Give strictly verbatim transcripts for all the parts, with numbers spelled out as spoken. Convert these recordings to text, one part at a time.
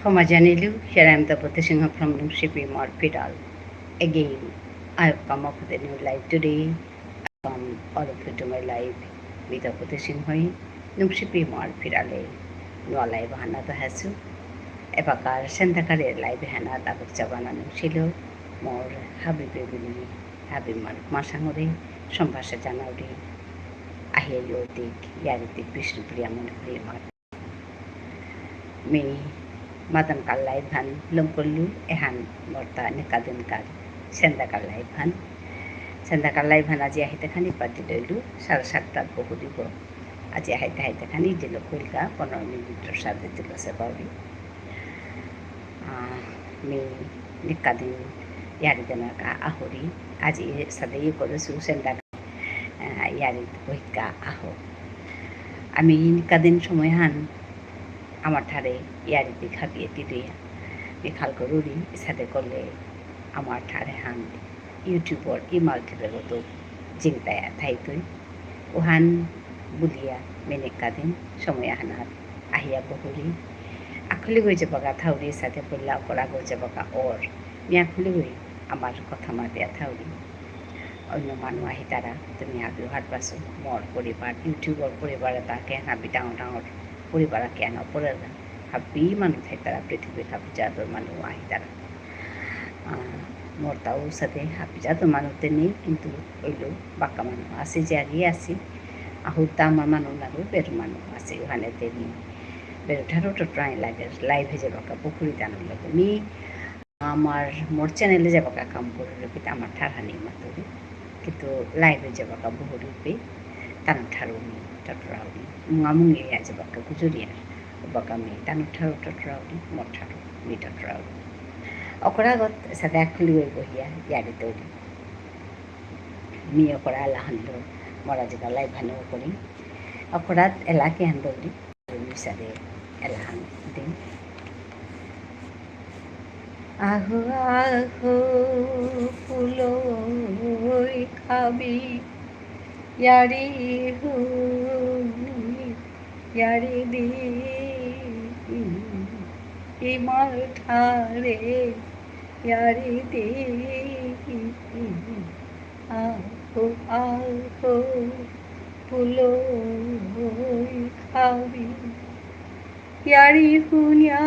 ক্ষমা জানিলু, here I am Tapati Singha from Nungshipi Imar Phiral. Again, I have come up with a new live today. Welcome all of you to my live. Me Tapati সিংহই, নুংশিপি ইমার ফিরালে নুয়া live হানাত আহেসু। এবাকার সেন্দাকারে live হানাত আবেগ চাবানা নুংশিলো, মোর হাবি বেবিলি, হাবি মার মাসাঙরে, সম্ভাষা জানাউরি, আহিয়া য়ৌতিক, য়ারিতিক বিষ্ণুপ্রিয়া মণিপুরী ইমার। মি মাদান কার live হান লমকরলু, এহান মোরতা নিকাদিন কার সেন্দাকার live হান। সেন্দাকার live হান আজি আহিতে খানি পাতি লইলু, সাড়ে সাতটাত বহুরিব। আজি আহিতে আহিতে খানি দিল কুলকা, পনেরো মিনিটর সাথে দিল সে বাউরি। আহ, মি নিকাদিন য়ারি দেনাকা আহুরি, আজি সাদে ইয়ে করেসু সেন্দাকা আহ, য়ারিত বহিকা আহো। আমি নিকাদিন সময়হান আমার ঠারে য়ারিতে খাপিয়ে তিদুয়া। মি খাল করুরি, সাদে করলে আমার ঠারে হান YouTubeর ইমাল টিপে গত জিংতায়া থাইতই। ওহান বুলিয়া মি নিকাদিন সময়হানাত আহিয়া বহুরি। আখুলি গই যাবাকা থাউরি সাদে বুল্লা করা গই যাবাকা অর। মি আখুলি গই আমার কথা মাতিয়া থাউরি। অন্য মানু আহিতারা, তুমি হাবিও হারপাসু, মোর পরিবার, YouTubeর পরিবার এতা কেন হাবি ডাঙর ডাঙর পরিবার কেন পড়ের না। হাবি মানু থাইতারা পৃথিবীর হাবি জাতর মানু আহিতারা। আহ, মোরতাও সাদে হাবি জাতর মানু তে নেই, কিন্তু অইলো বাক্কা মানু আসে যে আগে আসি। আহুরতা আমার মানু নাগো বের মানু আসে, ওহানে তে নেই। বের ঠারো তো ট্রাই লাগে, live এ যাবাকা পুকুরি দানো লাগে। মি আমার, মোর channel এ যাবাকা কাম করুরি, কিতা আমার ঠারহানি মাতুরি। কিন্তু live এ যাবাকা বহুরিপে, তানু ঠারু মি টটরাউরি। মুঙা মুঙে ইয়া যাবাকা গুজুরিয়ার, ওবাকা মি তানু ঠারু টটরাউরি, মোর ঠারু মি টটরাউরি। অকরাগত সাদে আখুলি গই বহিয়া, য়ারি তৈরি। মি অকরা আলা হানলো, মোরা যেতা live হানো করি। অকরাত এলা কি হান দৌরি। মিসাদে এলাহান দিন। আহো আহো ফুলই খাবি, য়ারি হুনি য়ারি দি, ইমার ঠারে য়ারি দি। আহো আহো ফুলই খাবি, য়ারি হুনিয়া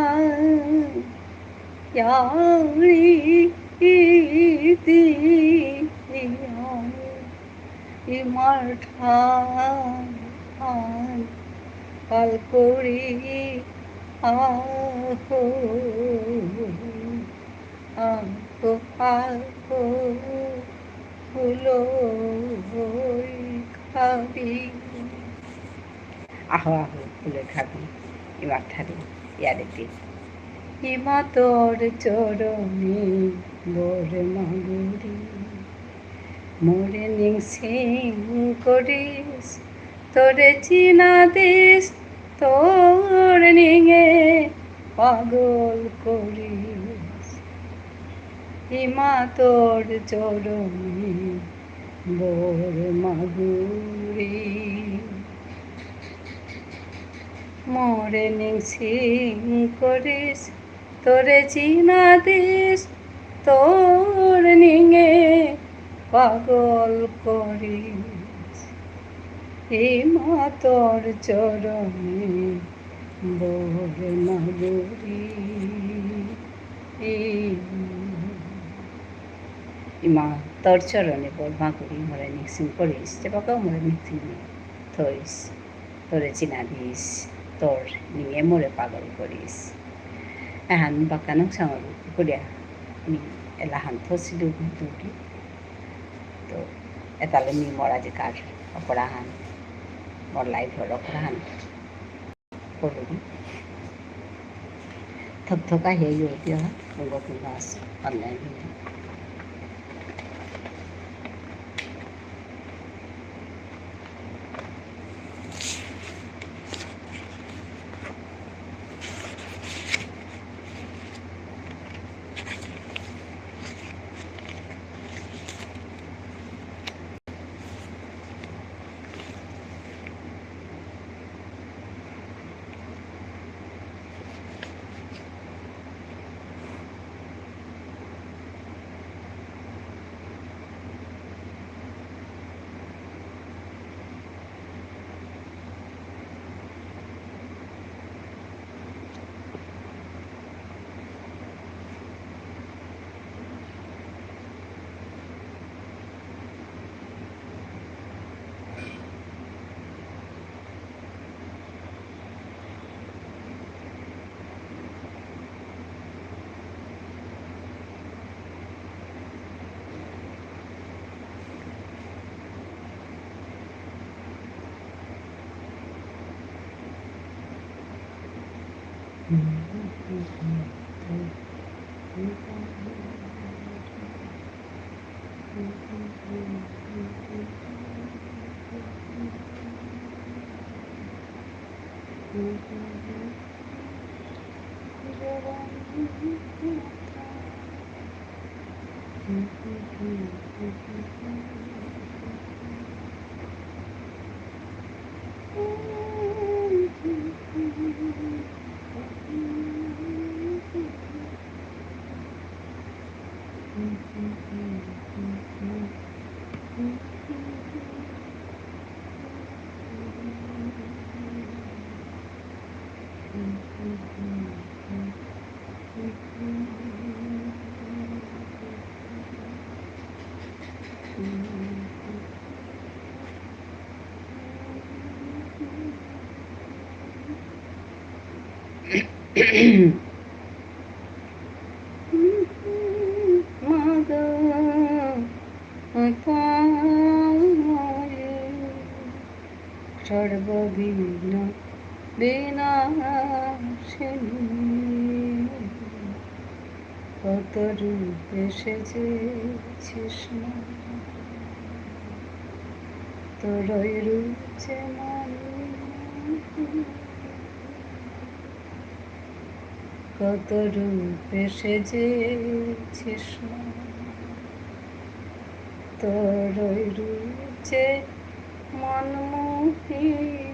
য়ারি দিয়া, ইমার ঠার পাল করি আহো। আহো আহো ফুলই খাবি। আহো আহো ফুলই খাবি, ইমার ঠারে য়ারি দি। ইমা তোর চরণে বর মাগুরি, মোরে নিংসিং করিস, তোরে চিনা দিস, তোর নিঙে পাগল করিস। ইমা তোর চরণে বর মাগুরি। মোরে নিংসিং করিস, তোরে চিনা দিস, তোর নিঙে পাগল করিস। ইমা তোর চরণে বর মাগুরি। ইমা তোর চরণে বর মাগুরি, মোরে নিংসিং করিস, যেবাকাও মোরে নিংসিং থইস, তোরে চিনা দিস, তোর নিঙে মোরে পাগল করিস। এহান বাক্কা নুংসাঙর করিয়া মি এলাহান থসিলু দুটি। তো এতালে মি মোর আজিকার অকরাহান, মোর live র অকরাহান করুরি। থক থক আহিয়া ইয়ো দিয়া, বঙ্গ কুমাস online video। সর্ববিঘ্ন বিনাশিনী, কত রূপে সেজেছিস মা, তোরই রূপ যে মানি। কত রূপে সেজেছিস মা, তোরই রূপ যে মন মোহিনী।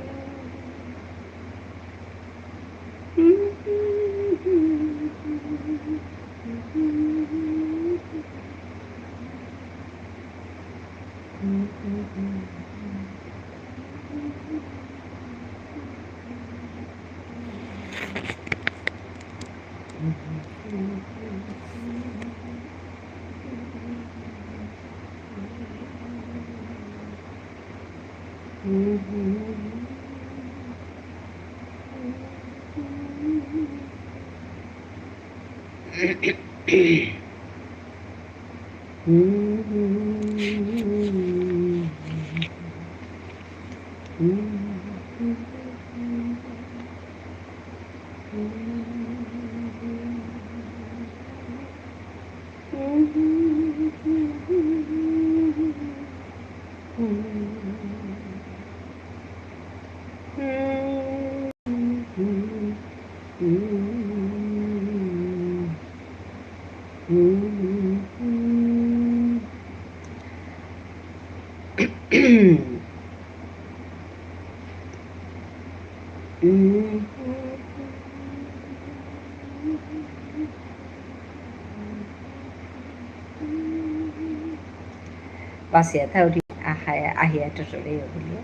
বাসিয়া থাউরি আহায়া, আহিয়া টটরে বুলিয়া।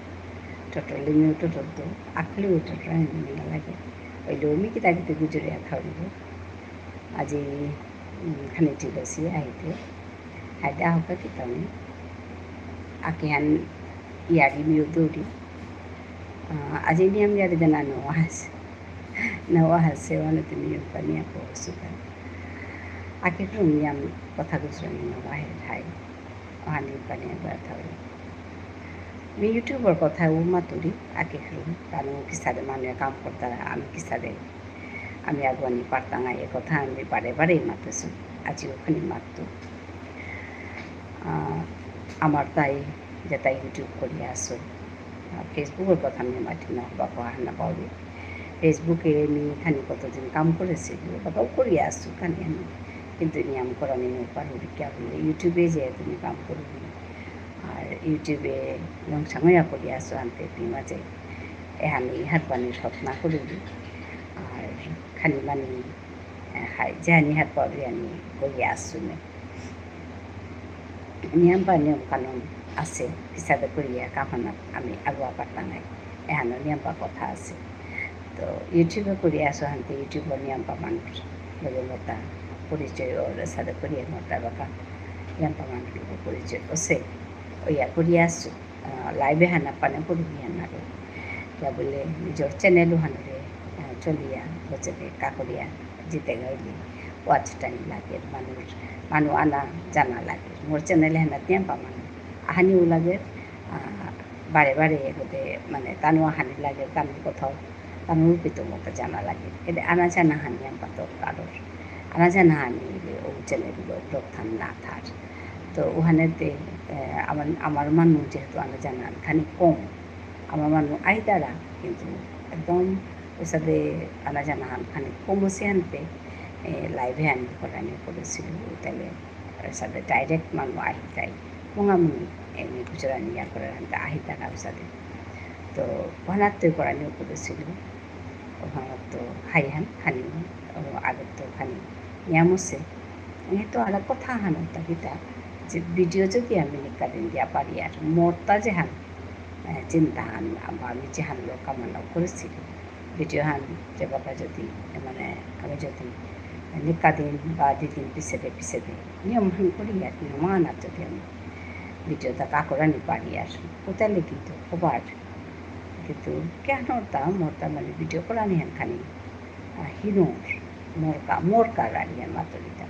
টটরলে মিউ টটরতো, আকলেউ টটরা নিয়া লাগে। ওইলো মি কিতা কিতা গুজরিয়া থাউরি। আজি, উম, খানি ঠিক আছে, আহিতে। হায়দা হকা কিতা নি। আকিহান ইয়ারি মিউ দৌরি। আহ, আজি নিয়াম ইয়ারি দেনা নো আহাসে। নো আহাসে, ওয়ানো তে মিউ পানিয়া কো সুকা। আকিহান নিয়াম কথা গুজরানি নো আহে থাই। অহানি পানি একবার থাউরি। মি YouTubeর কথাও মাতুরি, আকিহান, তানু কিসাদে মানুয়ে কাম করতারা, আমি কিসাদে, আমি আগুয়ানি পারতাঙাই, এ কথা আমি বারে বারে মাতেসু, আজিও খানি মাততু। আহ, আমার তাই যেতা YouTube করিয়া আসো, আহ, Facebookর কথা আমি মাতি না, বাবা হানা পাউরি। Facebookএ মি খানি কতদিন কাম করেসি, বাবাও করিয়া আসু খানি আমি। কিন্তু নিয়াম করানি নো পারুরি কিয়া বুলে, YouTubeএ যে তুমি কাম করুরি। আর YouTubeএ লংসাঙয়া করিয়া আসু আনতে তি মাঝে। এহানি হারপানি সৎ না করুরি। আর খানি মানি, এ, হাই, যেহানি হারপাউরি আনি করিয়া আসু নে। নিয়ামপা নিয়ম কানুন আছে, কিসাদে করিয়া কামহানাত আমি আগুয়া পারতাঙাই, এহানো নিয়ামপা কথা আছে। তো YouTube করিয়া আসো হানতে YouTube নিয়ামপা মানুষ লগে মোরতা পরিচয় অর সাদে করিয়া মোরতা বাকা নিয়ামপা মানুষ লগে পরিচয় অসে, ওইয়া করিয়া আসো। আহ, live এহানা পানে পুরুলিয়া নারে। কিয়া বুলে নিজর channel হানরে, আহ, চলিয়া, বচনে কাকরিয়া, জিতে গাইলে, watch time লাগে, মানুষ, মানু আনা জানা লাগে। মোর channel হানা তিয়াম পা মানু। আহানিও লাগে, আহ, বারে বারে এগোতে, মানে, তানু আহানি লাগে, তানু কোথাও তানুর পিতো মতো জানা লাগে। এতে আনা জানা হানি আম পাতো কারোর। আনা জানা হানি ও channel গ প্রধান না থার। তো ওখানেতে, এ, আমার, আমার মানু যেহেতু আনা জানা খানি কম, আমার মানু আইতারা, কিন্তু একদম ওসাদে আনা জানা হান খানি কম ওসে আনতে, এ, live এ আনি করানি করেছিল, তাহলে ওসাদে direct মানু আহিতাই, মঙ্গামুনি, এমনি গুজরানি ইয়া করে আনতে আহিতারা ওসাদে। তো ওনার তো করানি করেছিল, ওখানে তো হাই হান খানি, ও আগে তো খানি নিয়ম আছে। এ তো আর কথা হান ওটা কিতা, যে video যদি আমি নিকাদিন দিয়া পারি আর মোরতা যে হান, এ, চিন্তা হান, বা আমি যে হান লোক কামনা করেছি, video হান যে বাবা যদি, এ, মানে, আমি যদি নিকাদিন বা দুদিন পিছেদে পিছেদে নিয়ম হান করি আর নিয়ম আনার যদি আমি video তা কাকরানি পারি আর, ওটালে কিন্তু খবর। কিন্তু কেন তা মোরতা মানে video করানি হান খানি, আ, হিনোর, মোরকা, মোরকা রানি হান মাতুরিতা।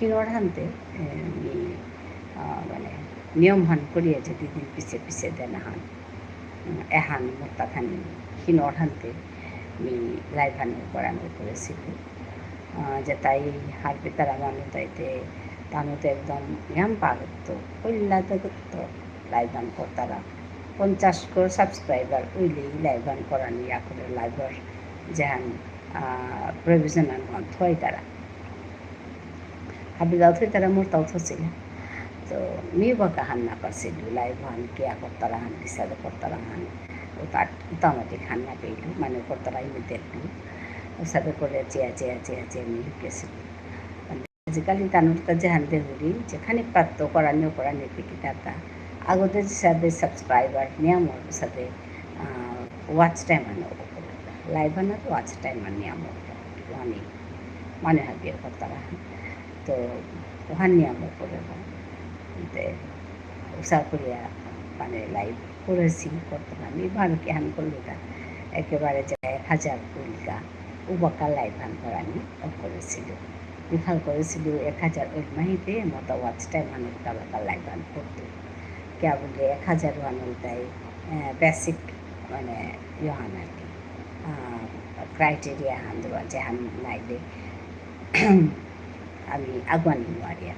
হিনোর হানতে, এ, মি, আ, মানে নিয়ম হান করিয়া যে দুদিন পিছে পিছে দেনা হান। উম, এহান মোরতা খানি হিনোর হানতে মি live হান করানি করেছিল। আ, যেতাই হারপিতারা মানু তাইতে তানুতে একদম ইয়াম পাগত্ত, কইলা তো করতো। Live হান করতারা। পঞ্চাশ গো subscriber উইলেই live হান করানি, ইয়া করে live র যেহান, আ, provision আন হান থইতারা। হাবিগাও থইতারা মোরতাও থসিলা। তো মি বাকা হান না পারসিলু, live হান কিয়া করতারা হান, কিসাদে করতারা হান। ও তার automatic হান না পেলু, মানে করতারা ইমি দেখলু। ওসাদে করে চেয়া, চেয়া, চেয়া, চেয়া মি লুকেসিলু। আজিকালি তানুরতা যেহান দেহুরি, যেখানে পাত্ত করানি ও করানি পিকি তাতা। আগতে যেসাদে subscriber নিয়াম ওসাদে, আহ, watch time আনো ওপরে। Live আনো তো watch time আন নিয়াম ওপরে। ওহানি, মানে হাবিয়ে করতারা। তো ওহান নিয়াম ওপরে। তে, উসা করিয়া, মানে live করেসি, করতারা। আমি বারো কি হান করলু তা। একেবারে যে এক হাজার করলু তা। উবাকা live হান করানি off করেসিলু। বিফল করেসিলু এক হাজার ওই মাহিতে মতো watch time হান উবাকা live হান করতু। কিয়া বুলে এক হাজার ওহান উল্টাই, আহ, basic মানে ইয়ে হান আর কি, আহ, criteria হান দেওয়া যেহান নাইলে আমি আগুয়ানি নুয়ারিয়ার।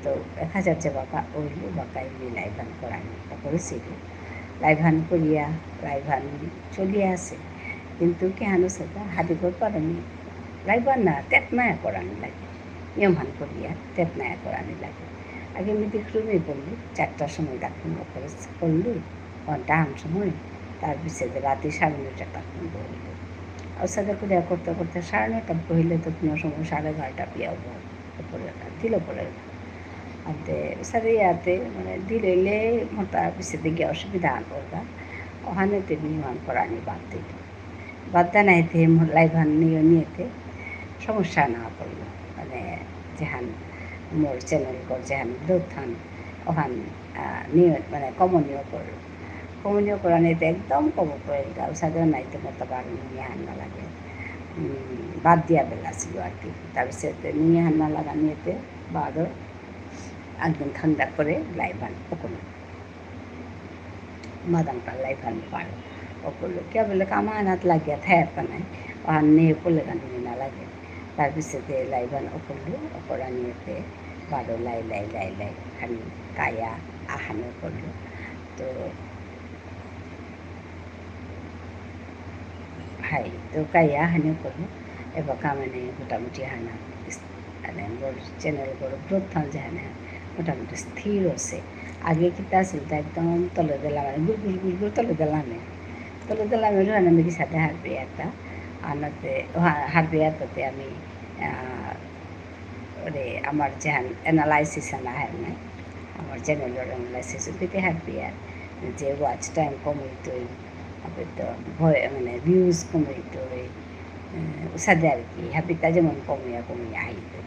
তো এক হাজার যে বাকা ওইলু বাকা ইমি live হান করানি, তা করেসিলু। Live হান করিয়া, live হান চলিয়া আসে। কিন্তু কিহানো সেটা হাবি গো পারানি live হান না, তেত নায়া করানি লাগে। নিয়ম হান করিয়া, তেত নায়া করানি লাগে। আগে মি দেখলু মি বললু, চারটার সময় ডাকুন ওপরে করলু, ঘন্টা হান সময়, তার পিছে রাতে সাড়ে নয়টা ডাকুন বইলু। ওসাদে করিয়া করতে করতে সাড়ে নয়টা বইলে তো কোনো সময় সাড়ে এগারোটা পিয়া হবো। ওপরে দিল পরে। আনতে সারে ইয়াতে, মানে, দিলেলে মোরতা পিছেদে গিয়া অসুবিধা আন করবা। ওহানেতে মি ওহান করানি বাদ দিলু। বাদ দেনা এতে মোর live হান নিয়ে নিয়েতে সমস্যা না পড়লো। মানে, যেহান মোর channel গর যেহান growth হান, ওহান, আহ, নিয়ে, মানে, কমনীয় করলো। কমনীয় করানিতে একদম কম পড়েলগা, ওসাদে নাইতে মোরতা বারো নিয়ে হান না লাগে। উম, বাদ দিয়া বেলা ছিল আর কি। তারপরে সেতে নিয়ে হান না লাগানিতে বারো একদিন ঠান্ডা করে live হান ওপরে। মাদাম তা live হান বারো ওপরে। কিয়া বুলে কাম আনাত লাগিয়া থায়ার তা নাই। ওহান নিয়ে করলে গান নিয়ে না লাগে। তার পিছেতে live হান ওপরে, ওপরে নিয়েতে বারো লাই, লাই, লাই, লাই, খানি কায়া আহান ওপরে। তো হাই, তো কাইয়া হানি করলো। এবাকা মানে মোটামুটি হানা, মানে মোর channel গর growth হান যে হানা মোটামুটি স্থির আছে। আগে কিতা আছিল, তা একদম তলে দিলাম, মানে গুড় গুড় গুড় গুড় তলে দিলাম। তলে দিলাম, এর হানা আমি কিসাদে হারপেয়ার তা। আনাতে, হা-, হারপেয়ার তাতে আমি, আহ, ওরে, আমার যেহান analysis আনা হয় না, আমার channel র analysis উপিতে হারপেয়ার, যে watch time কম হইতই, তারপরে তো ভয়, মানে, views কম হইতই, উম, উসাদে আর কি, হাবিতা যেমন কমিয়া কমিয়া আইতই।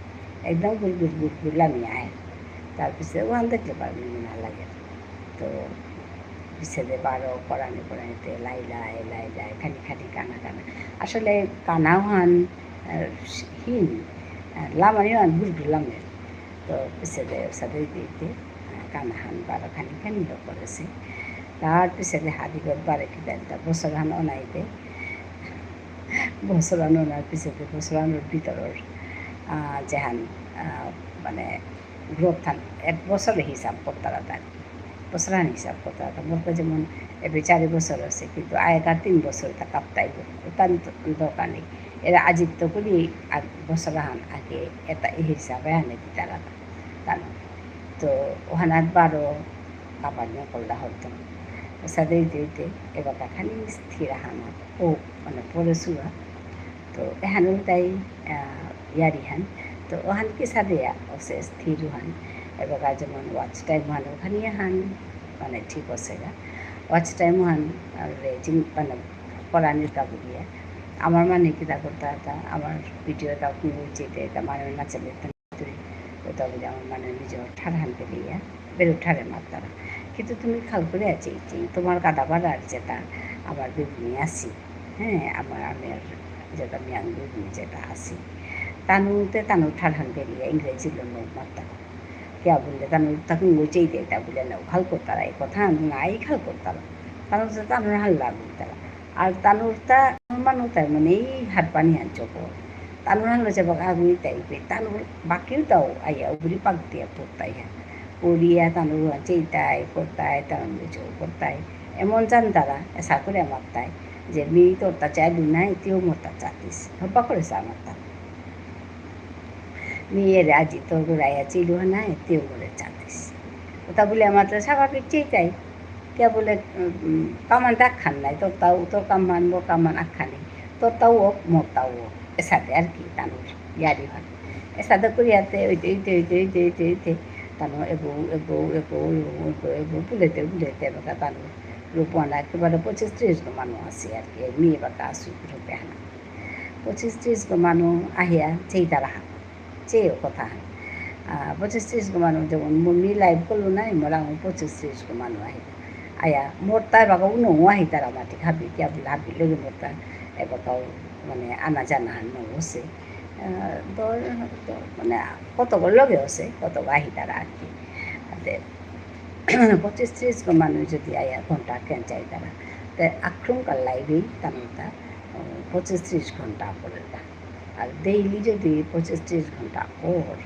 একদম গুড় গুড় গুড় গুড় লামিয়া আয়। তার পিছে ওহান দেখলে পারবি না লাগে। তো পিছেদে বারো করানি করানিতে লাই লাই, লাই লাই, খানি খানি কানা কানা। আসলে কানা ওহান, আহ, হিন, আহ, লামানি ওহান গুড় গুড় লামে। তো পিছেদে ওসাদে দিতে, আহ, কানা হান বারো খানি খানি লো করেসে। তার পিছেদে হাদিগত বারে কিতা দিতা বছর হান অনাইতে, বছর আনো না পিছেতে বছর আনোর ভিতরর, আহ, যেহান, আহ, মানে, growth হান এক বছরে হিসাব করতারা তার। বছর আন হিসাব করতারা। তো বলতে যেমন এবে চারি বছর আছে, কিন্তু আগেকার তিন বছর তা কাপ্তাই। তার তো দরকার নেই। এরা আজিত তো করি আর বছর হান আগে এটা এই হিসাবে আনে দিতারা তা। তার তো ওহানাত বারো কাপড় নিয়ে করলা হতো। সাথে হইতে হইতে এবার খানি স্থির হানা ও মানে পরে শুয়া। তো এহান উল্টাই, আহ, ইয়ারি হান। তো ওহান কি সাদে অবশ্য স্থির হান। এবার যেমন watch time হান ওখানে হান মানে ঠিক আছে গা। Watch time হান আর রেজিং মানে করানির কাবুলিয়া। আমার মানে কিতা করতা তা, আমার ভিডিও তা কোনো উচিত এটা মানে না চলে। ওটা বুলে আমার মানে নিজর ঠারহান পেলিয়া, বেরো ঠারে মারতারা। কিন্তু তুমি খাল করে আছে, এই যে তোমার কাদা বাড়ার যেটা আমার বেগুনি আসি, হ্যাঁ, আমার, আমি আর যেটা মিয়াং বেগুনি যেটা আসি, তানুতে তানু ঠারহান পেলিয়া ইংরেজি লো লোক মারতারা। কিয়া বুললে তানু তাকে উচিত এটা বুলে না, খাল করতারা, এই কথা নাই খাল করতারা। তানু তো তানু হাল্লা বুলতারা। আর তানুরতা মানু তাই মানে এই হাত পানি আনছো কো। তানুর হালো যে বাকা আগুই তাই পে, তানুর বাকিও তাও আইয়া উবরি পাক দিয়া পড়তাই হ্যাঁ। পড়িয়া তানুর আনছে ইতাই, পড়তাই, তানুর চো পড়তাই। এমন জানতারা, এসা করে আমার তাই, যে মি তোরতা চাইলু নাই, তেও মোরতা চাতিস। হবা করে সা আমার তা। মি এরে আজি তোর গোড়াইয়া চিলু নাই, তেও মোরে চাতিস। ওটা বুলে আমার তো স্বাভাবিক চেইতাই। কিয়া বুলে, উম, উম, কামান তো আখান নাই, তোর তাও, তোর কামান, মোর কামান আখানি। তোর তাও হোক, মোর তাও হোক। এসাদে আর কি, তানুর ইয়ারি হয়। এসাদে করিয়াতে, ওইতে, ওইতে, ওইতে, ওইতে, ওইতে, ওইতে, তানু এগো, এগো, এগো, এগো, এগো, এগো, বুলেতে, বুলেতে, এবার তানু রূপনা একেবারে পঁচিশ ত্রিশ গো মানু আছে আর কি, মেয়ে বাতা আসু রূপে হানা। পঁচিশ ত্রিশ গো মানু আহিয়া চেইতারা হান। চেয়েও কথা হান। আহ, পঁচিশ ত্রিশ গো মানু যেমন মু-, মি live করলু নাই, মোরা আমার পঁচিশ ত্রিশ গো মানু আহিয়া। আয়া, মোর তাই বাগা উনো আহিতারা মাটি হাবি, কিয়া বুলে হাবি লগে মোর তা, এবাকাও মানে আনা জানা হান ন হসে। আহ, তো, তো, মানে কতগো লগে হসে, কতগো আহিতারা আর কি। আতে, পঁচিশ ত্রিশ গো মানু যদি আয়া ঘন্টা কেন চাইতারা, তে আক্রমকার live-এই তানুতা, আহ, পঁচিশ ত্রিশ ঘন্টা পড়েতা। আর daily যদি পঁচিশ ত্রিশ ঘন্টা অর,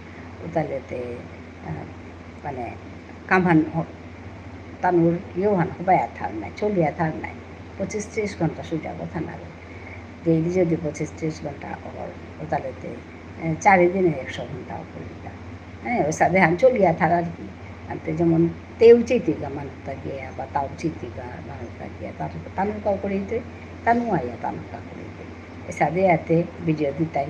ও তাহলে তে, আহ, মানে, কামহান হ-, তানুর ইয়েহান হবায়া থার নাই, চলিয়া থার নাই, পঁচিশ ত্রিশ ঘন্টা সুজা কথা না রে। Daily যদি পঁচিশ ত্রিশ ঘন্টা অর, ও তাহলে তে, আহ, চারি দিনে একশো ঘন্টা অর করিতা। হ্যাঁ, ও সাথে হান চলিয়া থার আর কি। আনতে যেমন তেউ চিতিকা মানুতা গিয়া, বা তাও চিতিকা মানুতা গিয়া, তার, তানুর কাউ করিতে, তানু আয়া তানুর কাউ করিতে। এসাদে আতে video দিতাই,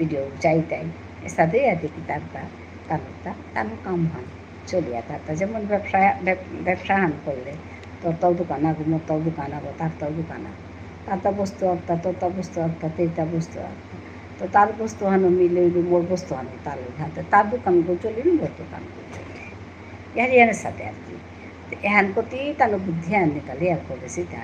video চাইতাই, এসাদে আতে কি তার তা, তানুর তা, তানু কাম হান চলিয়া তার তা। যেমন ব্যবসা, ব্যব-, ব্যবসা হান করলে, তোর তাও দোকান আগো, মোর তাও দোকান আগো, তার তাও দোকান আগো। তার তা বস্তু আত্তা, তোর তা বস্তু আত্তা, তেই তা বস্তু আত্তা। তো তার বস্তু হানো মিলে, মোর বস্তু হানো তার লগে হাতে, তার দোকান গো চলিল, মোর দোকান গো চলিল। ইয়ারি ইয়ার সাথে আর কি। তো এহান কতি তানু বুদ্ধি আন নিকালে আর করেসি তা।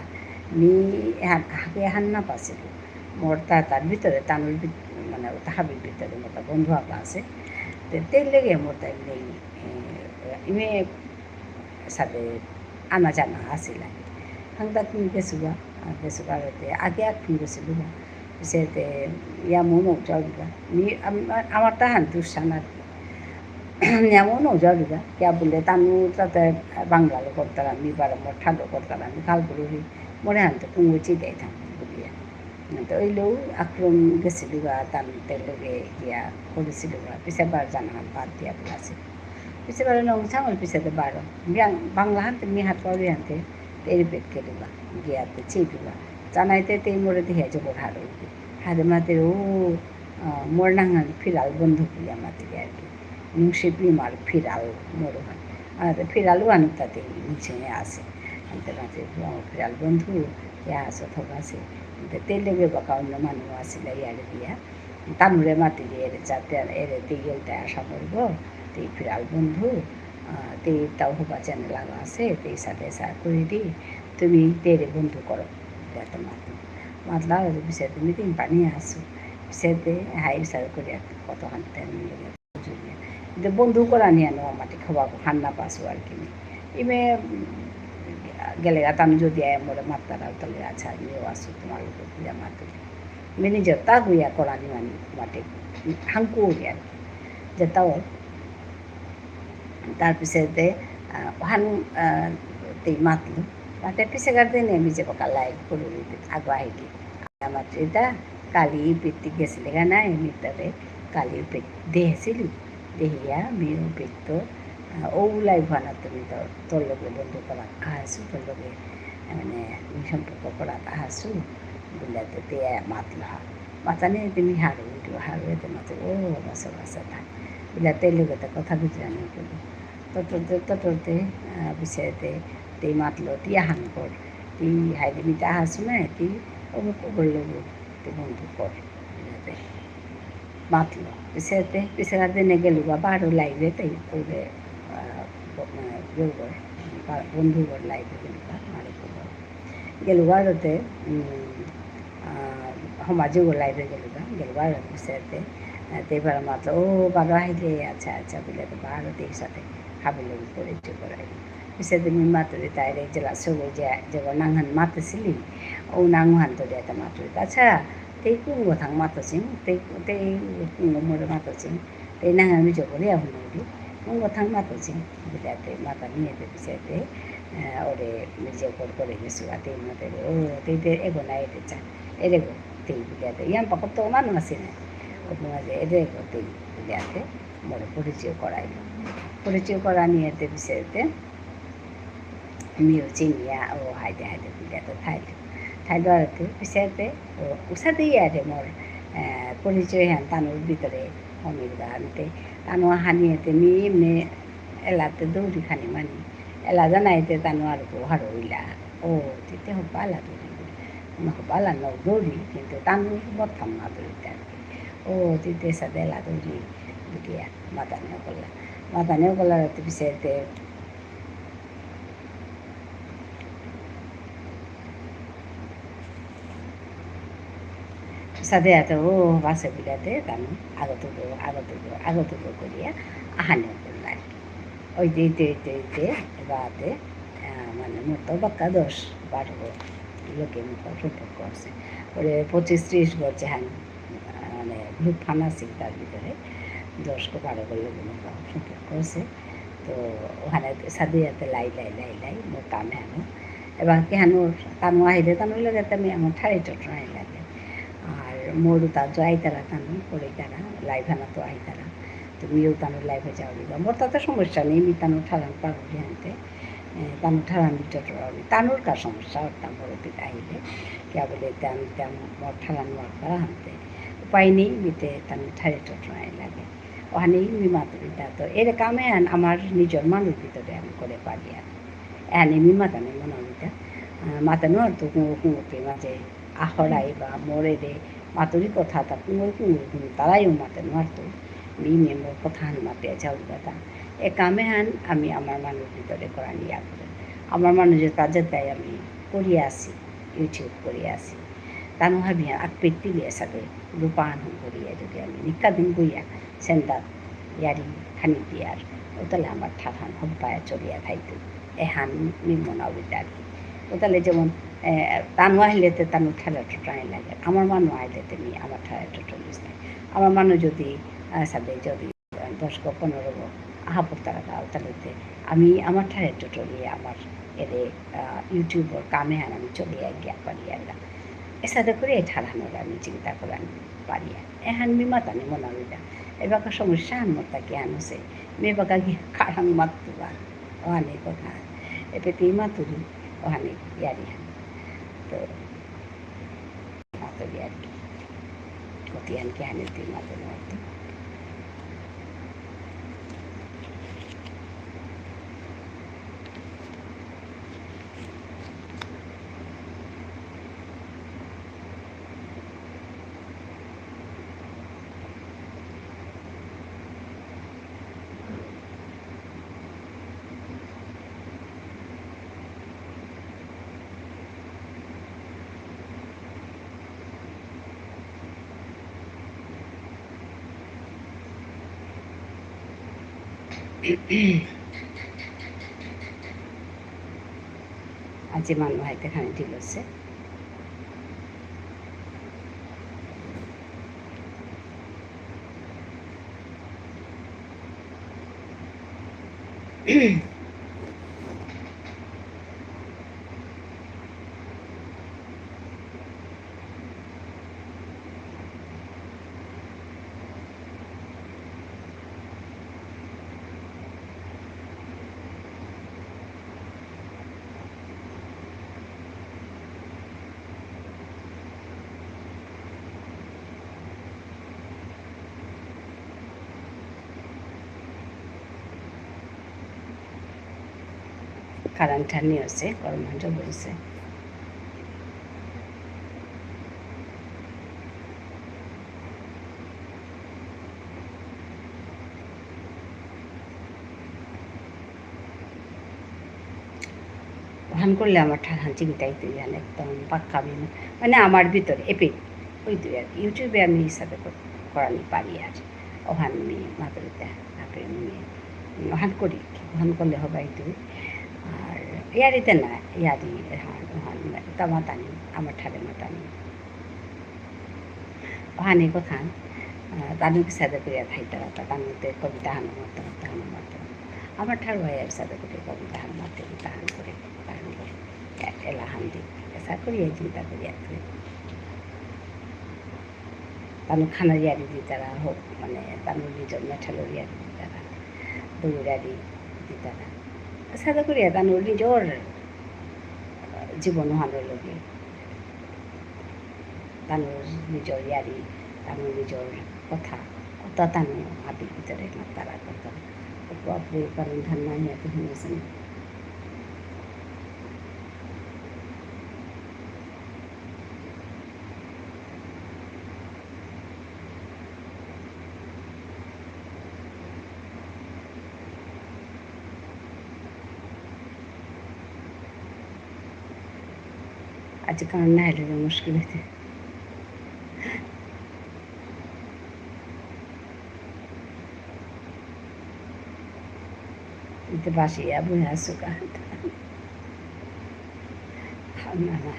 মি এহান আগে এহান না পাসিলু। মোর তা তার ভিতরে তানুর ভিত-, মানে ওতা হাবির ভিতরে মোর তা বন্ধু আকা আছে। তো তেই লেগে মোর তা এমনি, এ, ইমে সাথে আনা জানা আসিলা। হাংতা তুমি গেসুগা, আ, গেসুগা হতে আগে আর তুমি গেসিলু না। পিছেতে ইয়া মনো যাওগা। মি-, আম-, আমার তাহান দুঃসান আর কি। ইয়া মনো যাওগা। কিয়া বুলে তানু তাতে বাংলা লো করতারা, মি বারো মোর ঠান্ডা করতারা, মি খাল বুলুরি, মনে হানতে কুঙ্গু চিদাই থাম বুলিয়া। তো ওইলো আক্রম গেসিলুগা, তানু তেলুগে গিয়া করেসিলুগা, পিছে বার জানা বাদ দিয়া বুলাসি। পিছে বারো নং চাঙল পিছেতে বারো। বিয়াং বাংলা হানতে মি হাত পাউরি হানতে তেরি পেট কেলুগা, গিয়াতে চেলুগা। জানাইতে তেই মোরে দেহিয়া জবর হারৌ। হাতে মাতে ও, আহ, মোর নাঙহান ফিরাল বন্ধু বুলিয়া মাতে আর কি। নুংসি বিমার ফিরাল মোরহান। আর ফিরাল ওহান তাতে নিচে আছে। আনতে মাতে ও ফিরাল বন্ধু, ইয়া আসো থক আছে। আনতে তেই লেগে বাকা অন্য মানু আসিলা ইয়ারে দিয়া। তানুরে মাতি দিয়ে এরে যাতে এরে তেই গেলতে আশা করব, তেই ফিরাল বন্ধু, আহ, তেই তাও হবা channel লাগা আছে, তেই সাথে সা করে দি, তুমি তেরে বন্ধু করো, যাতে মাতি। মাতলা ওরে পিছেতে মি তিন পানি আসু, পিছেতে হাই বিচার করে কত হান তেন কিন্তু বন্ধু করা নিয়ে নো মাটি খাওয়া হান্না পাসু আর কি। ইমে, উম, গেলে গা তানু যদি আয় মোরে মাত্তারা তাহলে আচ্ছা, ইয়ে আসু তোমার লোক বুঝা মাতুরি। মিনি যেতা গুয়া করানি মানে মাতে হাঙ্কু ইয়ার যেতাও। তার পিছেতে, আহ, হান, আহ, তেই মাতলো। মাতে পিছেকার দিনে আমি যে বাকা live করে দিতে আগুয়া হেকি। আমার এটা কালি পিত্তি গেছিলে গা না, এমনি তবে কালি পিত দেহেছিলি। দেহিয়া মিউ পিত্ত, আহ, ও live হানা তুমি তো তোর লগে বন্ধু করা আহাসু, তোর লগে, আহ, মানে, সম্পর্ক করা আহাসু। বুলে তো তে মাতলা। মাতানি তুমি হারু, উঠু হারু, এতে মাতে, ও, বাসা, বাসা, তা। বুলে তে লগে তো কথা বুঝলাম না, বুলে। ততরতে, ততরতে, আহ, পিছেতে, তে মাতলো, তি আহান কর। তি হাইদে মিতা আহাসু না, তি অমুক অগর লগে, তি বন্ধু কর। বুলে তে। মাতলো। পিছেতে, পিছেকার দিনে গেলুগা বারো live এ, তাই ওরে, আহ, ব-, মানে, ইয়ে ওর, বা-, বন্ধু ওর live এ গেলুগা, মারে খবর। গেলুগা ওতে, উম, আহ, সমাজে ওর live এ গেলুগা, গেলুগা ওর পিছেতে, আহ, তে বারো মাতলো, ও, বারো আহিলে, আচ্ছা, আচ্ছা, বুলে তো বারো তেই সাথে হাবিলে পরিচয় করাই। পিছেতে মি মাতুরি তাইরে জেলা সবে যে, যে নাঙহান মাতেছিলি, ও নাঙহান তো দেতে মাতুরি। আচ্ছা, তেই কুঙগ থাং মাতচিং, তেই, তেই কুঙগ মোরে মাতচিং, তেই নাঙহান মি জগরে আহুন দি, কুঙগ থাং মাতচিং, বুলে তে মাতানি এতে পিছেতে, আহ, ওরে মি যে কর করে গেসু, আতে মাতে, ও, তেই তে এগো না এতে চা, এরে গো, তেই বুলে তে, ইয়াম পাকত তো মানু আসে না, ও মাঝে এরে গো, তেই বুলে তে, মোরে পরিচয় করাইল। পরিচয় করানি এতে পিছেতে, মিউ চিনিয়া, ও হাইদে হাইদে বুলিয়া তো থাইল। থাইল আর তো পিছেতে, ও উসাদে ইয়ারে মোর, আহ, পরিচয় হান তানুর ভিতরে অমিল গানতে। তানু আহানি এতে মি এমনি এলাতে দৌড়ি খানি মানি। এলা জানাইতে তানু আর গো হারইলা। ও, তিতে হবালা দৌড়ি। না হবালা ন দৌড়ি, কিন্তু তানু বথাম না দৌড়ি তার। ও, তিতে সাদে এলা দৌড়ি, বুলিয়া, মাতানি অকরলা। মাতানি অকরলা তো পিছেতে, সাদে আতে ও বাসে বিলাতে তানু আগতুগো, আগতুগো, আগতুগো করিয়া আহানি করলা আর কি। ওই যে, ওই যে, ওই যে, ওই যে, এবাতে, আহ, মানে, মোর তো বাক্কা দশ, বারো গো লোকে মোর সম্পর্ক আছে। ওরে পঁচিশ, ত্রিশ গো যেহান মানে, group হান আছিল তার ভিতরে, দশ গো বারো গো লোক আমার সম্পর্ক আছে। তো ওহানে সাদে আতে লাই, লাই, লাই, লাই, মোর কামে হানো। এবার কি হানো, তানু আহিলে, তানু লাগে, তানু আমার ঠারে চট্টগ্রামে লাগে। আর মোর উতা তো আইতারা তানু, করে তারা, live হানা তো আইতারা। তো মিও তানু live এ যাওয়া দিবা। মোর তাতে সমস্যা নেই, মি তানু ঠারান পারুরি হানতে। এ, তানু ঠারান ভিতরে রবি। তানুর কা সমস্যা হতাম বড় পিতা আহিলে। কিয়া বুলে, তান, তান, মোর ঠারান নোয়ারতারা হানতে। উপায় নেই, মিতে তানু ঠারে চট্টগ্রামে লাগে। ওহানে মি মাতুরিতা তো। এরে কামে আন আমার নিজর মানুর ভিতরে আমি করে পারি আর। এহানে মি মাতানি মনাউরিতা। আহ, মাতানো আর তো কুঙগ কুঙগ পে মাঝে আহরাই বা মোরে দে মাতুরি কথা তা কুঙগ কুঙগ কুঙগ তারাইও মাতে নোয়ারতো। মি মেমর কথা হান মাতে যাউরি কথা। এ কামে হান আমি আমার মানুর ভিতরে করানি ইয়া করে। আমার মানু যে কাজে তাই আমি করিয়া আসি, YouTube করিয়া আসি। তানু হাবিয়া আকৃতি লিয়া সাথে রূপায়ণ করিয়া যদি আমি নিকা দিন গইয়া সেন্দাত ইয়ারি খানি দিয়ার, ও তাহলে আমার ঠারহান হব্বায়া চলিয়া থাইতো। এহান মি মনাউরিতা আর কি। ও তাহলে যেমন, এ, তানু আহিলে তে তানু ঠারে টটরানি লাগে, আমার মানু আহিলে তে মি আমার ঠারে টটরিস নাই। আমার মানু যদি, আহ, সাথে যদি, আহ, দশ গো পনেরো গো আহা পড়তারা গাও, তাহলে তে আমি আমার ঠারে টটরি আমার এরে, আহ, YouTube র কামে হান আমি চলিয়া গিয়া পারি আর না। এসাদে করে এই ঠারহানরে আমি চিন্তা করানি পারি আর। এহান মি মাতানি মনাউরিতা। এবাকা সমস্যা হান মোর তাকে আনছে। মি এবাকা গিয়া কারাং মাতুবা। ওহানে কথা। এপেতে মাতুরি, ওহানে ইয়ারি হান। তো, মাতুরি আর কি। কতি আন কি হানে তুই মাতুরি মাতুরি। আজি মানু আইতে খানি দিল আছে। Current হানি আছে, গরম হানি বইছে। ওহান করলে আমার ঠারহান চিন্তাই তো জানে একদম পাক্কা বিমা-, মানে আমার ভিতরে এপে ওই তো আর কি। YouTube-এ আমি সাথে কর-, করানি পারি আর। ওহান মি মাতুরিতে আপে মি ওহান করি, ওহান করলে হবাই তো। আর ইয়ারিতে না, ইয়ারি, হ্যাঁ, ওহান, তা মাতানি, আমার ঠারে মাতানি। ওহানি কথা, আহ, তানু কিসাদে করিয়া থাইতারা, তা তানুতে কবিতা হানো মাত্র, তাহানো মাত্র। আমার ঠার ভাই আর সাদে করে কবিতা হানো মাত্র, তাহান করে, তাহান করে। এ-, এলা হান দি, এসা করিয়া চিন্তা করিয়া থাই। তানু খানা ইয়ারি দিতারা হোক, মানে, তানু নিজর মেঠালো ইয়ারি দিতারা, দৌড়ারি দিতারা। সাদে করিয়া তানু নিজর, আহ, জীবন হানো লগে। তানুর নিজর ইয়ারি, তানুর নিজর কথা, কথা তানু হাবির ভিতরে মাতারা কথা। বাপরে, কারণ ধান নাই, এত শুনেছেন। আজ কারণ না হলে মুশকিল হইতে। ইতে বাসিয়া বুঝা সুকা। না, না।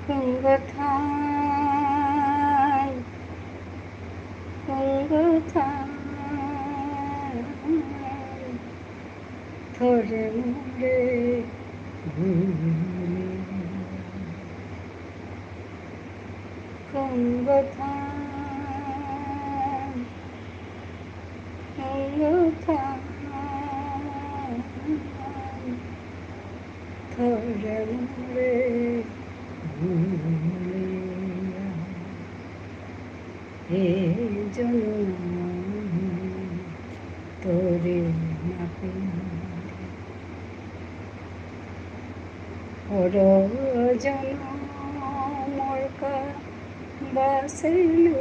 কুঙ্গথান, কুঙ্গথান। থরে মোরে ভুলে। কুঙ্গথান, কুঙ্গথান, থরে মোরে ভুলে। এ জনম তোরে না পেলে, পর জনম মোর কা বাসিলু।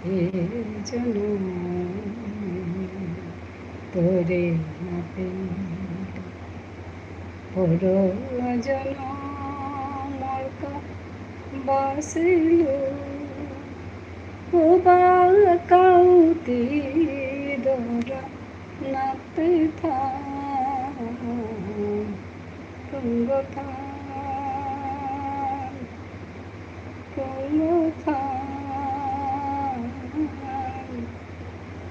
এ জনম তোরে না পেলে, পর জনমর কা বাসিলু, উবা কাউতি দরা নাতে থা। কুঙ্গথান, কুঙ্গথান,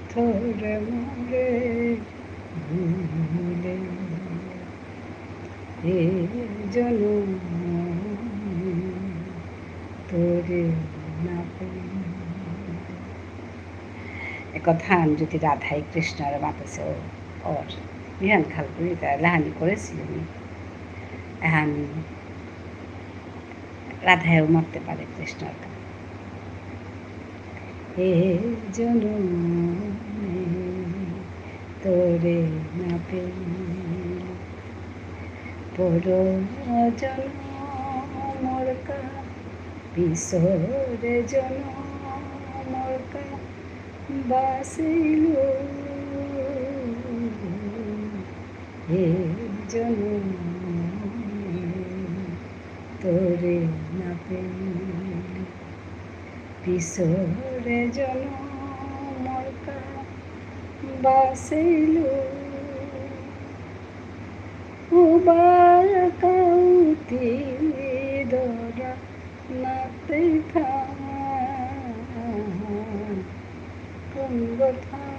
থরে মোরে ভুলে। এ জনম কথাহান যদি রাধাই কৃষ্ণরে মাতেসে ও, ওর, ইহান খাল করি তা লাহানি করেসিলু মি। এহান রাধায়ও মাততে পারে কৃষ্ণর কা। এ জনমে তোরে না পেলু, পর জনমর কা, পিছর জনমর কা, বাসিলু এ জনমে তোরে না পেলু। পিছর জনমর কা বাসিলু। উবা কাউতি দরা নাতে থান, কুঙ্গ থান,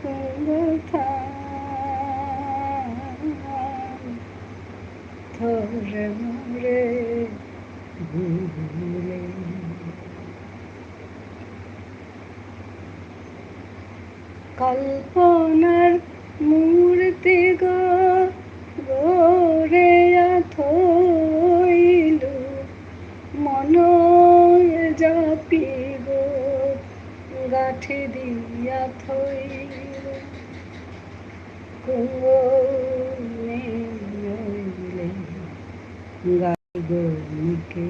কুঙ্গ থান, থরে মোরে ভুলে। কল্পনার মূর্তি গো, গড়িয়া থইলু, মনর জাপি গো, গাঁঠি দিয়া থইলু। কুঙ্গ নেইলে গা গো মুকে,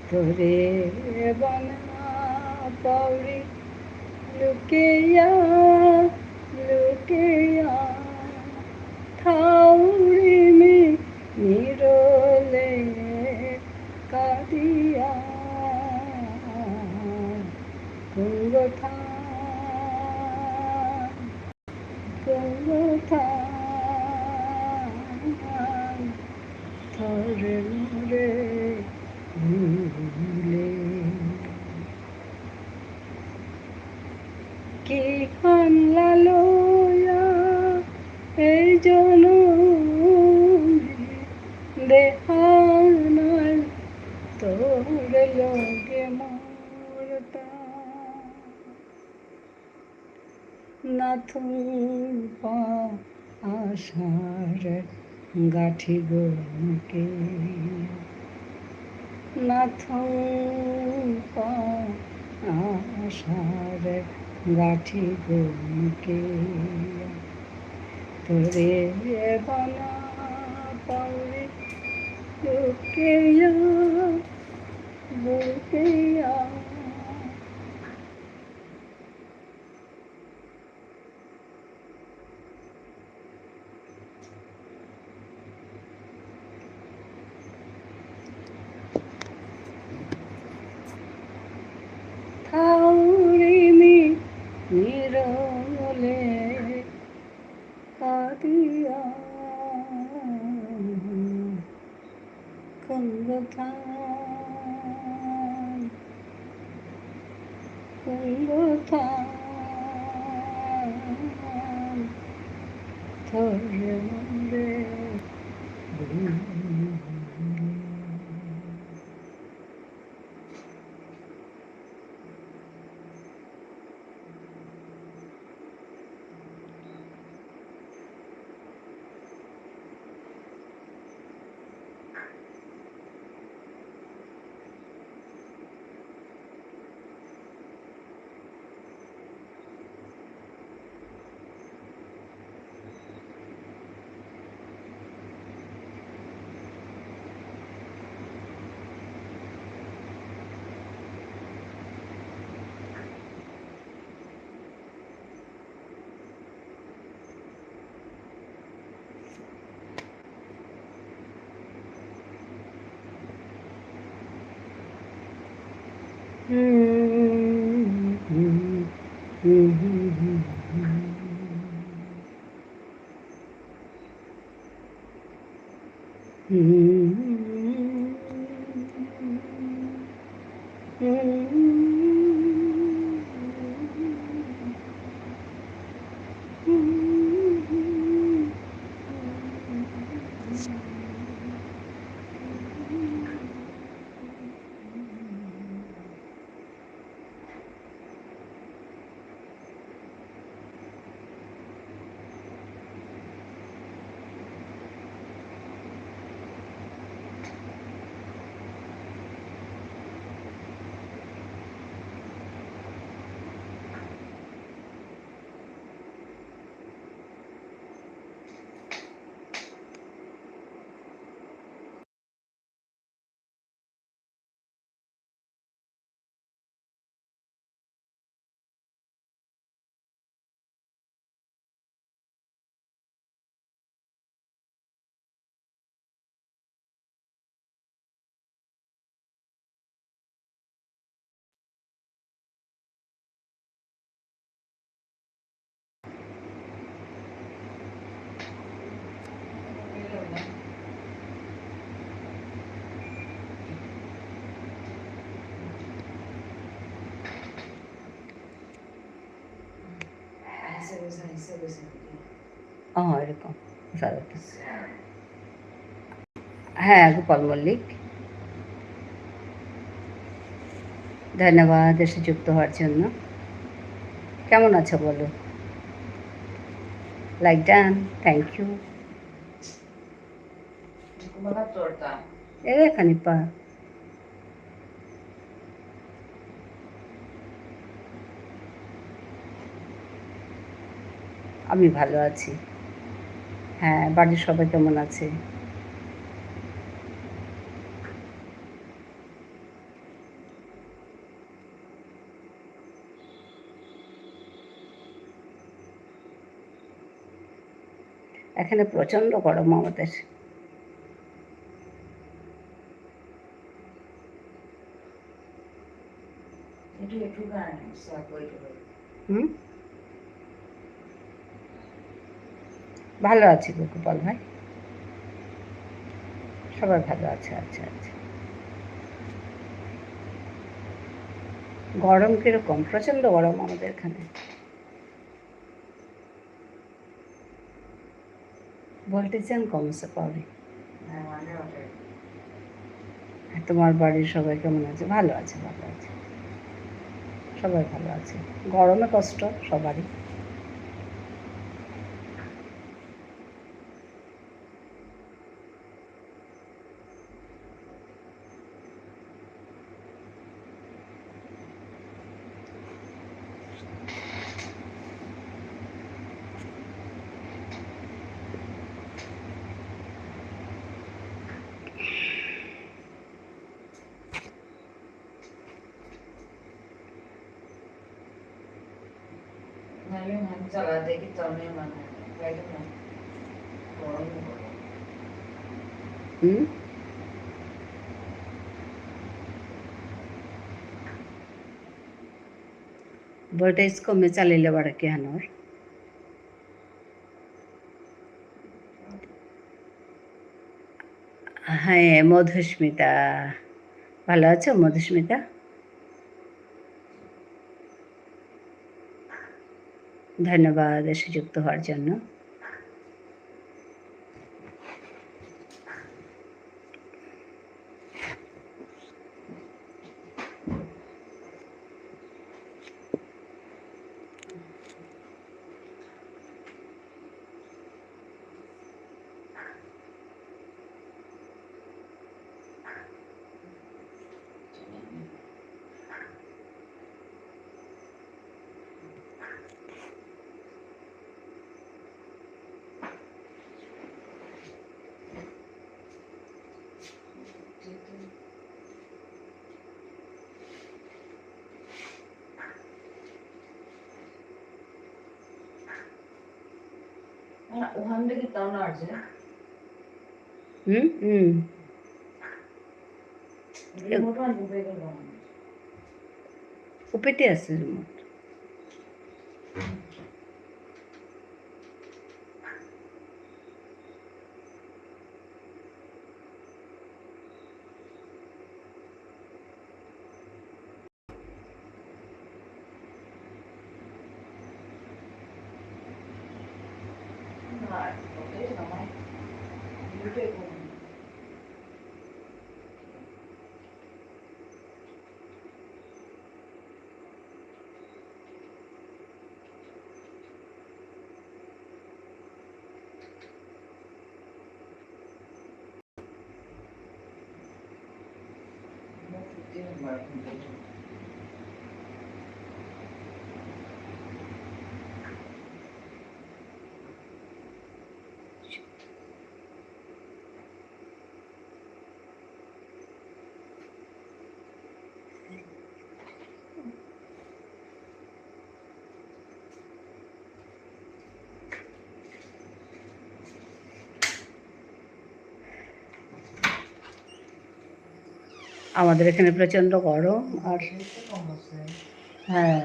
তোরে বনা পাউরি লুকিয়া, লুকিয়া, থাউরি মি নিরলে কাদিয়া, কুঙ্গ থা কুঙ্গ থান, থরে মোরে ভুলে। কিহান লালয়া এই জনমে দেহা নাই তোর লগে মোর তা। না থুপা আশার গাঁঠি গো মুকে, না থুপা আশার গাঁঠি গো মুকে। তোরে বনা পাউরি লুকিয়া, লুকিয়া। থাউরি মি নিরলে কাদিয়া। কুঙ্গ থান, কুঙ্গ থান, থরে মোরে ভুলে। ও, এরকম। হ্যাঁ, গোপাল মল্লিক। ধন্যবাদ এসে যুক্ত হওয়ার জন্য। কেমন আছো বলো? Like done, thank you. এরে খানিপা। আমি ভালো আছি। হ্যাঁ, বাড়ির সবাই কেমন আছে? এখানে প্রচণ্ড গরম আমাদের। হুম? ভালো আছি গো গোপাল ভাই, সবাই ভালো আছে। আচ্ছা, আচ্ছা। গরম কিরকম? প্রচণ্ড গরম আমাদের এখানে। ভোল্টেজ যেন কমছে পাওরি। তোমার বাড়ির সবাই কেমন আছে? ভালো আছে, ভালো আছে, সবাই ভালো আছে। গরমে কষ্ট সবারই। হুম? ভোল্টেজ কমে চালিলে বারো কি হানর? হ্যাঁ, মধুস্মিতা। ভালো আছো মধুস্মিতা? ধন্যবাদ এসে যুক্ত হওয়ার জন্য। ওখান থেকে তাও না আসে। হুম, হুম। রিমোট ওখান থেকে পেয়ে গেল। উপেতে আছে রিমোট। আমাদের এখানে প্রচণ্ড গরম। আর হ্যাঁ।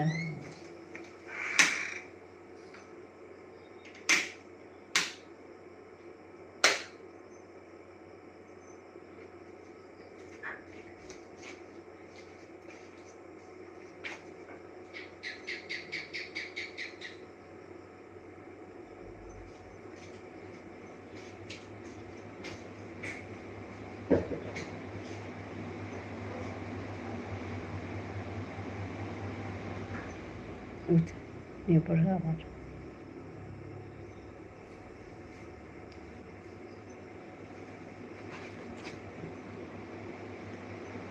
নির্ভর হয় আমার।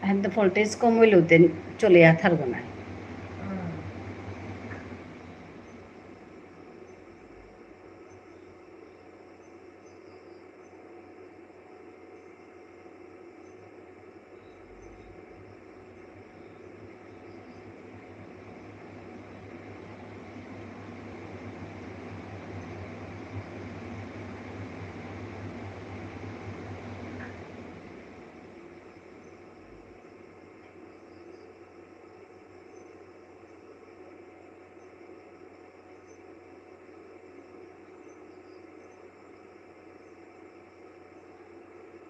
And the voltage কম হইলেও then চলে আর থাকবো না।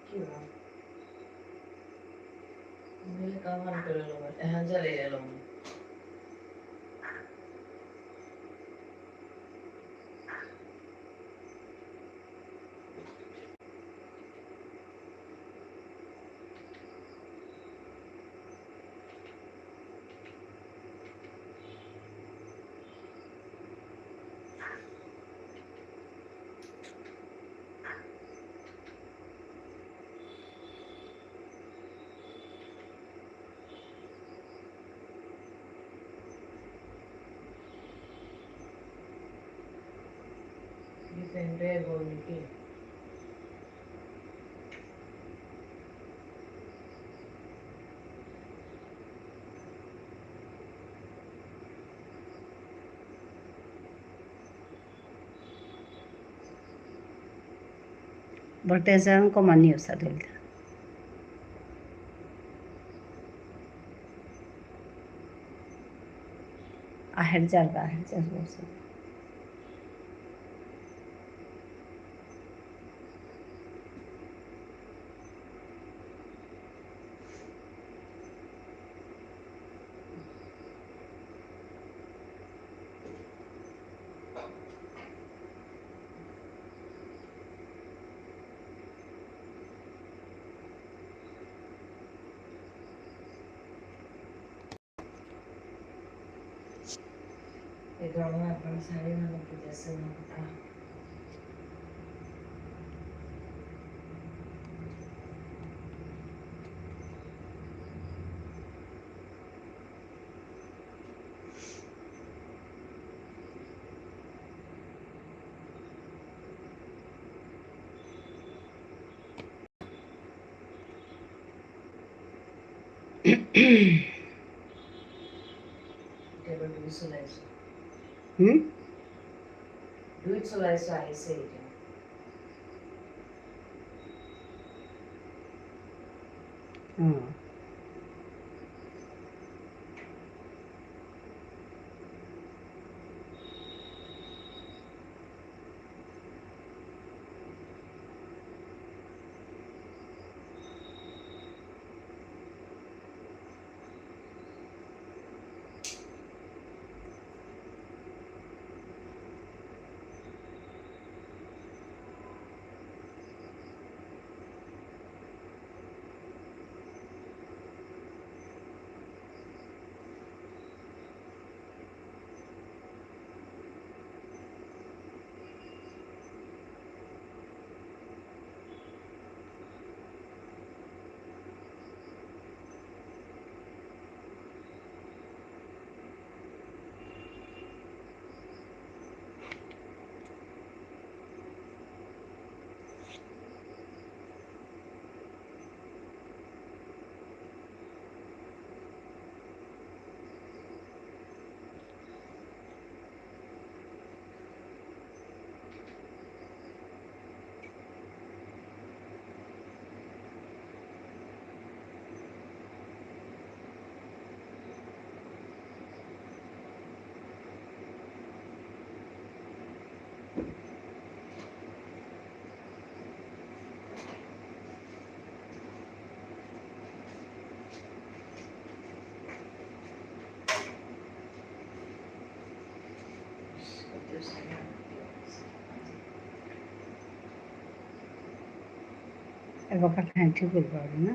কি বা? মিলে কামান করে লো, এহান জারে এলো। Defender গো নাকি? Voltage আন কমানি উসা দিলতা। আহের জারগা, আহের জারগা উসা। হুম? হুম। এবার কথা ঠিক বলতে পারবো না।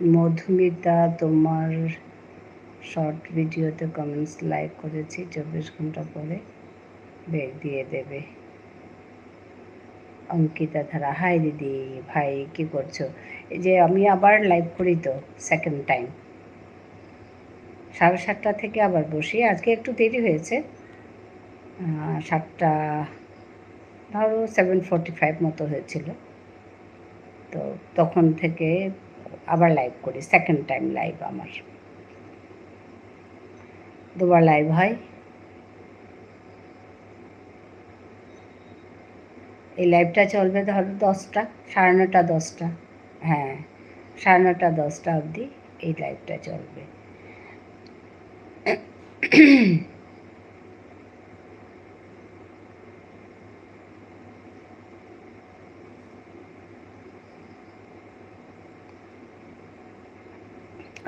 মধুমিতা, তোমার শর্ট ভিডিওতে কমেন্টস, লাইক করেছি, চব্বিশ ঘন্টা পরে ব্যাক দিয়ে দেবে। অঙ্কিতা ধারা, হাই দিদি ভাই, কি করছো? এই যে আমি আবার লাইভ করি তো, সেকেন্ড টাইম। সাড়ে সাতটা থেকে আবার বসি, আজকে একটু দেরি হয়েছে। আহ, সাতটা, ধরো সেভেন ফর্টি ফাইভ মতো হয়েছিল। তো তখন থেকে আবার লাইভ করি, সেকেন্ড টাইম লাইভ আমার। দুবার লাইভ হয়। এই লাইভটা চলবে ধরো দশটা, সাড়ে নটা, দশটা। হ্যাঁ, সাড়ে নটা, দশটা অবধি এই লাইভটা চলবে।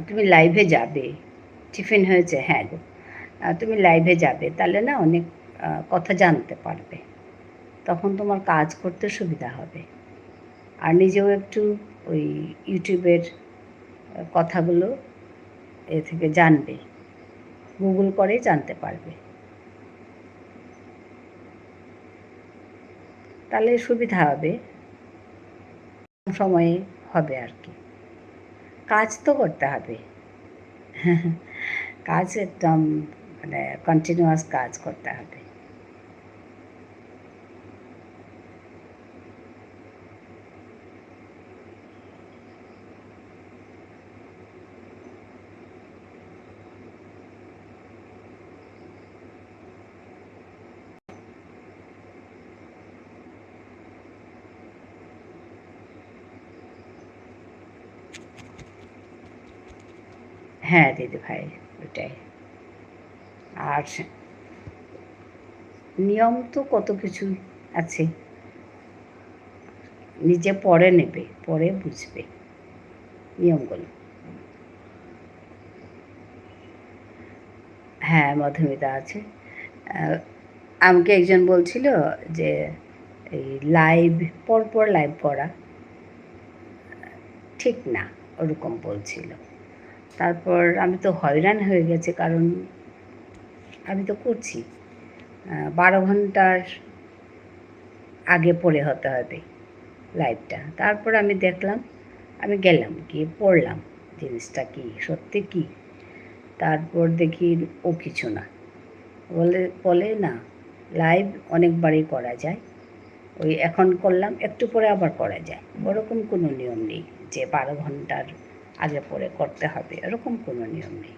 তুমি লাইভে যাবে, টিফিন হয়েছে? হ্যাঁ গো। আহ, তুমি লাইভে যাবে, তাহলে না অনেক, আহ, কথা জানতে পারবে, তখন তোমার কাজ করতে সুবিধা হবে। আর নিজেও একটু ওই ইউটিউবের, আহ, কথাগুলো এ থেকে জানবে, গুগল করে জানতে পারবে, তাহলে সুবিধা হবে। সময়ে হবে আর কি। কাজ তো করতে হবে। কাজ একদম, মানে, কন্টিনিউয়াস কাজ করতে হবে। হ্যাঁ দিদি ভাই, ওটাই। আর নিয়ম তো কত কিছু আছে, নিজে পড়ে নেবে, পড়ে বুঝবে নিয়মগুলো। হ্যাঁ, মধুমিতা আছে। আহ, আমাকে একজন বলছিল যে এই লাইভ, পরপর লাইভ করা ঠিক না, ওরকম বলছিল। তারপর আমি তো হয়রান হয়ে গেছি, কারণ আমি তো করছি, আহ, বারো ঘন্টার আগে পরে হতে হবে লাইভটা। তারপর আমি দেখলাম, আমি গেলাম, গিয়ে পড়লাম জিনিসটা কি, সত্যি কি। তারপর দেখি ও কিছু না। বলে, বলে, "না, লাইভ অনেকবারই করা যায়, ওই এখন করলাম, একটু পরে আবার করা যায়।" ওরকম কোনো নিয়ম নেই যে বারো ঘন্টার আগে পরে করতে হবে, এরকম কোনো নিয়ম নেই।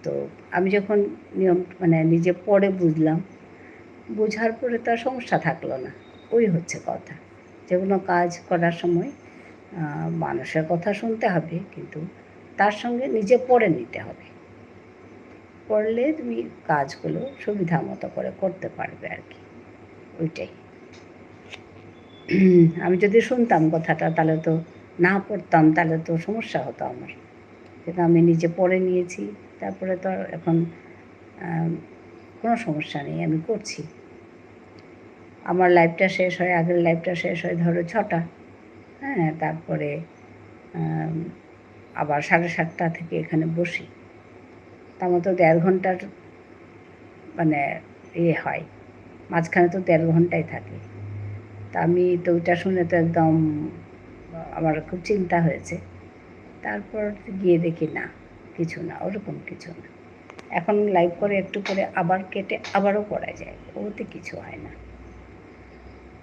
তো আমি যখন নিয়ম, মানে, নিজে পড়ে বুঝলাম, বুঝার পরে তো আর সমস্যা থাকলো না, ওই হচ্ছে কথা। যে কোনো কাজ করার সময়, আহ, মানুষের কথা শুনতে হবে, কিন্তু তার সঙ্গে নিজে পড়ে নিতে হবে। পড়লে তুমি কাজগুলো সুবিধা মতো করে করতে পারবে আর কি, ওইটাই। আমি যদি শুনতাম কথাটা, তাহলে তো, না পড়তাম, তাহলে তো সমস্যা হতো আমার। কিন্তু আমি নিজে পড়ে নিয়েছি, তারপরে তো আর এখন, আহ, কোনো সমস্যা নেই, আমি করছি। আমার লাইভটা শেষ হয়, আগের লাইভটা শেষ হয় ধরো ছটা, হ্যাঁ, তারপরে, আম, আবার সাড়ে সাতটা থেকে এখানে বসি। তা আমার তো দেড় ঘন্টার, মানে, ইয়ে হয়, মাঝখানে তো দেড় ঘন্টাই থাকে। তা আমি তো ওইটা শুনে তো একদম আমার খুব চিন্তা হয়েছে। তারপর গিয়ে দেখি না, কিছু না, ওরকম কিছু না। এখন লাইভ করে একটু পরে আবার কেটে আবারও করা যায়, ওতে কিছু হয় না।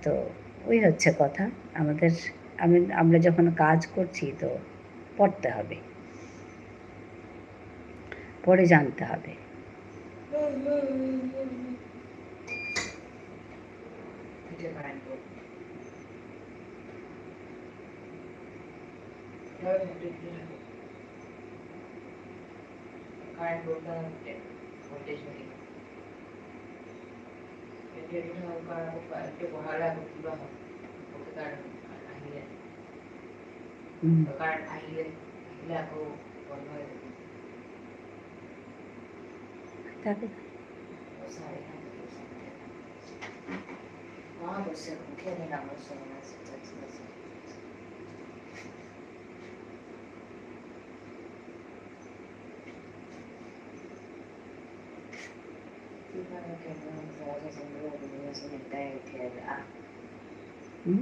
তো ওই হচ্ছে কথা, আমাদের, আমি, আমরা যখন কাজ করছি তো পড়তে হবে, পড়ে জানতে হবে। কারেন্ট বলতে হবে, ভোল্টেজ নেই। এটি একটু হালকা, একটু বহাল রাখো, কিবা হয়। ওকে কারেন্ট আহিলে। হুম। তো কারেন্ট আহিলে, আহিলে আকৌ বন্ধ হৈ যাব। তাকে। চাৰে সাত। মা কৈছে, মুখে এনে ডাঙৰ চৰাই আছে, চাচি আছে। হুম?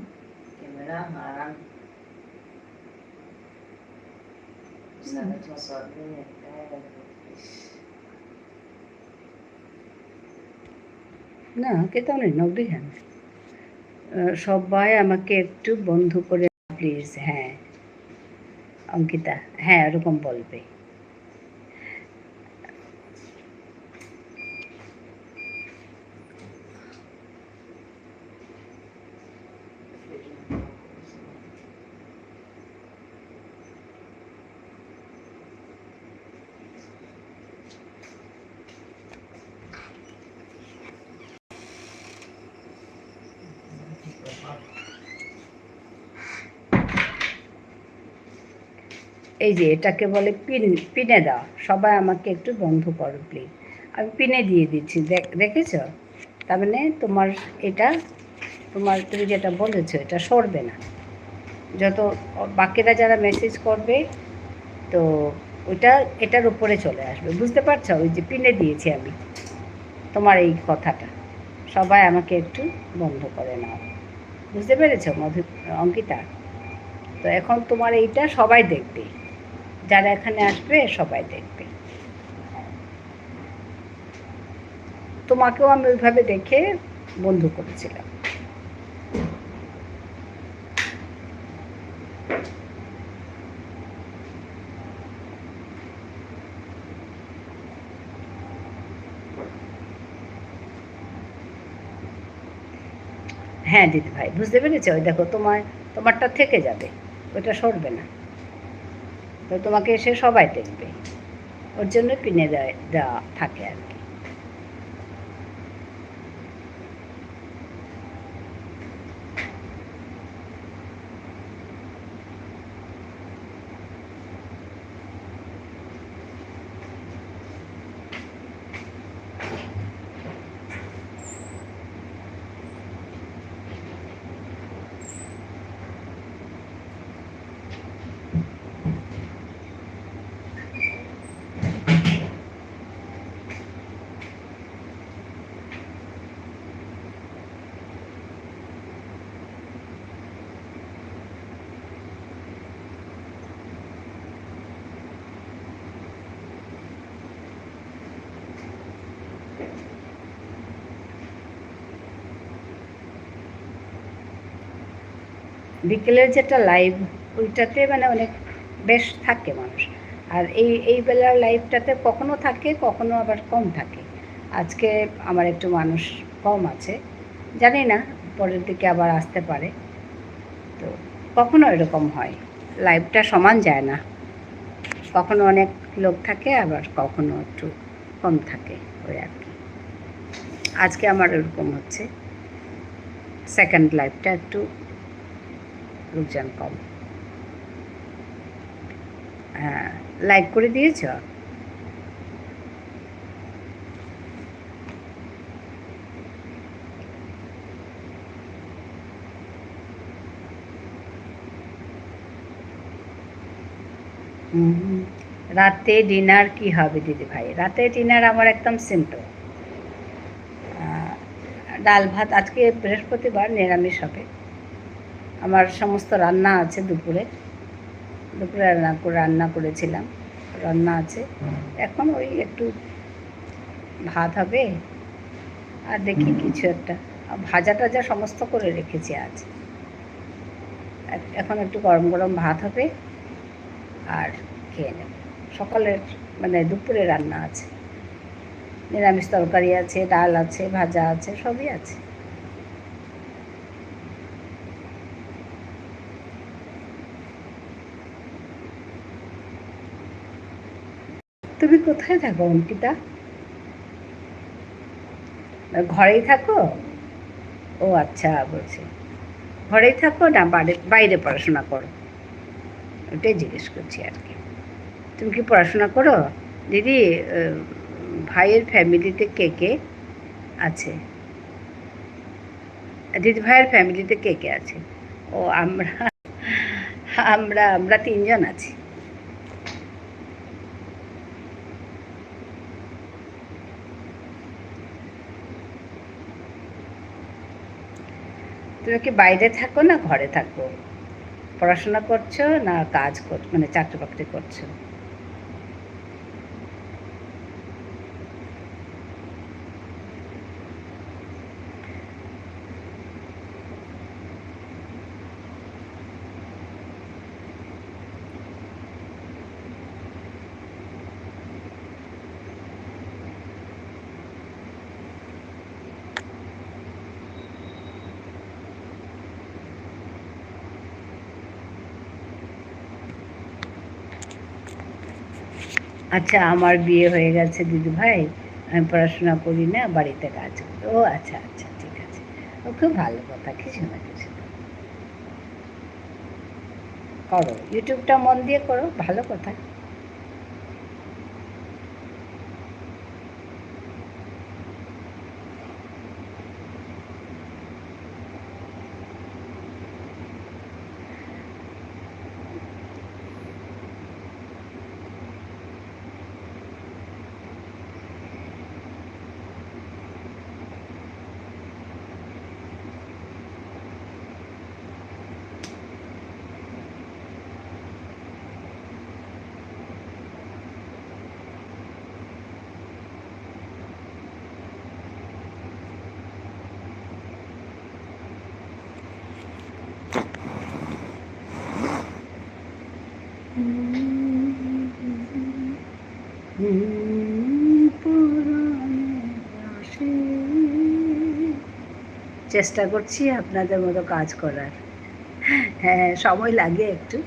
না, কেতাও নেই, নকদি হ্যাঁ। আহ, সবাই আমাকে একটু বন্ধ করে, প্লিজ। হ্যাঁ, অঙ্কিতা, হ্যাঁ, এরকম বলবে। এই যে এটাকে বলে পিন, পিনে দেওয়া। সবাই আমাকে একটু বন্ধ করো, প্লিজ। আমি পিনে দিয়ে দিচ্ছি, দেখ-, দেখেছো? তার মানে তোমার এটা, তোমার, তুমি যেটা বলেছো, এটা সরবে না। যত বাকিরা যারা মেসেজ করবে, তো ওটা এটার উপরে চলে আসবে। বুঝতে পারছো? ওই যে পিনে দিয়েছি আমি তোমার এই কথাটা, "সবাই আমাকে একটু বন্ধ করে নাও।" বুঝতে পেরেছো, মধু-, অঙ্কিতা? তো এখন তোমার এইটা সবাই দেখবে, যারা এখানে আসবে সবাই দেখবে। তোমাকেও আমি ওইভাবে দেখে বন্ধ করেছিলাম। হ্যাঁ দিদি ভাই, বুঝতে পেরেছো? ওই দেখো, তোমার, তোমারটা থেকে যাবে, ওটা সরবে না। তো তোমাকে এসে সবাই দেখবে, ওর জন্য পিনে দেয়, দেওয়া থাকে আর কি। বিকেলের যেটা লাইভ, ওইটাতে মানে অনেক বেশ থাকে মানুষ। আর এই, এই বেলার লাইভটাতে কখনো থাকে, কখনো আবার কম থাকে। আজকে আমার একটু মানুষ কম আছে, জানি না, পরের দিকে আবার আসতে পারে। তো কখনো এরকম হয়, লাইভটা সমান যায় না, কখনো অনেক লোক থাকে, আবার কখনো একটু কম থাকে, ওই আর কি। আজকে আমার ওরকম হচ্ছে, সেকেন্ড লাইভটা একটু লোকজন কম। হ্যাঁ, লাইক করে দিয়েছ? হুম, রাতে ডিনার কি হবে দিদি ভাই? রাতে ডিনার আমার একদম সিম্পল। আহ, ডাল ভাত, আজকে বৃহস্পতিবার, নিরামিষ হবে। আমার সমস্ত রান্না আছে দুপুরে, দুপুরে রান্না করে, রান্না করেছিলাম, রান্না আছে। এখন ওই একটু ভাত হবে, আর দেখি কিছু একটা, আর ভাজা টাজা সমস্ত করে রেখেছি আজ। এখ-, এখন একটু গরম গরম ভাত হবে, আর খেয়ে নেব। সকালের, মানে, দুপুরে রান্না আছে, নিরামিষ তরকারি আছে, ডাল আছে, ভাজা আছে, সবই আছে। তুমি কোথায় থাকো, অঙ্কিতা? ঘরেই থাকো? ও আচ্ছা, বলছি, ঘরেই থাকো না বাড়ি-, বাইরে পড়াশোনা করো? ওটাই জিজ্ঞেস করছি আর কি। তুমি কি পড়াশোনা করো? দিদি, আহ, ভাইয়ের ফ্যামিলিতে কে কে আছে? দিদি ভাইয়ের ফ্যামিলিতে কে কে আছে? ও, আমরা, আমরা, আমরা তিনজন আছি। তুমি কি বাইরে থাকো না ঘরে থাকো? পড়াশোনা করছো না কাজ কর-, মানে চাকরি বাকরি করছো? আচ্ছা, আমার বিয়ে হয়ে গেছে দিদি ভাই, আমি পড়াশোনা করি না, বাড়িতে কাজ করি। ও আচ্ছা, আচ্ছা, ঠিক আছে। ও খুব ভালো কথা, কিছু না কিছু। করো, YouTube-টা মন দিয়ে করো, ভালো কথা। চেষ্টা করছি আপনাদের মতো কাজ করার। হ্যাঁ, সময় লাগে একটু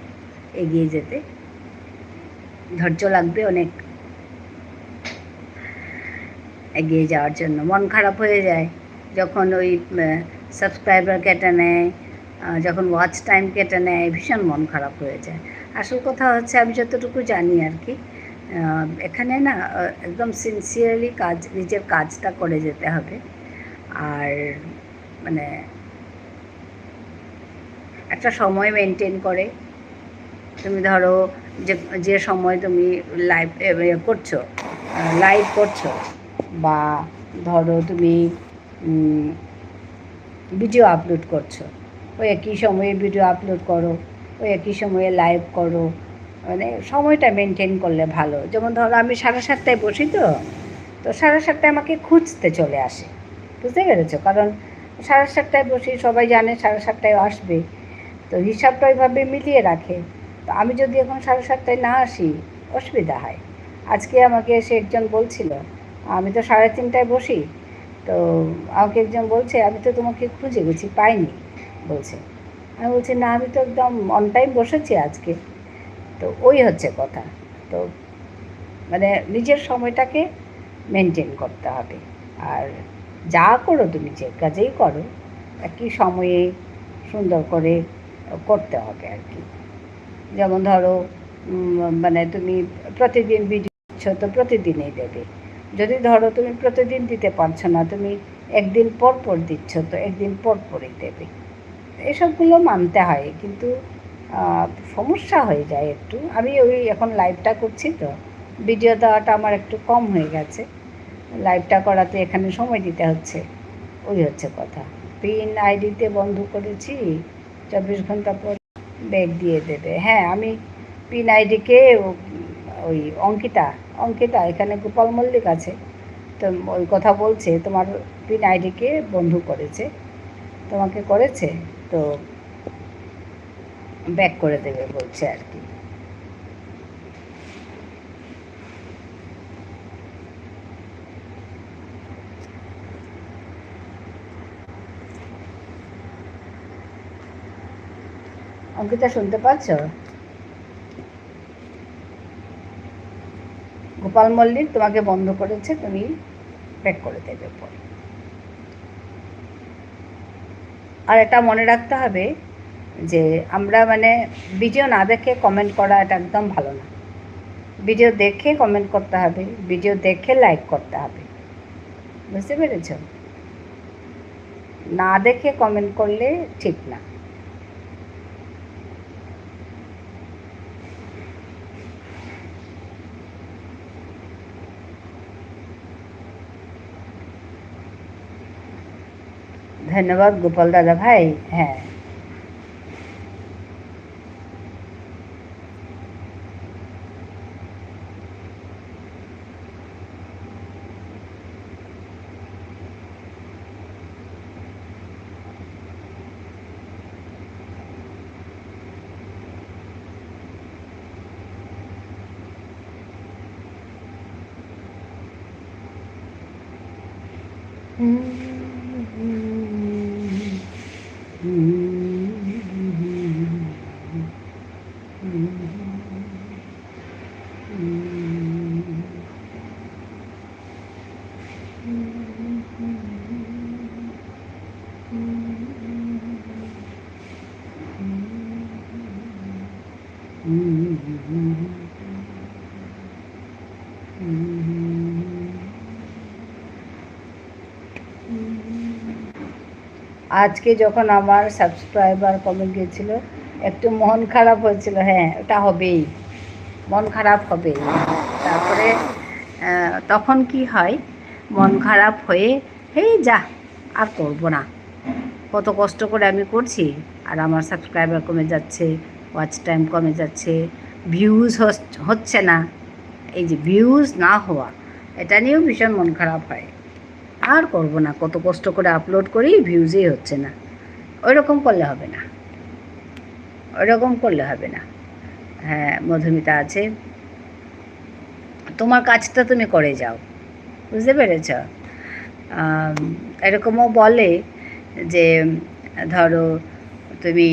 এগিয়ে যেতে, ধৈর্য লাগবে অনেক এগিয়ে যাওয়ার জন্য। মন খারাপ হয়ে যায় যখন ওই, আহ, subscriber কেটে নেয়, আহ, যখন watch time কেটে নেয়, ভীষণ মন খারাপ হয়ে যায়। আসল কথা হচ্ছে, আমি যতটুকু জানি আর কি, আহ, এখানে না, আহ, একদম sincerely কাজ, নিজের কাজটা করে যেতে হবে। আর মানে একটা সময় maintain করে, তুমি ধরো যে, যে সময় তুমি live, এ, এ, করছো, আহ, live করছো, বা ধরো তুমি, উম, video upload করছো, ওই একই সময়ে video upload করো, ওই একই সময়ে live করো, মানে সময়টা maintain করলে ভালো। যেমন ধরো আমি সাড়ে সাতটায় বসি তো, তো সাড়ে সাতটায় আমাকে খুঁজতে চলে আসে, বুঝতে পেরেছো? কারণ সাড়ে সাতটায় বসি, সবাই জানে সাড়ে সাতটায় আসবে, তো হিসাবটা ওইভাবে মিলিয়ে রাখে। তো আমি যদি এখন সাড়ে সাতটায় না আসি, অসুবিধা হয়। আজকে আমাকে এসে একজন বলছিল, "আমি তো সাড়ে তিনটায় বসি", তো আমাকে একজন বলছে, "আমি তো তোমাকে খুঁজে গেছি, পাইনি", বলছে। আমি বলছি, "না, আমি তো একদম on time বসেছি আজকে।" তো ওই হচ্ছে কথা। তো মানে নিজের সময়টাকে maintain করতে হবে। আর যা করো তুমি, যে কাজেই করো, একই সময়ে সুন্দর করে করতে হবে আর কি। যেমন ধরো, উম, মানে তুমি প্রতিদিন video দিচ্ছ, তো প্রতিদিনই দেবে। যদি ধরো তুমি প্রতিদিন দিতে পারছো না, তুমি একদিন পর পর দিচ্ছ, তো একদিন পর পরই দেবে। এসবগুলো মানতে হয়, কিন্তু, আহ, সমস্যা হয়ে যায় একটু। আমি ওই এখন liveটা করছি তো, video দেওয়াটা আমার একটু কম হয়ে গেছে। Liveটা করাতে এখানে সময় দিতে হচ্ছে, ওই হচ্ছে কথা। PIN IDতে বন্ধ করেছি, চব্বিশ ঘন্টা পর back দিয়ে দেবে। হ্যাঁ, আমি PIN IDকে, ওই অঙ্কিতা, অঙ্কিতা এখানে গোপাল মল্লিক আছে, তো ওই কথা বলছে, "তোমার PIN IDকে বন্ধ করেছে, তোমাকে করেছে, তো back করে দেবে", বলছে আর কি। অঙ্কিতা, শুনতে পাচ্ছ? গোপাল মল্লিক তোমাকে বন্ধ করেছে, তুমি back করে দেবে পরে। আর এটা মনে রাখতে হবে যে আমরা মানে video না দেখে comment করা, এটা একদম ভালো না। Video দেখে comment করতে হবে, video দেখে like করতে হবে, বুঝতে পেরেছো? না দেখে comment করলে ঠিক না। ধন্যবাদ গোপাল দাদা ভাই। হ্যাঁ। আজকে যখন আমার সাবস্ক্রাইবার কমে গিয়েছিল, একটু মন খারাপ হয়েছিল। হ্যাঁ, ওটা হবেই, মন খারাপ হবেই। তারপরে, আহ, তখন কি হয়, মন খারাপ হয়ে, "এই যা, আর করবো না, কত কষ্ট করে আমি করছি, আর আমার সাবস্ক্রাইবার কমে যাচ্ছে, ওয়াচ টাইম কমে যাচ্ছে, ভিউজ হচ্ছে না।" এই যে ভিউজ না হওয়া, এটা নিয়েও ভীষণ মন খারাপ হয়। আর করবো না, কত কষ্ট করে আপলোড করি, ভিউজই হচ্ছে না। ওইরকম করলে হবে না, ওইরকম করলে হবে না। হ্যাঁ, মধুমিতা আছে, তোমার কাজটা তুমি করে যাও, বুঝতে পেরেছ? আম, এরকমও বলে যে, ধরো, তুমি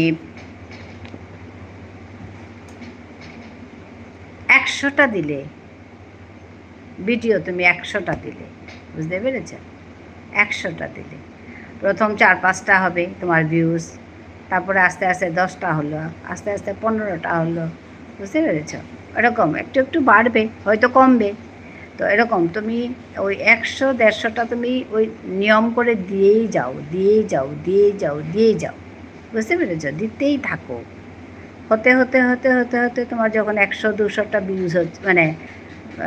একশোটা দিলে, ভিডিও তুমি একশোটা দিলে, বুঝতে পেরেছ? একশোটা দিলে, প্রথম চার পাঁচটা হবে তোমার ভিউজ, তারপরে আস্তে আস্তে দশটা হলো, আস্তে আস্তে পনেরোটা হলো, বুঝতে পেরেছ? এরকম একটু একটু বাড়বে, হয়তো কমবে। তো এরকম তুমি ওই একশো দেড়শোটা তুমি ওই নিয়ম করে দিয়েই যাও, দিয়েই যাও, দিয়েই যাও, দিয়েই যাও, বুঝতে পেরেছ? দিতেই থাকো। হতে হতে হতে হতে হতে তোমার যখন একশো দুশোটা ভিউজ হচ্ছে, মানে,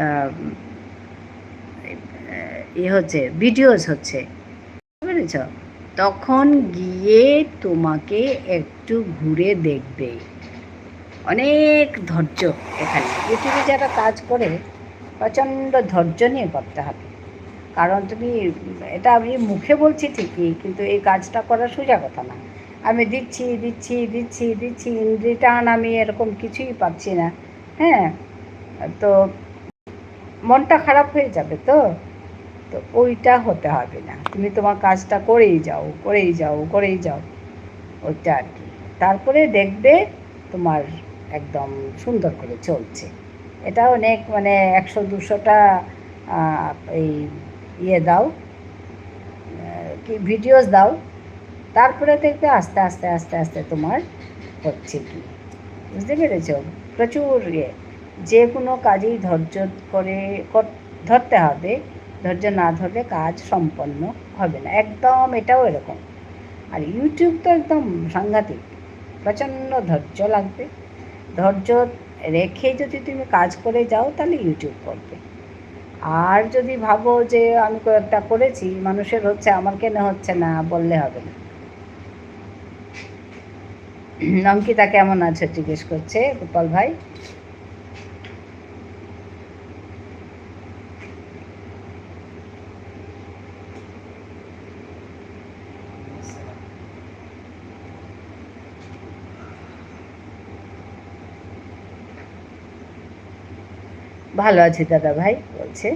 আহ, ইয়ে হচ্ছে, ভিডিওস হচ্ছে, বুঝতে পেরেছ? তখন গিয়ে তোমাকে একটু ঘুরে দেখবে। অনেক ধৈর্য এখানে। YouTube-এ যারা কাজ করে, প্রচণ্ড ধৈর্য নিয়ে করতে হবে। কারণ তুমি, এটা আমি মুখে বলছি ঠিকই, কিন্তু এই কাজটা করা সোজা কথা না। আমি দিচ্ছি, দিচ্ছি, দিচ্ছি, দিচ্ছি, in return আমি এরকম কিছুই পাচ্ছি না। হ্যাঁ, তো মনটা খারাপ হয়ে যাবে তো। তো ওইটা হতে হবে না, তুমি তোমার কাজটা করেই যাও, করেই যাও, করেই যাও, ওইটা আর কি। তারপরে দেখবে তোমার একদম সুন্দর করে চলছে। এটা অনেক, মানে, একশো দুশোটা, আহ, এই ইয়ে দাও, আহ, কি ভিডিওস দাও, তারপরে দেখবে আস্তে আস্তে আস্তে আস্তে তোমার হচ্ছে কি, বুঝতে পেরেছো? প্রচুর ইয়ে, যে কোনো কাজেই ধৈর্য করে কর-, ধরতে হবে, ধৈর্য না ধরলে কাজ সম্পন্ন হবে না। একদম এটাও এরকম। আর YouTube তো একদম সাংঘাতিক, প্রচণ্ড ধৈর্য লাগবে। ধৈর্য রেখে যদি তুমি কাজ করে যাও, তাহলে YouTube করবে। আর যদি ভাবো যে আমি কয়েকটা করেছি, মানুষের হচ্ছে, আমার কেন হচ্ছে না, বললে হবে না। অঙ্কিতা কেমন আছো জিজ্ঞেস করছে গোপাল ভাই। ভালো আছি দাদা ভাই, বলছে।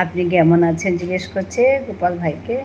আপনি কেমন আছেন জিজ্ঞেস করছে গোপাল ভাইকে।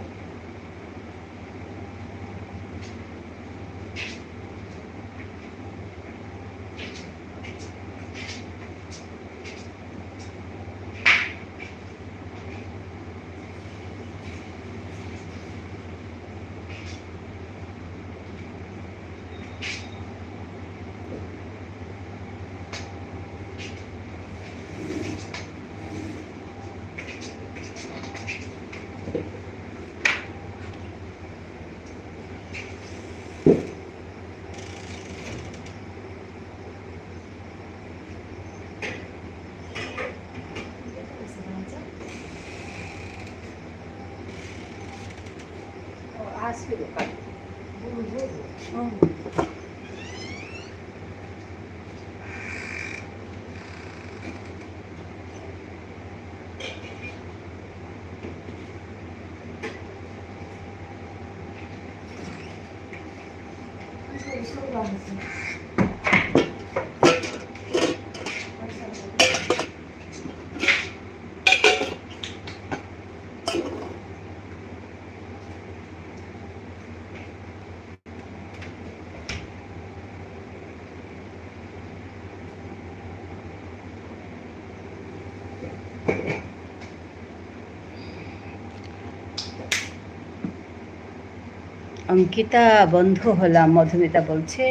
অঙ্কিতা, বন্ধু হলাম, মধুমিতা বলছে।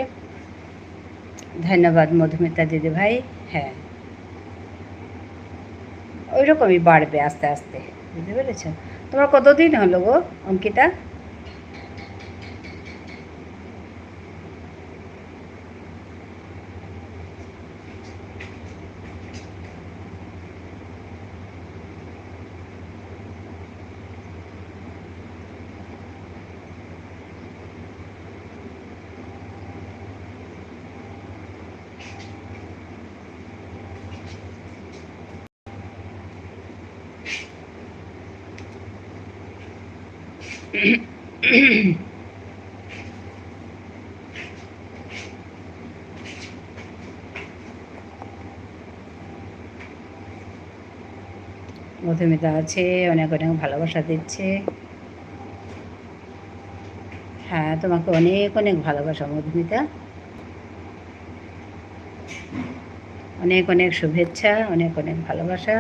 ধন্যবাদ মধুমিতা দিদিভাই। হ্যাঁ, ওইরকমই বাড়বে আস্তে আস্তে, বুঝতে পেরেছো? তোমার কতদিন হলো গো অঙ্কিতা? মধুমিতা আছে, অনেক অনেক ভালোবাসা দিচ্ছে। হ্যাঁ, তোমাকে অনেক অনেক ভালোবাসা মধুমিতা। অনেক অনেক শুভেচ্ছা, অনেক অনেক ভালোবাসা।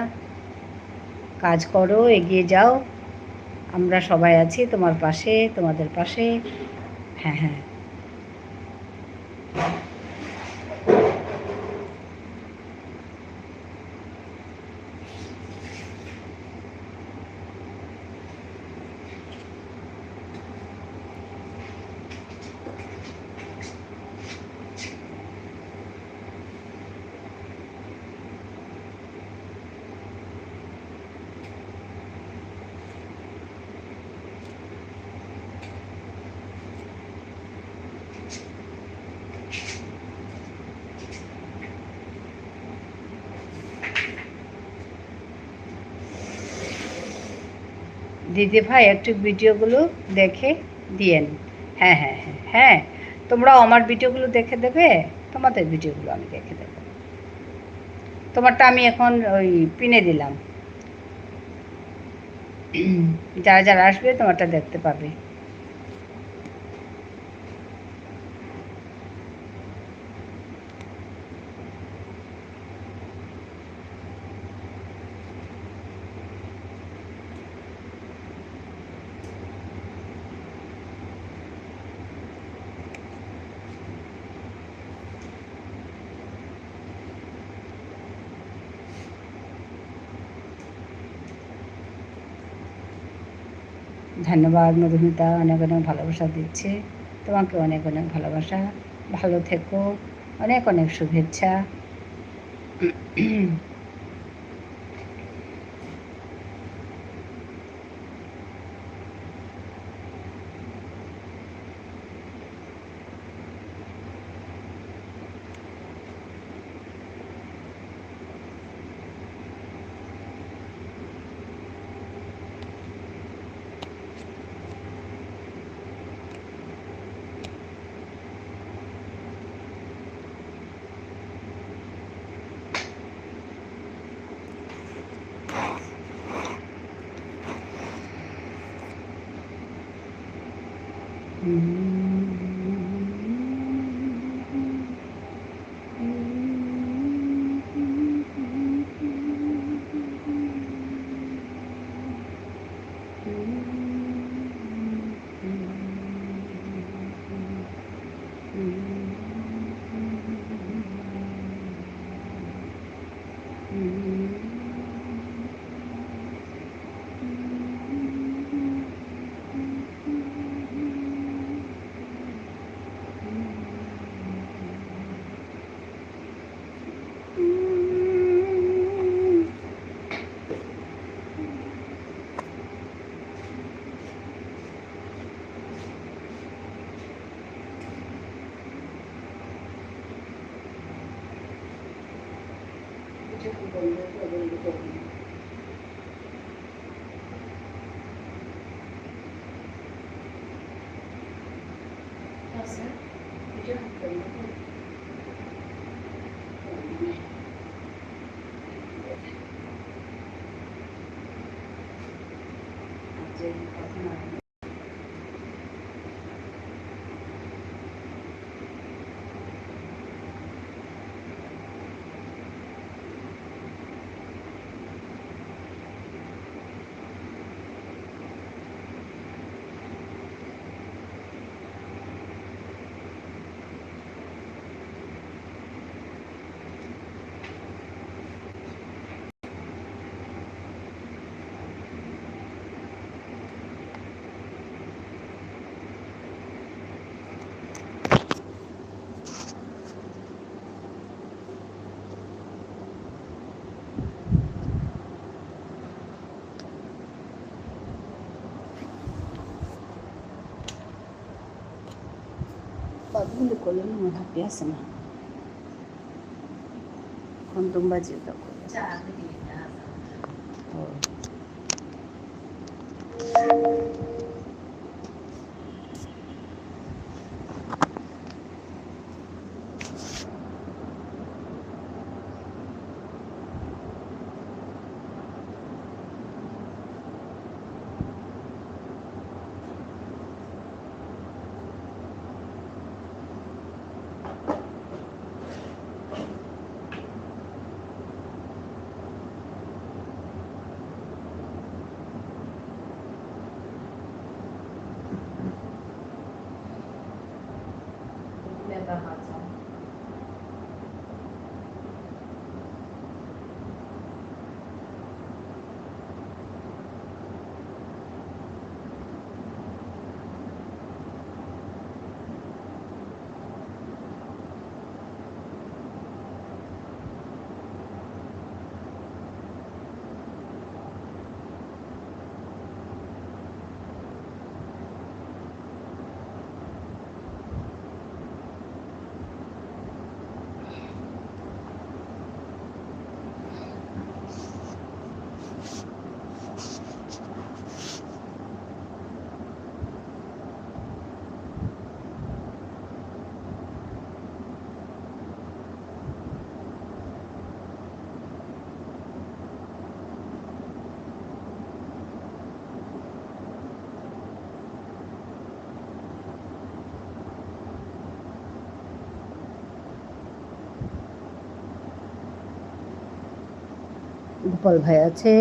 কাজ করো, এগিয়ে যাও। আমরা সবাই আছি তোমার পাশে, তোমাদের পাশে। হ্যাঁ, হ্যাঁ। দিদি ভাই, একটু ভিডিওগুলো দেখে দিয়েন। হ্যাঁ, হ্যাঁ, হ্যাঁ, হ্যাঁ, তোমরাও আমার ভিডিওগুলো দেখে দেবে, তোমাদের ভিডিওগুলো আমি দেখে দেবো। তোমারটা আমি এখন ওই পিনে দিলাম, যারা যারা আসবে তোমারটা দেখতে পাবে। ধন্যবাদ মধুমিতা, অনেক অনেক ভালোবাসা দিচ্ছে। তোমাকে অনেক অনেক ভালোবাসা, ভালো থেকো, অনেক অনেক শুভেচ্ছা। বাবুলে কলম মনে হাতে আসে না। কোন তুম বাজিয়ে দাও। ও। গোপাল ভাই আছে।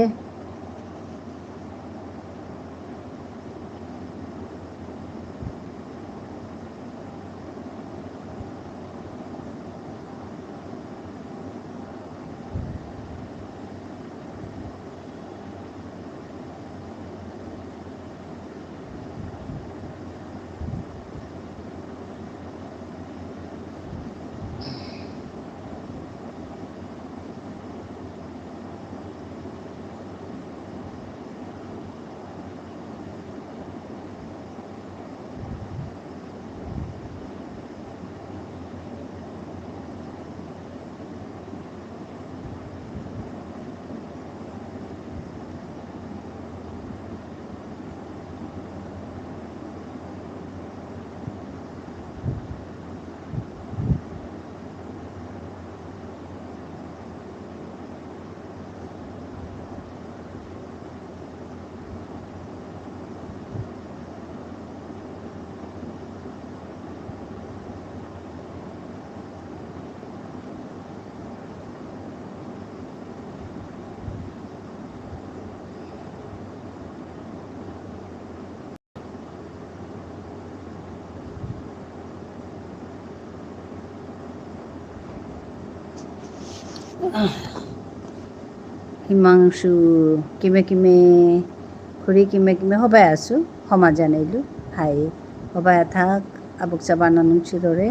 হিমাংশু, কিমে কিমে, খুরি কিমে কিমে, হবাই আসু, হমা জানাইলু, হাই, হবাই থাক, আবুক চাবানা নুংসিদরে।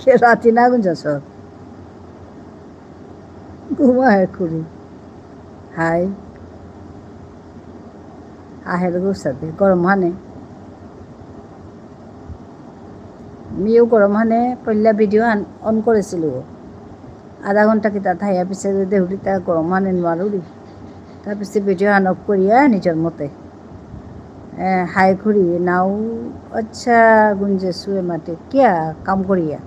কে রাতি না গুঞ্জাস? কুমা হে খুরি। হাই। আহের গুসাতে, গরম হানে। মিও গরম হানে পইলা video হান on করেছিল। আধা ঘন্টা কিতা থাইয়া পিছে দেহুরি তা গরম হানে নোয়ারুরি। তার পিছে video হান off করিয়া নিজের মতে। এ, হাই খুরি, নাও, আচ্ছা, গুঞ্জে সুয়ে মাতে, কিয়া কাম করিয়া?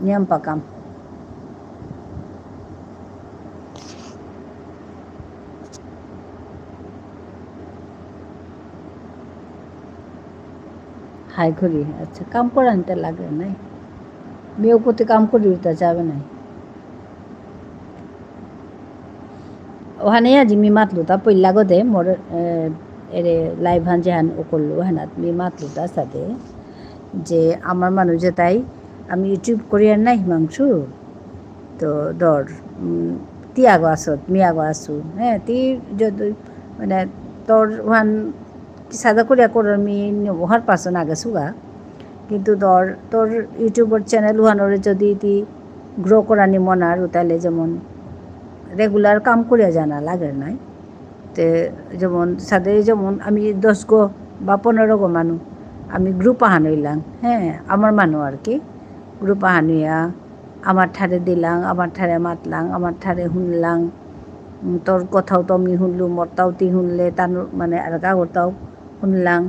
নিয়ম পাকাম। হাই খুরি, আচ্ছা, কাম করানিতে লাগে নাই। মিও কোতে কাম করি উঠতে যাবে নাই। ওহানে আজি মি মাতলু তা পইলা গদে মোর, এ, এরে live হান যেহান ও করলু, হেনাত মি মাতলু তা সাথে যে আমার মানু যেতাই আমি YouTube করিয়ার না হিমাংশু, তো ধর, উম, তি আগো আসত, মি আগো আসু, হ্যাঁ, তি যদি, মানে, তোর ওহান কিসাদে করিয়া করর মি ওহার পাসন আগে সুগা। কিন্তু ধর, তোর YouTube-র channel ওহানরে যদি তি grow করানি মনার, তাহলে যেমন regular কাম করিয়া যানা লাগে নাই। তে যেমন সাদে যেমন আমি দশ গো বা পনেরো গো মানু, আমি group আহান হইলাম, হ্যাঁ, আমার মানু আর কি, group আহান হইয়া আমার ঠারে দিলাম, আমার ঠারে মাতলাম, আমার ঠারে শুনলাম, উম, তোর কথাও তো আমি শুনলু, মোরটাও তি শুনলে, তার মানে আর কাগরটাও শুনলাম।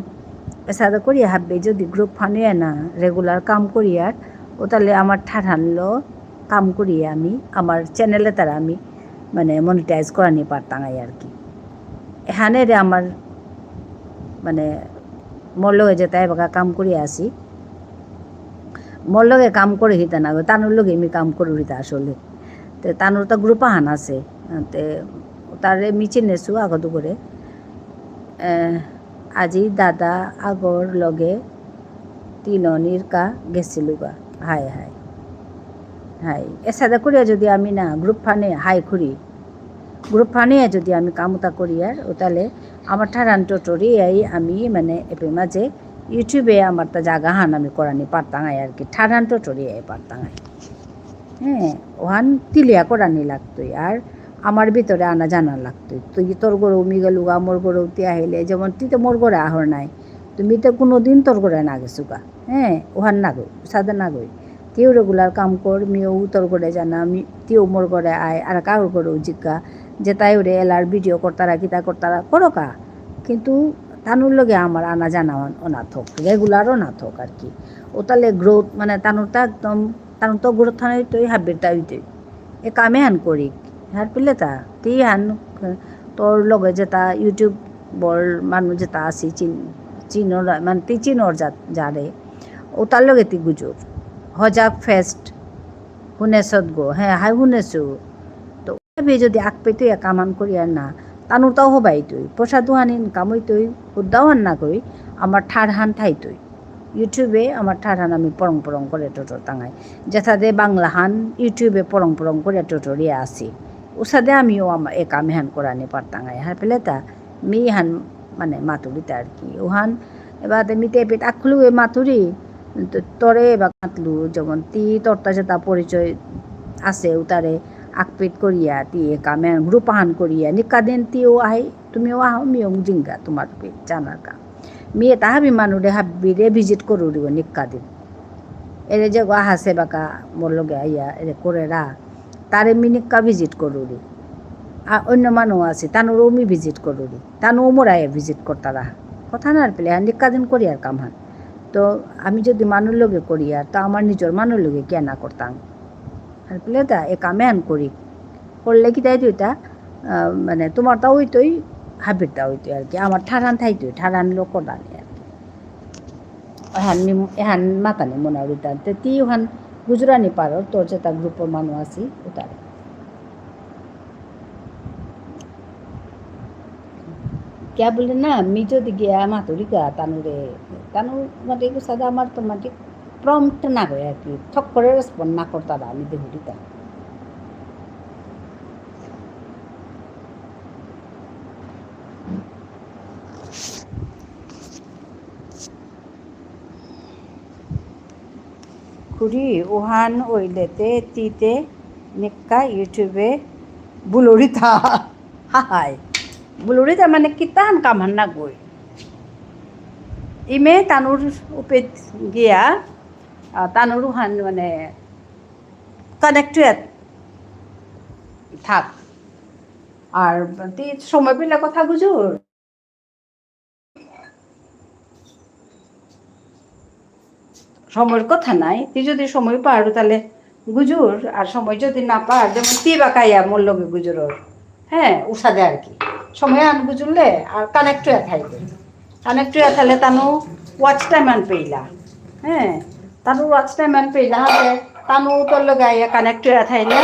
এসাদে করিয়া হাব্বে যদি group ফানুয়া না regular কাম করিয়ার, ও তাহলে আমার ঠারহানলো কাম করিয়া আমি, আমার channel এ তারা আমি মানে monetize করানি পারতাম আই আর কি। এহানে রে আমার মানে মোর লগে যেতা এবাকা কাম করিয়া আসি, মোর লগে কাম করে হিতা না গো, তানুর লগে আমি কাম করে হিতা আসলে। তে তানুর তো group আহান আছে, তে তারে মি চিনেসু আগত করে। এ, আজি দাদা আগর লগে তিলনির কা গেছিলুগা। হাই, হাই। হাই। এসাদে করিয়া যদি আমি না group ফানে হাই করি, group ফানে যদি আমি কামতা করি আর, ও তাহলে আমার ঠারহান টোটরি আই আমি মানে এপে মাঝে YouTube-এ আমার তা জায়গা হান আমি করানি পারতাম আই আর কি, ঠারহান টোটরি আই পারতাম আই। হ্যাঁ, ওহান তিলিয়া করানি লাগতই, আর আমার ভিতরে আনা জানা লাগতই। তুই তোর গরু মি গেলুগা, মোর গরু তি আহিলে, যেমন তি তো মোর গরে আহর নাই, তুমি তো কোনোদিন তোর গরে না গেছুগা। হ্যাঁ, ওহান না গই, সাদে না গই। তিও regular কাম কর, মিও তোর গরে জানা, মি-, তিও মোর গরে আয়, আর কার গরেও জিজ্ঞা, যে তাই ওরে এলার video করতারা, কিতা করতারা, করো কা। কিন্তু তানুর লগে আমার আনা জানা অন-, অনা থক, regular অনা থক আর কি। ও তাহলে growth, মানে তানুর তা একদম, তানুর তো growth থানাই তো হাবির তা হইতই। এ কামে হান করি, হার পেলে তা, তি হান, তোর লগে যেতা YouTube বল মানু যেতা আছি, চিন-, চিনর, মানে তি চিনর যা-, যারে, ও তার লগে তি গুজর। হজাক Fest, হুনেছত গো, হ্যাঁ, হাই হুনেছু। তো এবে যদি আকপে তুই কামান করিয়ার না, তানুর তাও হবাই তুই, পয়সা দুহান income হইতই, হুদ্দাও হান না কই, আমার ঠারহান থাইতই। YouTube-এ আমার ঠারহান আমি পরং পরং করে টোটোর তাঙাই। যেসাদে বাংলা হান YouTube-এ পরং পরং করে টোটোরিয়া আসি। উসাদে আমিও আমা-, এ কাম এহান করানি পারতাঙাই। হার পেলে তা মি হান মানে মাতুরিতা আর কি। ওহান এবারে মি তে এপিত আকলুগে মাতুরি, তো তোরে এবার মাতলু, যেমন তি তোরতা যেতা পরিচয় আছে, উতারে আকপিত করিয়া, তি এ কামে group আহান করিয়া, নিকা দিন তিও আহি, তুমিও আহো, মিও জিঙ্গা, তোমার পে জানার কা। মি এতা হাবি মানুরে হাবিরে visit করুরিগো নিকা দিন। এরে যে গো আহাসে বাকা মোর লগে আইয়া, এরে করেরা, তারে মি নিকা visit করুরি। আ, অন্য মানু আছে, তানুরও মি visit করুরি। তানু মোরায়ে visit করতারা। কথা না আর পেলে, হান নিকা দিন করিয়ার কাম হান। তো আমি যদি মানুর লগে করিয়ার, তো আমার নিজর মানুর লগে কিয়া না করতাম? আর পেলে তা, এ কামে হান করি। করলে কি তাই তুই তা, আহ, মানে, তোমার তা হইতই, হাবির তা হইতই আর কি। আমার ঠারহান থাইতই, ঠারহান লোক করতাম আর কি। এহান নি-, এহান মাতানি মনাউরিতা। তে তি ওহান গুজরানি পারো, তোর যেতা group-র মানু আছি, উতারে। কিয়া বুলে না, মি যদি গিয়া মাতুরিগা, তানুরে, তানু মাতে এগো সাদা আমার তো মাতে prompt না হয় আর কি, থক করে respond না করতারা, আমি দেহুরিতা। খুড়ি, ওহান ওইলেতে তিতে নিক্কা YouTube-এ বুলুরিতা। হাই। বুলুরিতা মানে কিতান কামহান না গই। ইমে তানুর উপে গিয়া, আ, তানুর ওহান মানে connect হয়ে থাক। আর তি সময় পেলে কথা গুজুর। সময়র কথা নাই, তি যদি সময় পার তাহলে গুজুর, আর সময় যদি না পার, যেমন তি বা কাইয়া মোর লগে গুজুরর, হ্যাঁ, উসাদে আর কি। সময় আন গুজুরলে আর connect হয়ে থাকবে। Connect হয়ে থাকলে তানু watch time আন পেইলা, হ্যাঁ, তানু watch time আন পেইলা, হাতে তানু তোর লগে আইয়া connect হয়ে থাইলে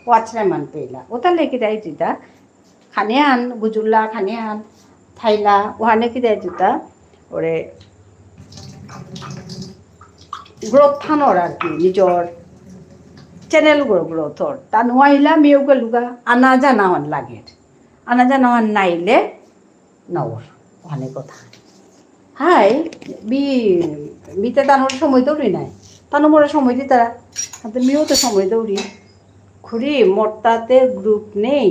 watch time আন পেইলা। ও তাহলে কি দেয় যেটা খানিহান গুজুল্লা, খানিহান থাইলা, ওহানে কি দেয় জুতা, ওরে growth থানোর আর কি, নিজর channel গুলো growth অর। তা নোয়াইলা মিউ গেলুগা, আনা জানা হন লাগের। আনা জানা হন নাইলে নওর, ওহানে কথা। হাই, মি, মিতে তানোর সময় দৌড়ি নাই। তানো মোরে সময় দিতারা। হাতে মিও তো সময় দৌড়ি। খুড়ি, মোরতাতে group নেই।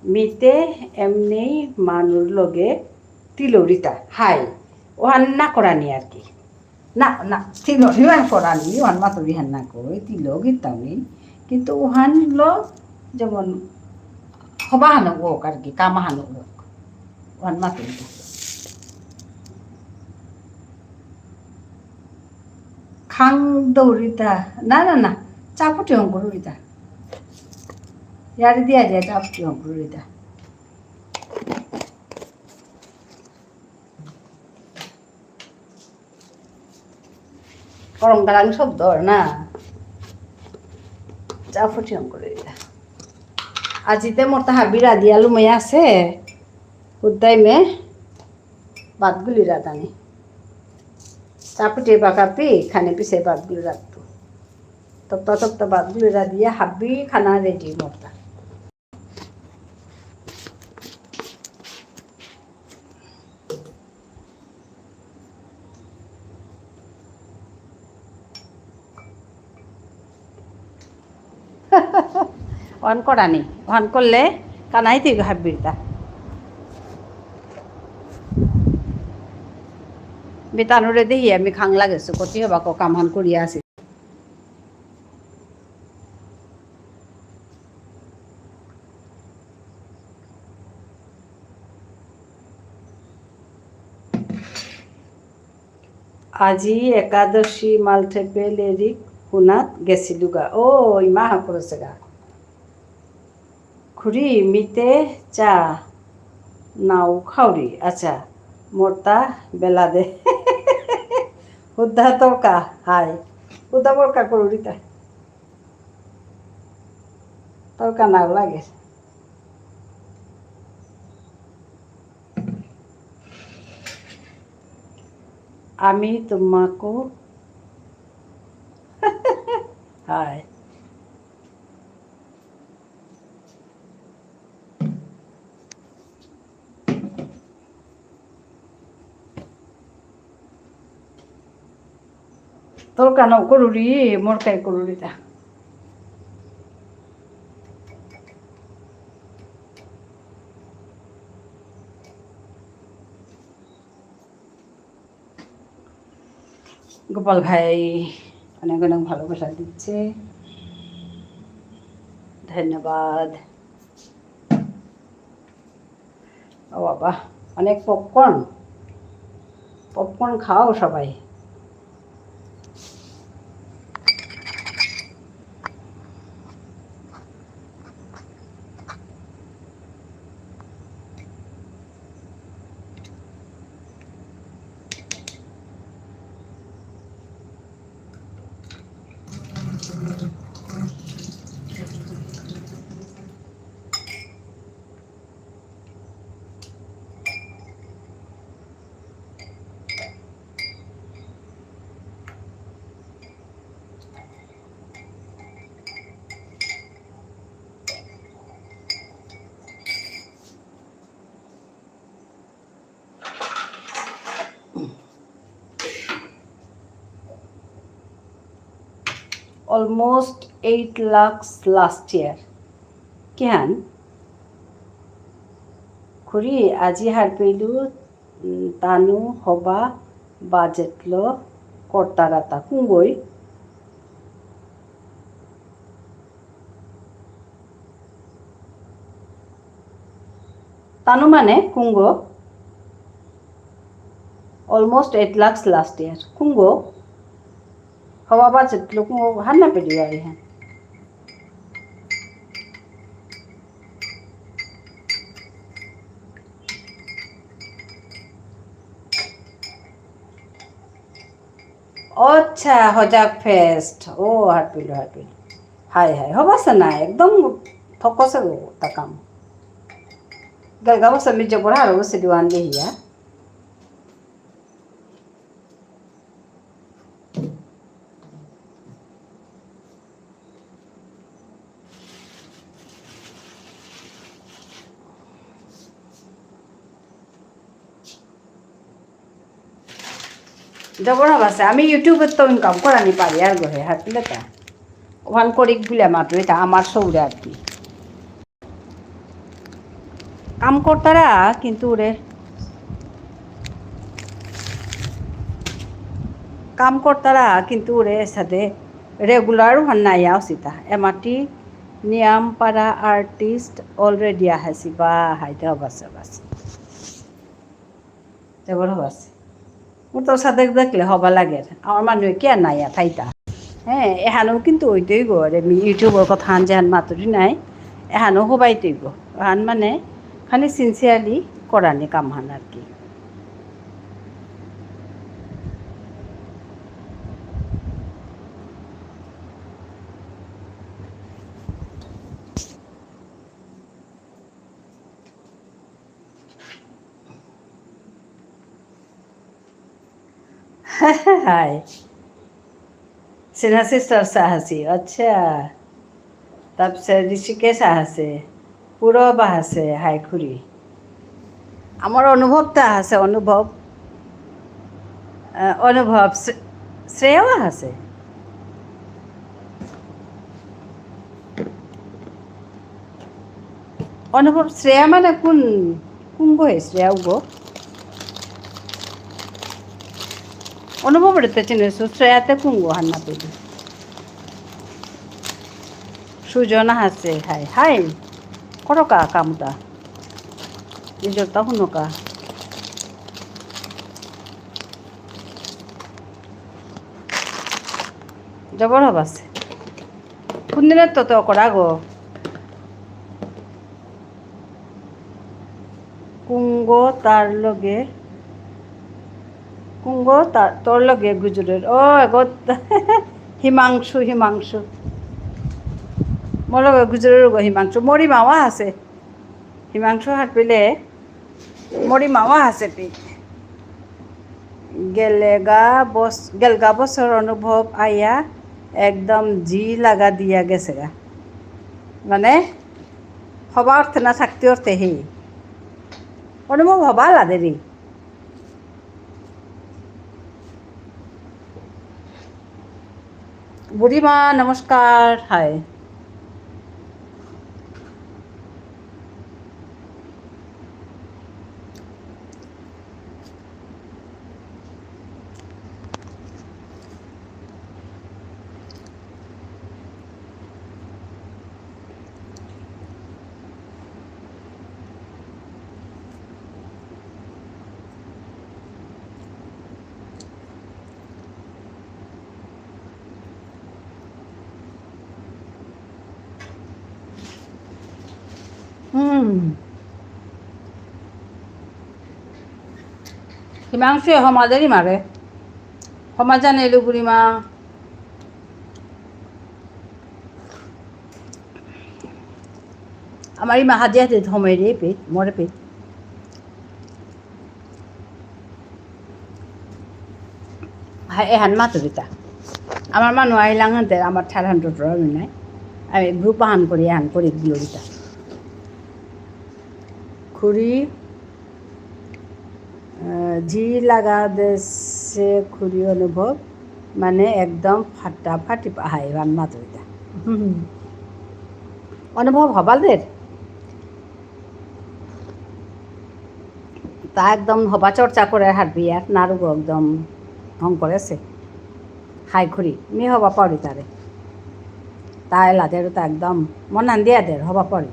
মিতে এমনেই মানুর লগে তিলৌরিতা। হাই, ওহান না করানি আর কি। না, না, তিলৌরি ওহান করানি, ওহান মাতুরি হান না কই, তিলৌরিতা নেই। কিন্তু ওহান লো যেমন হবাহানো হোক আর কি, কামাহানো হোক। ওহান মাতুরি। খাং দৌড়িতা। না, না, না। চাপুটি হং করুরিতা। ইয়ারি দিয়া দিয়া চাপুটি হং করুরিতা। করং গালাং শব্দ না। চাপুটি হং করুরিতা। আজিতে মোর তাহা বিরা দিয়া লুমে আছে। উদ্দাই মে ভাতগুলি রাঁধানি। চাপুটি বাকাপি খানি পিছে ভাতগুলি রাঁধতো। তপ্তা তপ্তা ভাতগুলি রাঁধিয়া হাবি খানা ready মোরতা। On করানি, on করলে কানাই তুই হাবিরতা। বেতানুরে দেহি আমি খাং লাগেছো, কতি হবা কো কামহান করিয়া আছি। আজি একাদশী মালঠেপে লেরিক হুনাত গেছিলুগা। ও, ইমা হাকুরসেগা। খুড়ি, মিতে চা নাও খাউরি। আচ্ছা, মোরতা বেলা দে। হুদ্দা তরকা, হাই। হুদ্দা বরকা করুরিতা। তরকা নাও লাগে। আমি তোমাকো হাই। তরকা নাও করুরি, মোরকাই করুরিতা। গোপাল ভাই অনেক অনেক ভালোবাসা দিচ্ছে, ধন্যবাদ। ও বাবা, অনেক popcorn। Popcorn খাও সবাই। Almost eight lakhs last year. কিহান? খুরি, আজি হারপেলু, উম, তানু হবা budget লো করতারাতা কুঙ্গই। তানু মানে কুঙ্গ, almost eight lakhs last year। কুঙ্গ, হবা budget লো কুঙ্গ হার না পেলি বাড়ি হ্যাঁ। আচ্ছা, হজাক ফেস্ট। ও, হারপিল, হারপিল। হাই, হাই, হবাসে না, একদম থকসে গো, তাকাম। গেলগা বসে মি জবর হারো বসে দিওয়ান দেহিয়া। জবর হবাসে, আমি YouTube-এ তো income করানি পারি আর গো হে, হারপিলে তা। ওহান করিক বুলে মাত্র, এটা আমার সৌরে আর কি। কাম করতারা কিন্তু ওরে, কাম করতারা কিন্তু ওরে সাথে regular ওহান নাই আসিতা। এমাটি নিয়াম পারা artist already আহেসি বা হাইতে হবাসে হবাসে। জবর হবাসে। মোর তো সাদেক দেখলে হবা লাগে। আমার মানুষ কিয়া নাই আর থাইতা। হ্যাঁ, এহানো কিন্তু ওইটাই গো, রে মি YouTube-র কথা হান যেহান মাতুরি নাই, এহানো হবাই তুই গো। ওহান মানে খালি sincerely করানি কাম হান আর কি। হাই। সিনহা সিস্টার্স আহাসি, আচ্ছা। তারপরে ঋষিকেশ আহাসে, পূরব আহাসে, হাই খুরি। আমার অনুভবটা আহাসে, অনুভব। আহ, অনুভব, শ্রে-, শ্রেয়াও আহাসে। অনুভব, শ্রেয়া মানে কোন, কোন গো হে শ্রেয়া গো? অনুভব রে তে চিনেসু, শ্রেয়াতে কোন গো হান্না পেলি? সুজন আহাসে, হাই, হাই। করো কা কামটা। নিজরতা হুনো কা। জবর হবাসে। কোনদিনে তো তো করা গো? কুঙ্গ তার লগে, কুঙ্গ তার, তোর লগে গুজরের। ও, এগো, হিমাংশু, হিমাংশু। মোর লগে গুজরের গো হিমাংশু। মরি মাওয়া আছে। হিমাংশু হারপিলে মরি মাওয়া আছে পি। গেলেগা বস-, গেলগা বছর অনুভব আয়া একদম জি লাগা দিয়া গেছেগা। মানে, হবা অর্থে না থাকতে অর্থে হে। অনুভব হবা লাদেরি। বুড়িমা, নমস্কার। হাই। হুম। হিমাংশু সমাজেরই মারে। সমাজ জানে এলো বুড়িমা। আমার এই মা হাজিয়া হাতে ধমে রে পে, মরে পে। হ্যাঁ, এহান মাতুরিতা। আমার মানু আইলাং হানতে আমার ঠার হান টোটো আমি নাই। আমি group আহান করি, আহান করি দিলরিতা। খুরি, আহ, জি লাগা দেসে খুরি অনুভব। মানে একদম ফাটাফাটি হাই ওহান মাতুরিতা। অনুভব হবালদের। তা একদম হবা চর্চা করে হারবি আর নারুগো একদম হং করেছে। হাই খুরি, মি হবা পাউরি তারে। তা এলাদের তা একদম মনান দিয়া দের হবা পাউরি।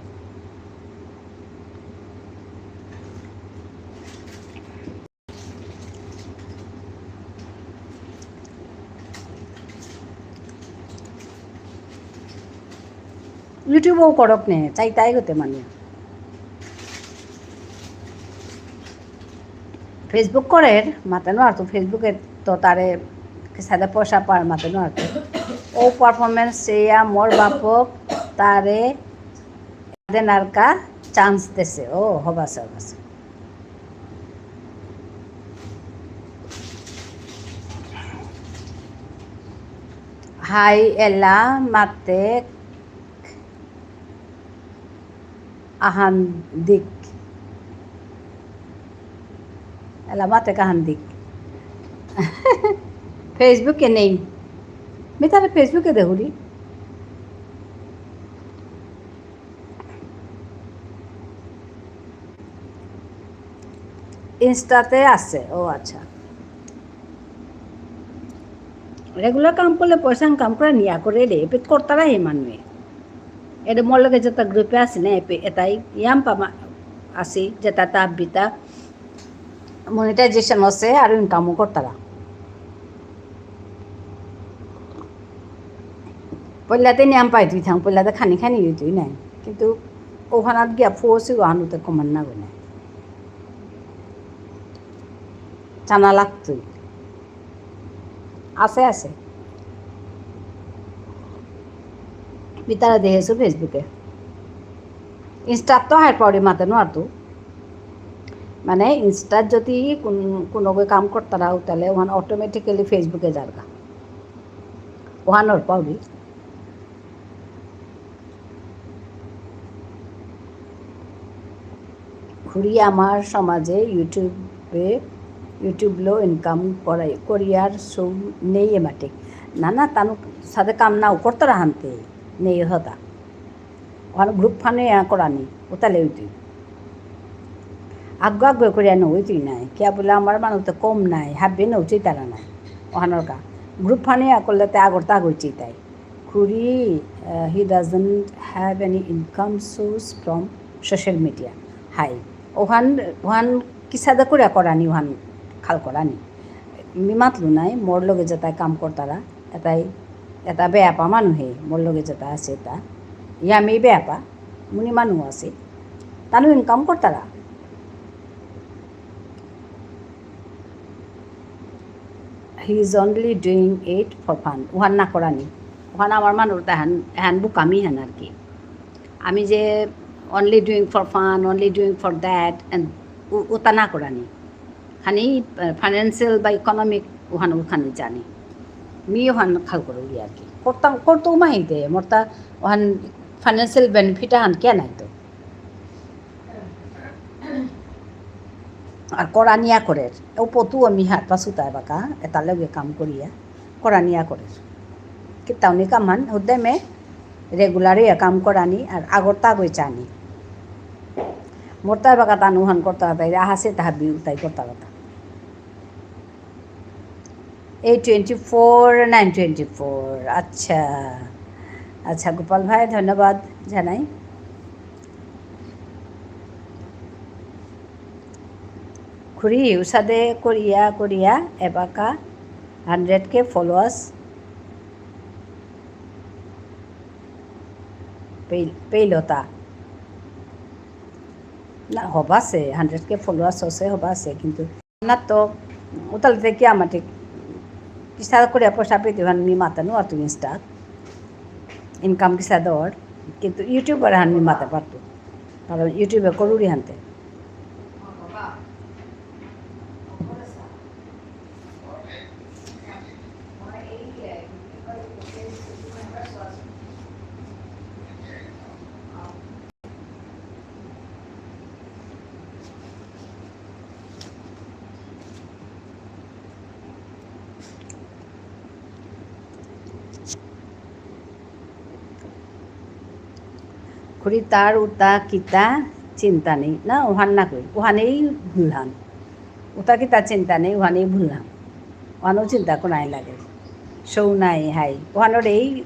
YouTube-ও করক নে, চাইতাই গতে মানে। Facebook করের, মাতে নো আর তো Facebook-এ তো তারে কিসাদে পয়সা পার মাতে নো আর তো। ও performance চেয়া মোর বাপক তারে দেনারকা chance দেসে। ও, হবাসে, হবাসে। হাই এলা মাতে আহান দিক। এলা মাতে কাহান দিক। Facebook-এ নেই। মি তারে Facebook-এ দেহুরি। Insta-তে আছে। ও আচ্ছা। Regular কাম করলে পয়সা income করে নিয়া করে রে, এপে করতারা হে মানুয়ে। এটা মোর লগে যেটা group-এ আছে না, এপে এটাই ইয়াম পামা আছে, যেটা তা বিতা monetization আছে আর income-ও করতারা। পইলাতে নিয়াম পাই তুই থাং, পইলাতে খানি খানি হই তুই নাই। কিন্তু ওখানাত গিয়া ফোর্স ওহানুতে কমান না গো নাই। চানা লাগতই। আছে, আছে। বিতারা দেহেছো Facebook-এ। Insta-ত তো হাই পাউরি মাতে নো আর তো। মানে Insta-ত যদি কোন-, কোনো গো কাম করতারা, তাহলে ওহান automatically Facebook-এ যারগা। ওহান ওর পাউরি। খুড়ি আমার সমাজে YouTube-এ, YouTube-লো income করাই, করিয়ার সৌ নেই এমাটিক। না, না, তানু সাথে কাম নাও করতারা হানতে, নেই হতা। ওখানে group ফানে ইয়া করানি, ওতালে হইতই। আগ্গো আগ্গো করিয়া নইতই নাই। কিয়া বুলে আমার মানু তো কম নাই, হাব্বে নৌ চেইতারা নাই। ওখানর কা। Group ফানে ইয়া করলে তে আগর তা আগই চেইতাই। খুড়ি, ah, he doesn't have any income source from social media. হাই। ওখান, ওখান কিসাদে করিয়া করানি, ওখান খাল করানি। মি মাতলু নাই, মোর লগে যেতাই কাম করতারা, এতাই, এতা বেয়াপা মানু হে, মোর লগে যেতা আছে এতা। ইয়ামি বেয়াপা, মুনি মানু আছে। তানু income করতারা। He is only doing it for fun. ওহান না করানি। ওহান আমার মানুর তা হান, হান বুকামি হান আর কি। আমি যে only doing for fun, only doing for that, and উ-, উতা না করানি। খানি, আহ, financial বা economic ওহান ওখানে জানি। মি ওহান খাল করে উড়ি আর কি। করতাম, করতেও মাহিতে, মোর তা ওহান financial benefit আহান কে নাই তো। আর করানিয়া করে, ও পতু আমি হারপা সুতায় বাকা, এতার লগে কাম করিয়া, করানিয়া করে। কিতাও নি কামান, হুদ্দে মে regular ইয়া কাম করানি, আর আগর তাগই চানি। মোর তাই বাকা তানু হান করতারা তাই, আহাসে তাহা বিউ তাই করতারা তা। Eight twenty four, nine twenty four। আচ্ছা। আচ্ছা, গোপাল ভাই, ধন্যবাদ জানাই। খুড়ি, উসাদে করিয়া করিয়া এবাকা hundred K followers পেই-, পেইলতা। না, হবাসে, hundred K followers হসে হবাসে, কিন্তু না তো, উতালতে কি আমার ঠিক, কিসা করে পয়সা পেতে হান মি মাতা নো আর তুই Insta income কিসা দর, কিন্তু YouTuber হান মি মাতা পারতো, কারণ YouTube-এ করুরি হানতে। খুড়ি তার উতা কিতা চিন্তা নেই। না, ওহান না কই। ওহানেই ভুলহান। উতা কিতা চিন্তা নেই, ওহানেই ভুলহান। ওহানও চিন্তা করাই লাগে। শৌ নাই হাই। ওহানরেই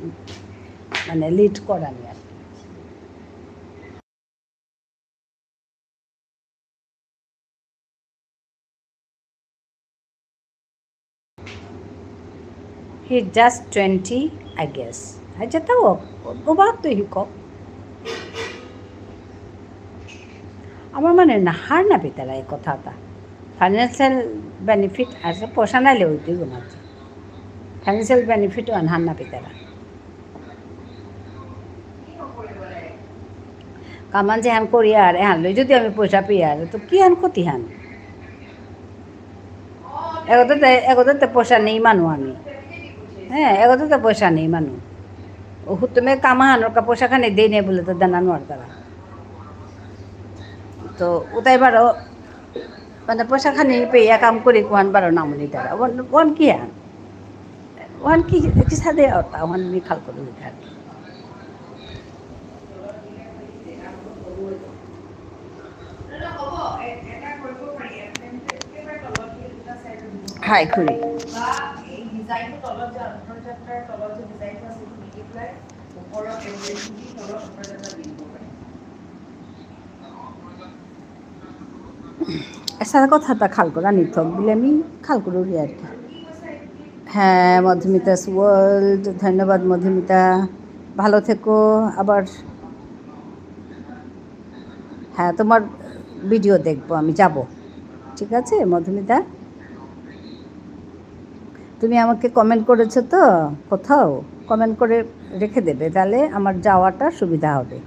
মানে lead করানি আর কি। He's just twenty, I guess. আচ্ছা, তাও ও-, অবাক তো হিক। আমার মানে না হার না পেতারা এই কথাটা। Financial benefit আছে, পয়সা নাইলে ওইটাই গুণ আছে। Financial benefit ওহান হার না পেতারা। কামান যেহান করিয়ার, এহান লই যদি আমি পয়সা পেয়ার, তো কিহান ক্ষতিহান? এগোতে তে, এগোতে তে পয়সা নেই মানু আমি। হ্যাঁ, এগোতে তে পয়সা নেই মানু। ও হুতুমে কামাহানর কা পয়সা খানি দেই নেই বুলে তো দেনা নোয়ারতারা। তো উতাই বারো, মানে পয়সা খানি পেয়া কাম করি কুহান বারো নামনি তারা। ওহান, ওহান কিহান? ওহান কি, কিসাদে অতা, ওহান মি খাল করে লিখা। হাই খুড়ি। এসাদে কথাটা খাল করা নিথক বুলে আমি খাল করুরি আর কি। হ্যাঁ, মধুমিতাস ওয়ার্ল্ড, ধন্যবাদ মধুমিতা, ভালো থেকো। আবার, হ্যাঁ, তোমার ভিডিও দেখবো আমি, যাব। ঠিক আছে মধুমিতা? তুমি আমাকে কমেন্ট করেছো তো কোথাও? কমেন্ট করে রেখে দেবে, তাহলে আমার যাওয়াটা সুবিধা হবে।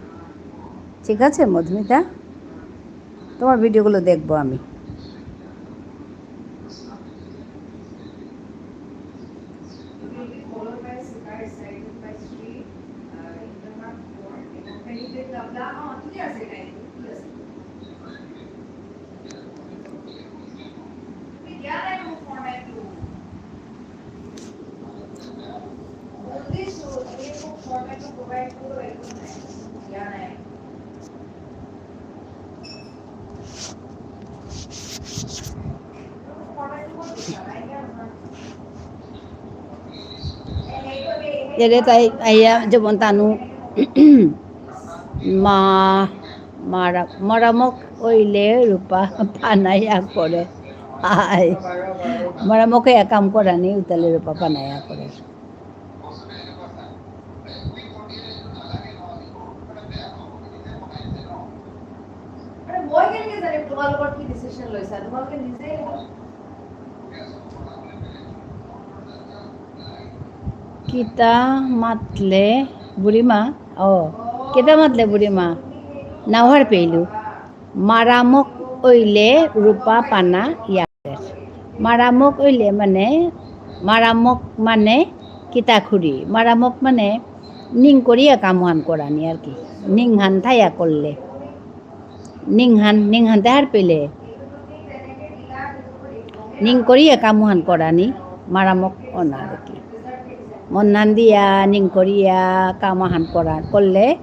ঠিক আছে মধুমিতা? তোমার ভিডিওগুলো দেখবো আমি। এরে তাই আইয়া যেমন তানু মা, মারা-, মরামক অইলে রূপা পানা ইয়া করে। আই, মরামকে এক কাম করানি, উতালে রূপা পানা ইয়া করে। আরে, মই কেনেকে জানিম তোমালোকৰ কি ডিচিশন লৈছা? তোমালোকে নিজে কিতা মাতলে বুড়িমা? অ, কিতা মাতলে বুড়িমা? নাওহার পেইলু। মারামক অইলে রূপা পানা ইয়ার। মারামক অইলে মানে, মারামক মানে কিতা খুড়ি? মারামক মানে নিং করিয়া কামহান করানি আর কি। নিংহান থায়া করলে। নিংহান, নিংহান তাহার পেলে। নিং করিয়া কামহান করানি, মারামক অনা আর কি। মনহান দিয়া, নিং করিয়া, কামহান করা, করলে,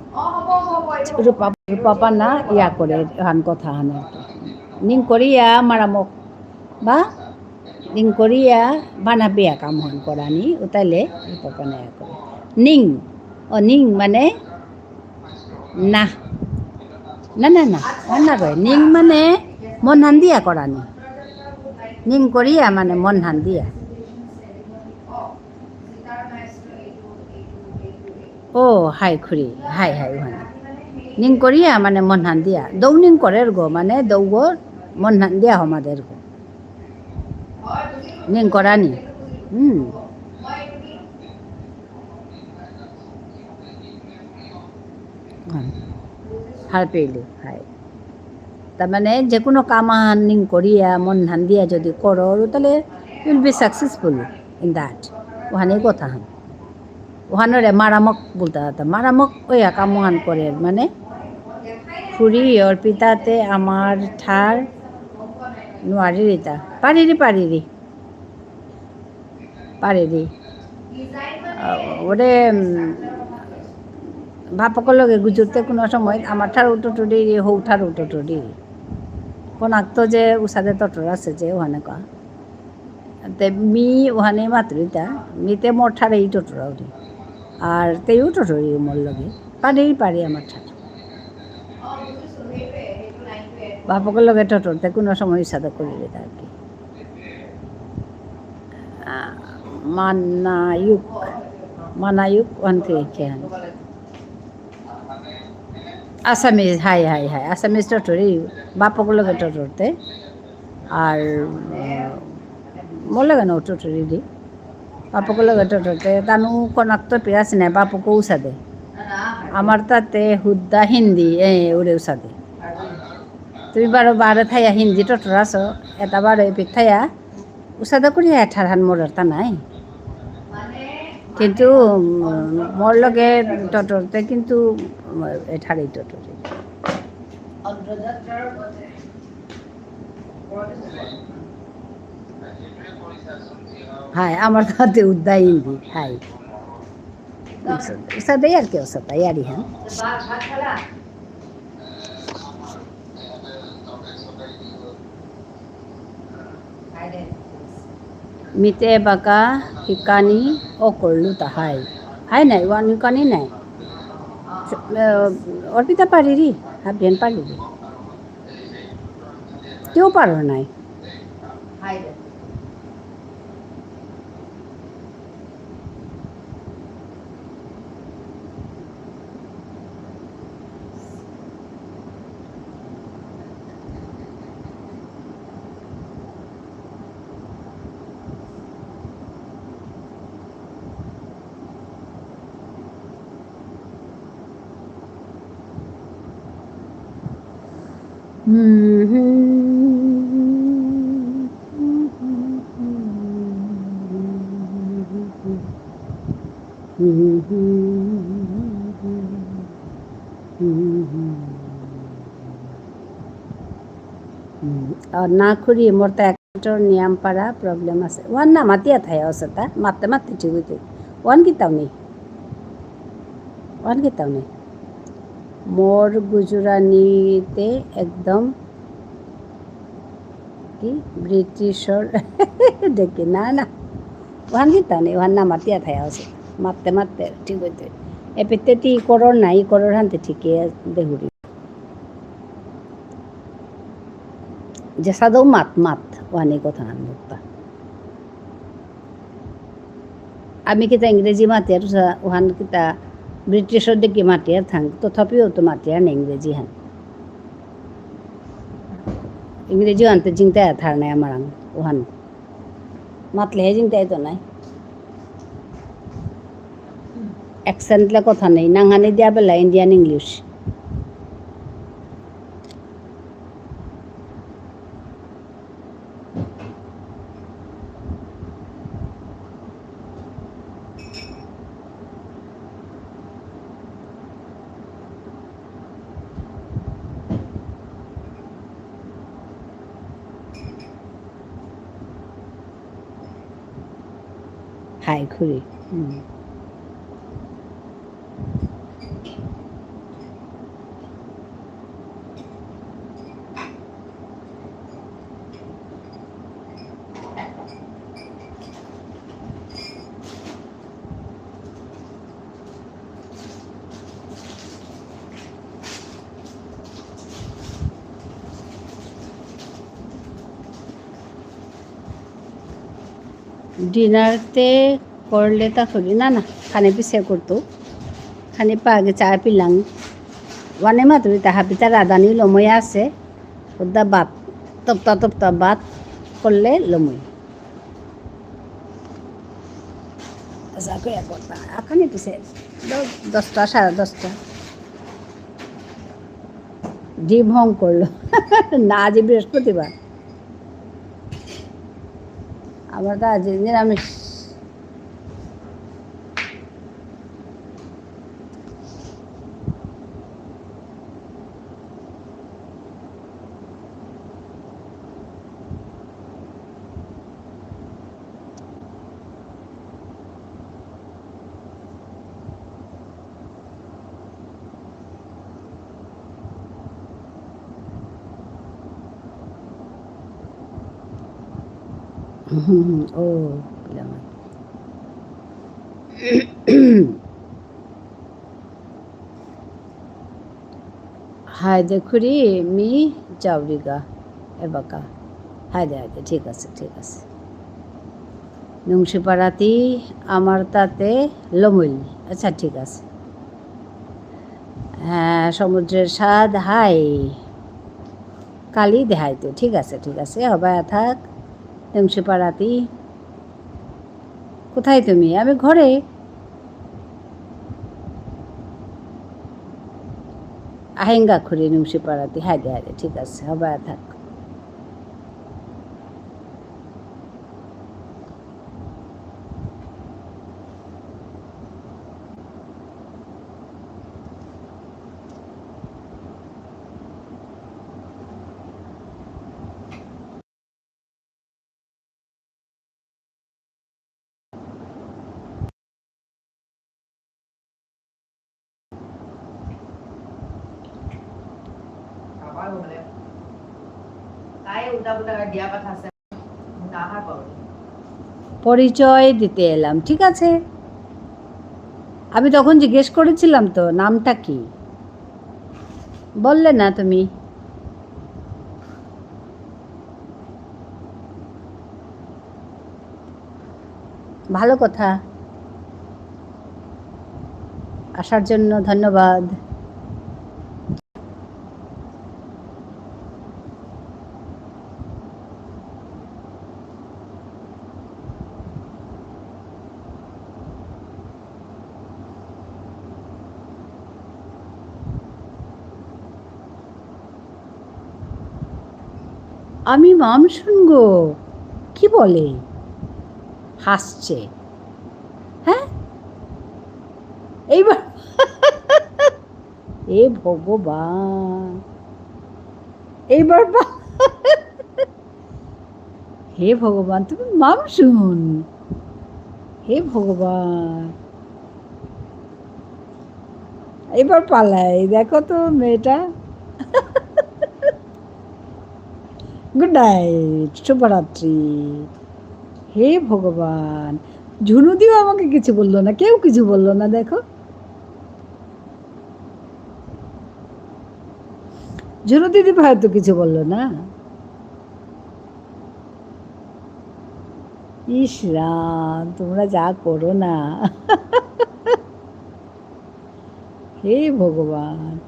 রূপা, রূপা পানা, ইয়া করে, হান কথা হান আর কি। নিং করিয়া, মারামক, বা, নিং করিয়া, বানা বিয়া কামহান করানি, উতাইলে, রূপা পানা ইয়া করে। নিং, ও নিং মানে, না। না, না, না। অহান না কয়। নিং মানে মনহান দিয়া করানি। নিং করিয়া মানে মনহান দিয়া। ও, হাই খুড়ি। হাই, হাই, অহান। নিং করিয়া মানে মনহান দিয়া। দৌ নিং করের গো, মানে দৌ গো মনহান দিয়া হমাদের গো। নিং করানি। হুম। হারপেইলু, হাই। তার মানে যে কোনো কাম আহান নিং করিয়া, মনহান দিয়া যদি করো, তাহলে you will be successful in that। অহানই কথা হান। অহানরে মারামক বুলতে হতো। মারামক অয়া কাম অহান করে, মানে, খুড়ি অর্পিতাতে আমার ঠার নুয়ারিরিতা। পারিরি, পারিরি। পারিরি। আহ, ওরে, উম, বাপকর লগে গুজুরতে কোনো সময় আমার ঠারও টটরি, হৌ ঠারও টটরি। কোনাক তো যে উসাদে টটর আছে যে ওহানে কা। তে মি ওহানে মাতুরিতা, মি তে মোর ঠারেই টটরাউরি। আর তেও টটরি মোর লগে। পারি, পারি আমার ঠার। বাপকর লগে টটরতে কোনো সময় উসাদে করিরিতা আর কি। আহ, মানায়ুক, মানায়ুক ওহান থেকে খেয়ে আনি। Assamese, হাই, হাই, হাই। Assamese টটরি, বাপকর লগে টটরতে। আর, আহ, মোর লগে না টটরি দি। বাপকর লগে টটরতে, তানু কোনাক তো পিয়াস নে, বাপকও উসাদে। আমার তাতে হুদ্দা হিন্দি, এ, ওরে উসাদে। তুমি বারো বারে থাইয়া হিন্দি টটরাসো, এটা বারো এপিক থাইয়া, উসাদা করিয়া ঠারহান মোর তা নাই। কিন্তু, উম, মোর লগে টটরতে কিন্তু, উম, এঠারেই টটরে। হাই, আমার তাতে উদ্দা হিন্দি, হাই। উসাদে আর কি, উসাদে আর ইহান। মিতে বাকা হিকানি অকরলু তাহাই। হাই নাই, ওয়ান হিকানি নাই। চ-, আহ, অর্পিতা পারিরি, হাবিয়ান পারিরি। কেউ পারো নাই। আর না খুরি, মোর তো account-র নিয়াম পারা problem আছে। ওয়ান না মাতিয়া থায়া অসতা, মাততে মাততে ঠিক হইতে। ওয়ান কিতাও নেই। ওয়ান কিতাও নেই। মোর গুজরানিতে একদম কি ব্রিটিশর দেখি না, না। ওয়ান কিতাও নেই, ওয়ান না মাতিয়া থায়া অসে। মাততে মাততে ঠিক হইতে। এপিতে তি করর না, ই করর হানতে ঠিকই দেহুরি। যে সাদৌ মাত, মাত, ওহানি কথা হান বক্তা। আমি কিতা ইংরেজি মাতিয়ার, ওহান কিতা ব্রিটিশর দেখি মাতিয়ার থাং, তথাপিও তো মাতিয়ার না ইংরেজি হান। ইংরেজি হানতে জিংতা থার নাই আমার আং, ওহান। মাতলে হে জিংতা তো নাই। Accent লে কথা নেই, নাঙহানি দিয়া বেলা Indian English। হাই খুরি। হুম। Dinner তে করলে তা করি না, না, খানি পিছে করতো। খানি পাগে চা পিলাং। ওয়ানে মাতুরি তা হাবিতা রাধানি লমই আছে। ওদা ভাত, তপ্তা তপ্তা ভাত করলে লমই। আচ্ছা, কই এক ঘন্টা। এখনই পিছে দ-, দশটা, সাড়ে দশটা। ডিম হং করলো। না, আজ বৃহস্পতিবার। আমার তো আজ নিরামিষ। হুম, হুম, ও, বুঝলাম। হাই দে খুড়ি, মি যাউরিগা, এবাকা। হাই দে, হাই দে, ঠিক আছে, ঠিক আছে। নুংশিপাড়াতি আমার তাতে লমইল। আচ্ছা, ঠিক আছে। হ্যাঁ, সমুদ্রের স্বাদ, হাই। কালি দেহাই তো, ঠিক আছে, ঠিক আছে, হবায়া থাক। নুংশিপাড়াতি। কোথায় তুমি? আমি ঘরে। আহেঙ্গা খুড়ি নুংশিপাড়াতি, হাই দে, হাই দে, ঠিক আছে, হবায়া থাক। পরিচয় দিতে এলাম, ঠিক আছে? আমি তখন জিজ্ঞেস করেছিলাম তো, নামটা কি? বললে না তুমি। ভালো কথা। আসার জন্য ধন্যবাদ। আমি মামসুন গো। কি বলে? হাসছে। হ্যাঁ? এইবার এ ভগবান। এইবার বা-, হে ভগবান, তুমি মামসুন। হে ভগবান। এবার পালাই, দেখো তো মেয়েটা। Good night, শুভরাত্রি। হে ভগবান, ঝুনুদিও আমাকে কিছু বললো না, কেউ কিছু বললো না, দেখো। ঝুনু দিদি ভাই তো কিছু বললো না। ইস রাম, তোমরা যা করো না। হে ভগবান,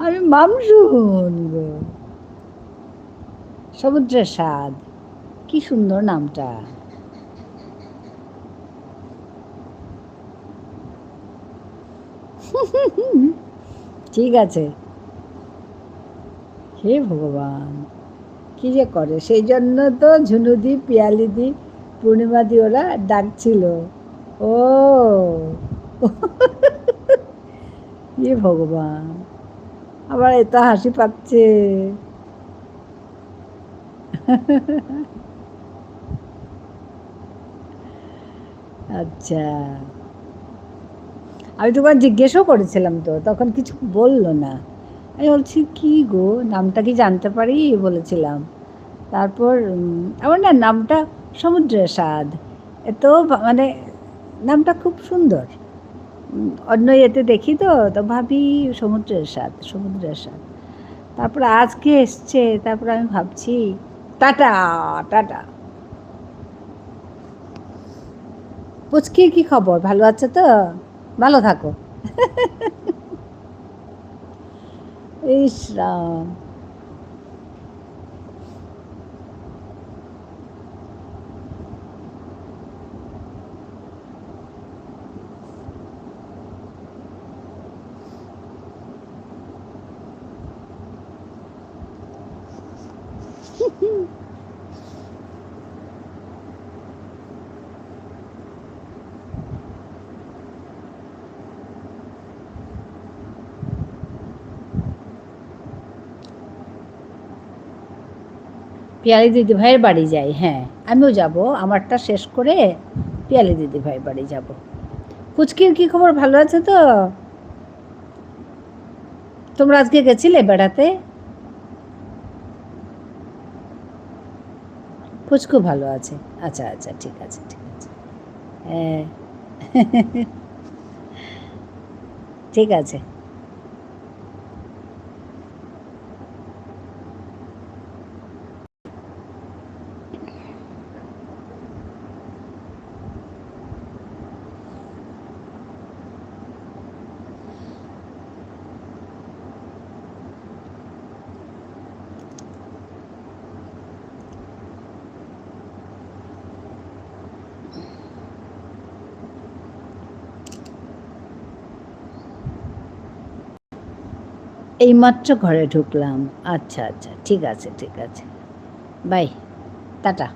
আমি মামসুন গো। সমুদ্রের স্বাদ, কি সুন্দর নামটা। ঠিক আছে। হে ভগবান, কি যে করে। সেই জন্য তো ঝুনুদি, পিয়ালিদি, পূর্ণিমাদি ওরা ডাকছিল। ও। হে ভগবান, আবার এত হাসি পাচ্ছে। আচ্ছা। আমি তোমার জিজ্ঞেসও করেছিলাম তো, তখন কিছু বললো না। আমি বলছি, "কি গো, নামটা কি জানতে পারি?" বলেছিলাম। তারপর, উম, আমার না নামটা সমুদ্রের স্বাদ। এত ভা-, মানে, নামটা খুব সুন্দর। উম, অন্য ইয়েতে দেখি তো, তো ভাবি সমুদ্রের স্বাদ, সমুদ্রের স্বাদ। তারপর আজকে এসছে, তারপর আমি ভাবছি, টাটা, টাটা। পুচকির কি খবর? ভালো আছো তো? ভালো থাকো। ইস রাম। পিয়ালি দিদিভাইয়ের বাড়ি যাই, হ্যাঁ, আমিও যাব, আমারটা শেষ করে পিয়ালি দিদিভাইয়ের বাড়ি যাব। পুচকির কি খবর, ভালো আছে তো? তোমরা আজকে গেছিলে বেড়াতে? পুচকু ভালো আছে। আচ্ছা, আচ্ছা, ঠিক আছে, ঠিক আছে। হ্যাঁ। ঠিক আছে। এইমাত্র ঘরে ঢুকলাম। আচ্ছা, আচ্ছা, ঠিক আছে, ঠিক আছে। Bye, tata.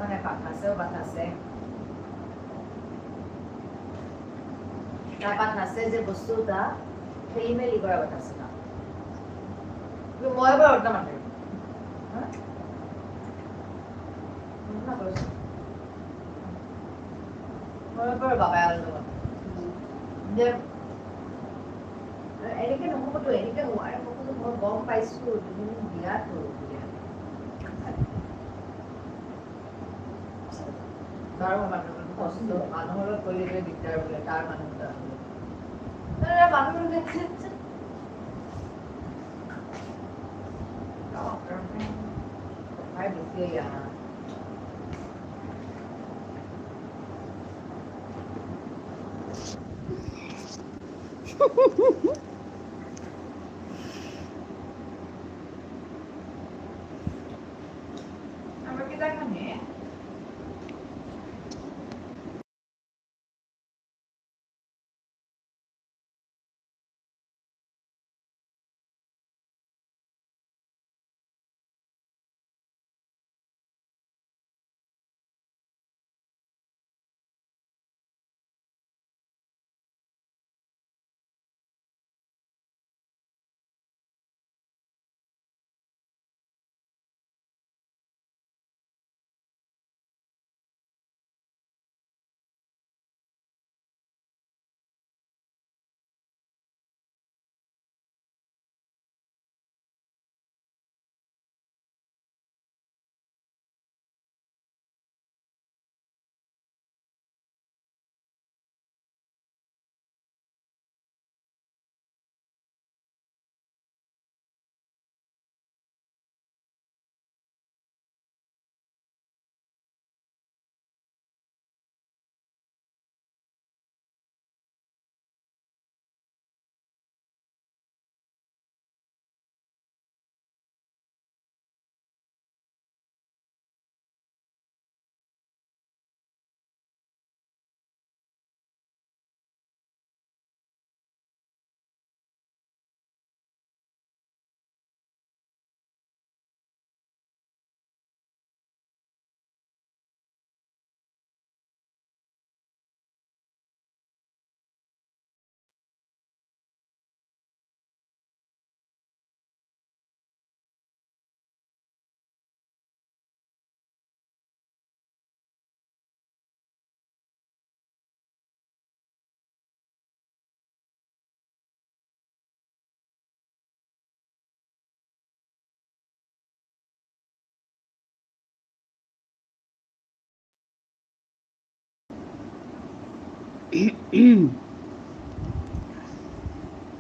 মানে বাতাসেও বাতাসে। তা বাতাসে যে বস্তুটা খেলিমেলি করা বাতাসে না। কিন্তু মই এবাৰ উল্টা মাতে। হা? উল্টা মাতে। মই এবাৰ বাবাই আলু মাতে। যে এনেকে নহ'বতো, এনেকে হ'ব। আৰে মই কৈছো, মই গম পাইছো, তুমি বিয়াত হ'ল, বিয়াত। তাৰ মানুহ কষ্ট, মানুহৰ লগত কৰিলে দিগদাৰ বোলে, তাৰ মানুহ এটা বোলে। এ, মানুহ বোলে। ভাই বেছি ইয়া।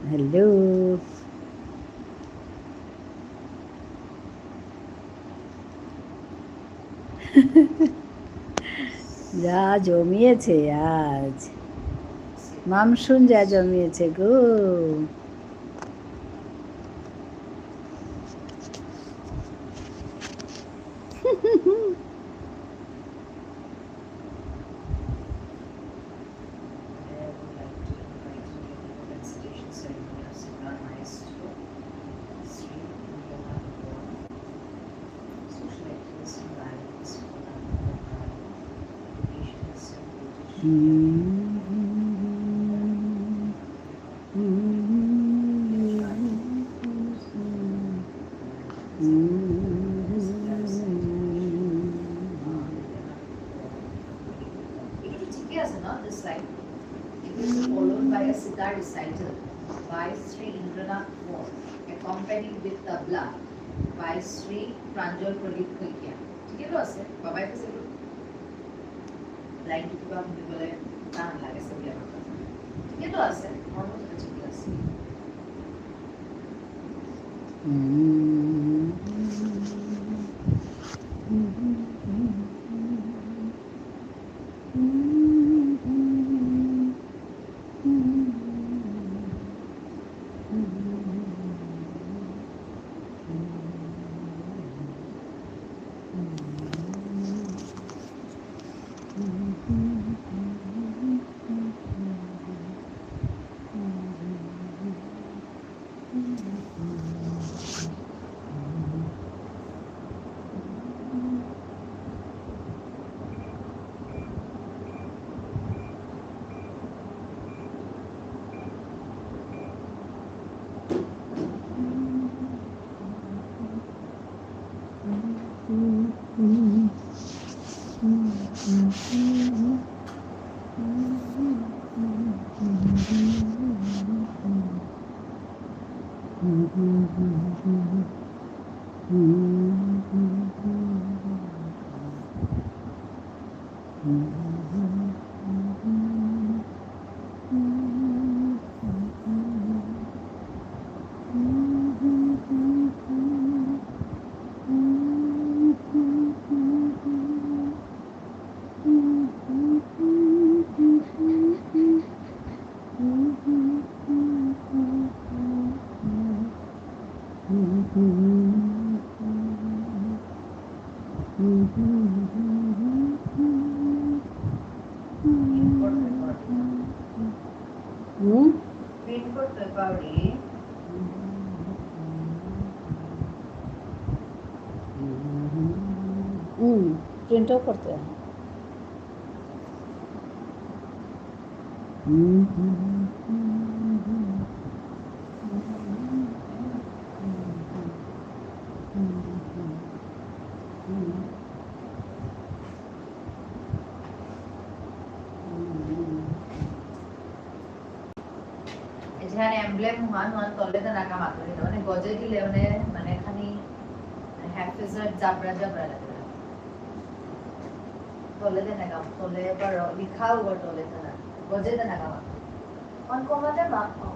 Hello. যা জমিয়েছে আজ। মামসুন যা জমিয়েছে গো। এটা তো ঠিকই আছে না, this line? It will be followed by a sitar recital by Sri Indranath Kaur, accompanied with tabla by Sri Pranjal Pradip Kaikia. ঠিকই তো আছে? বাবাই তো সেগুলো লাইন কিবা বুলিবলে টান লাগে সেগুলো আমার কাছে। ঠিকই তো আছে, আমার মতো তো ঠিকই আছে। হুম? প্রিন্ট করতে পারি। হুম, প্রিন্টও করতে হয়। যেহান এমব্লেম হান, হান তলে দেনাকা মাতুরি না, মানে গজে দিলে মানে, মানে খানি, মানে, হাফিজর জাবরা জাবরা লাগে। তলে দেনাকা, তলে বারো লিখাও গো তলে দেনা, গজে দেনাকা মাতুরি। অন কমাতে মা, অ।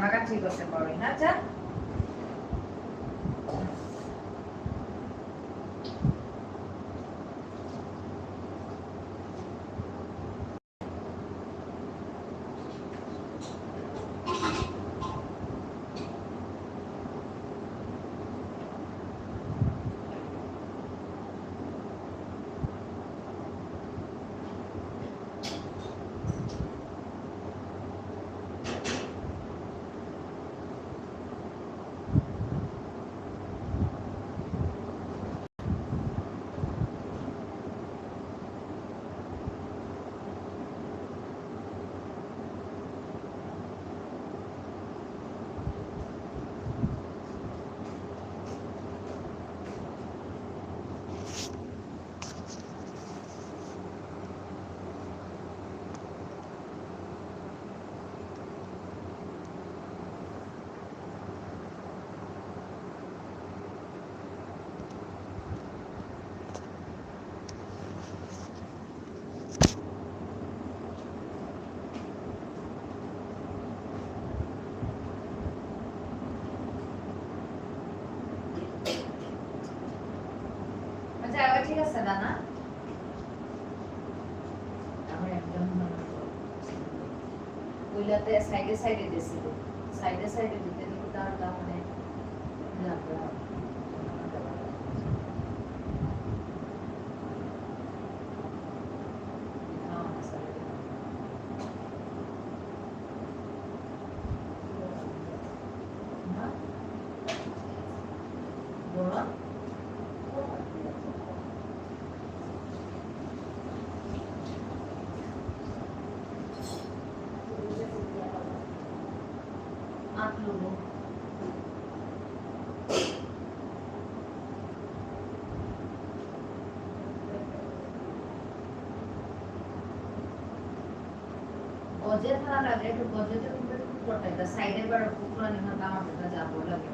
কাকা ঠিক আছে, করো না, যা। আচ্ছা, এবার ঠিক আছে, দাদা? আমার একদম মনে পড়ে। ওইলাতে সাইডে সাইডে দিয়েছিল। সাইডে সাইডে দিতে দিতে তার, তার মানে লাগবে না। গজে থানা লাগে, একটু গজে তো কিন্তু একটু করতে হয়। তা সাইডে বার কুকুর আনি না, আমার কাছে যাবো লাগে।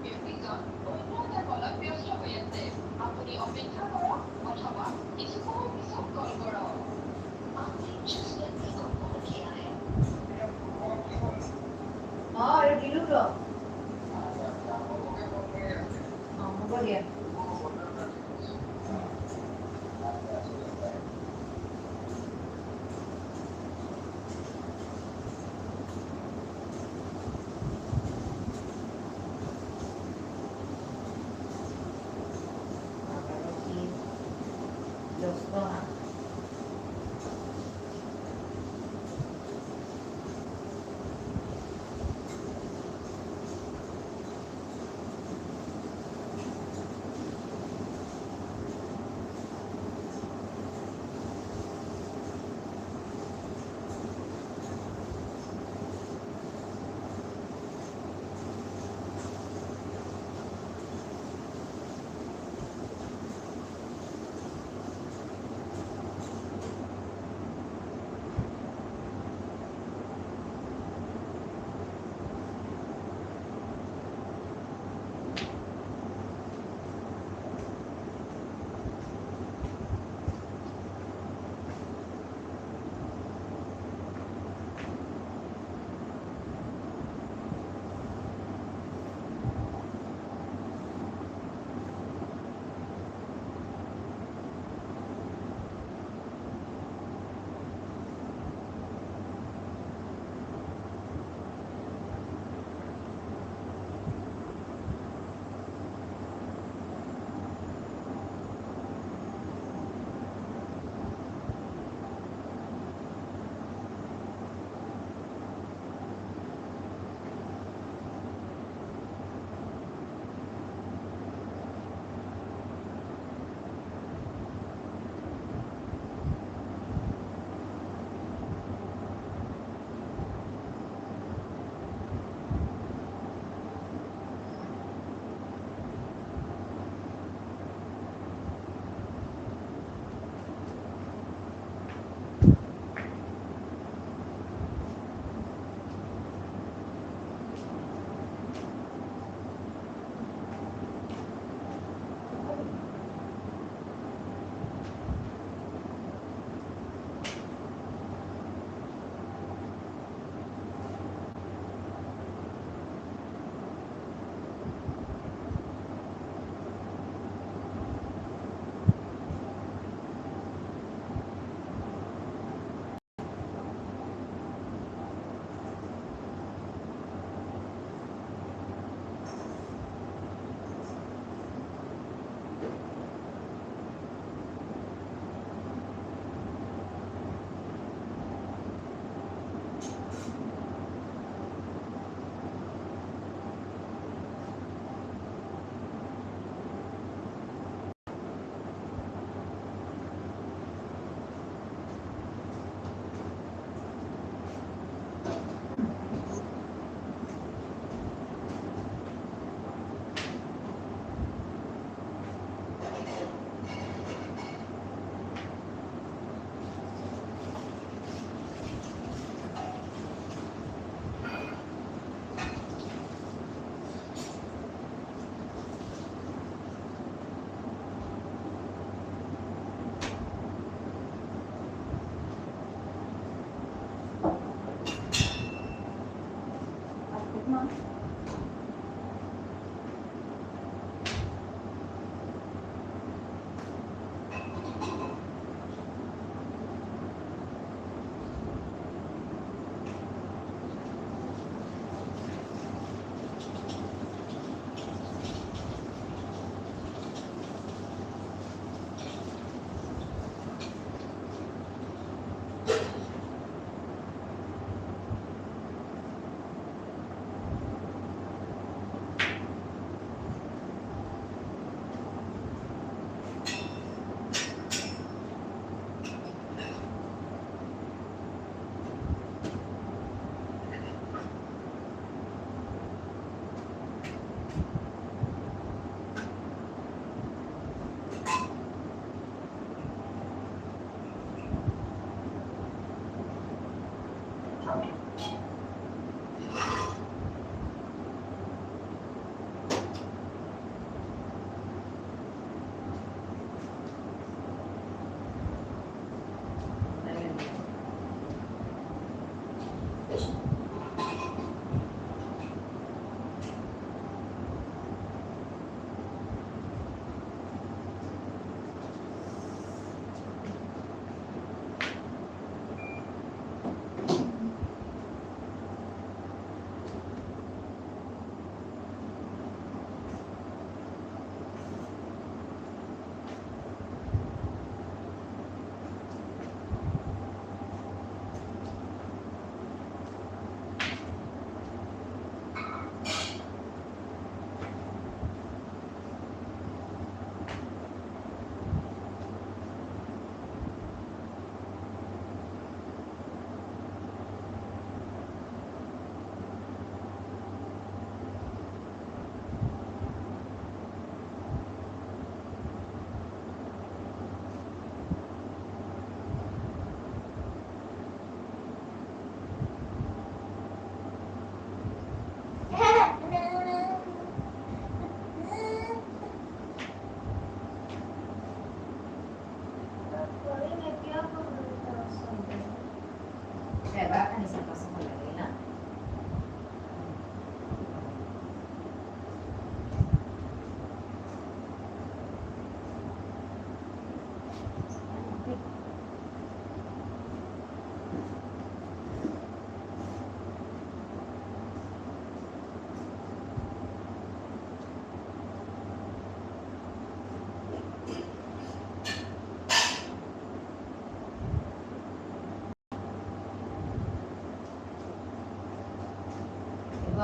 ব্যক্তিজন অন্য এটা কলত ব্যস্ত হৈ আছে। আপুনি অপেক্ষা কৰক অথবা কিছু সময় পিছত কল কৰক। आपने जिस व्यक्ति को कॉल किया है, অ, আৰু দিলো ৰ। অ, হ'ব দিয়া।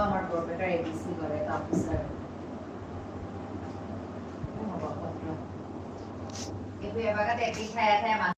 আমার বরপেটার এডিসি করে, তাপসর। এবার এবাকা দেখি খায়া খায়া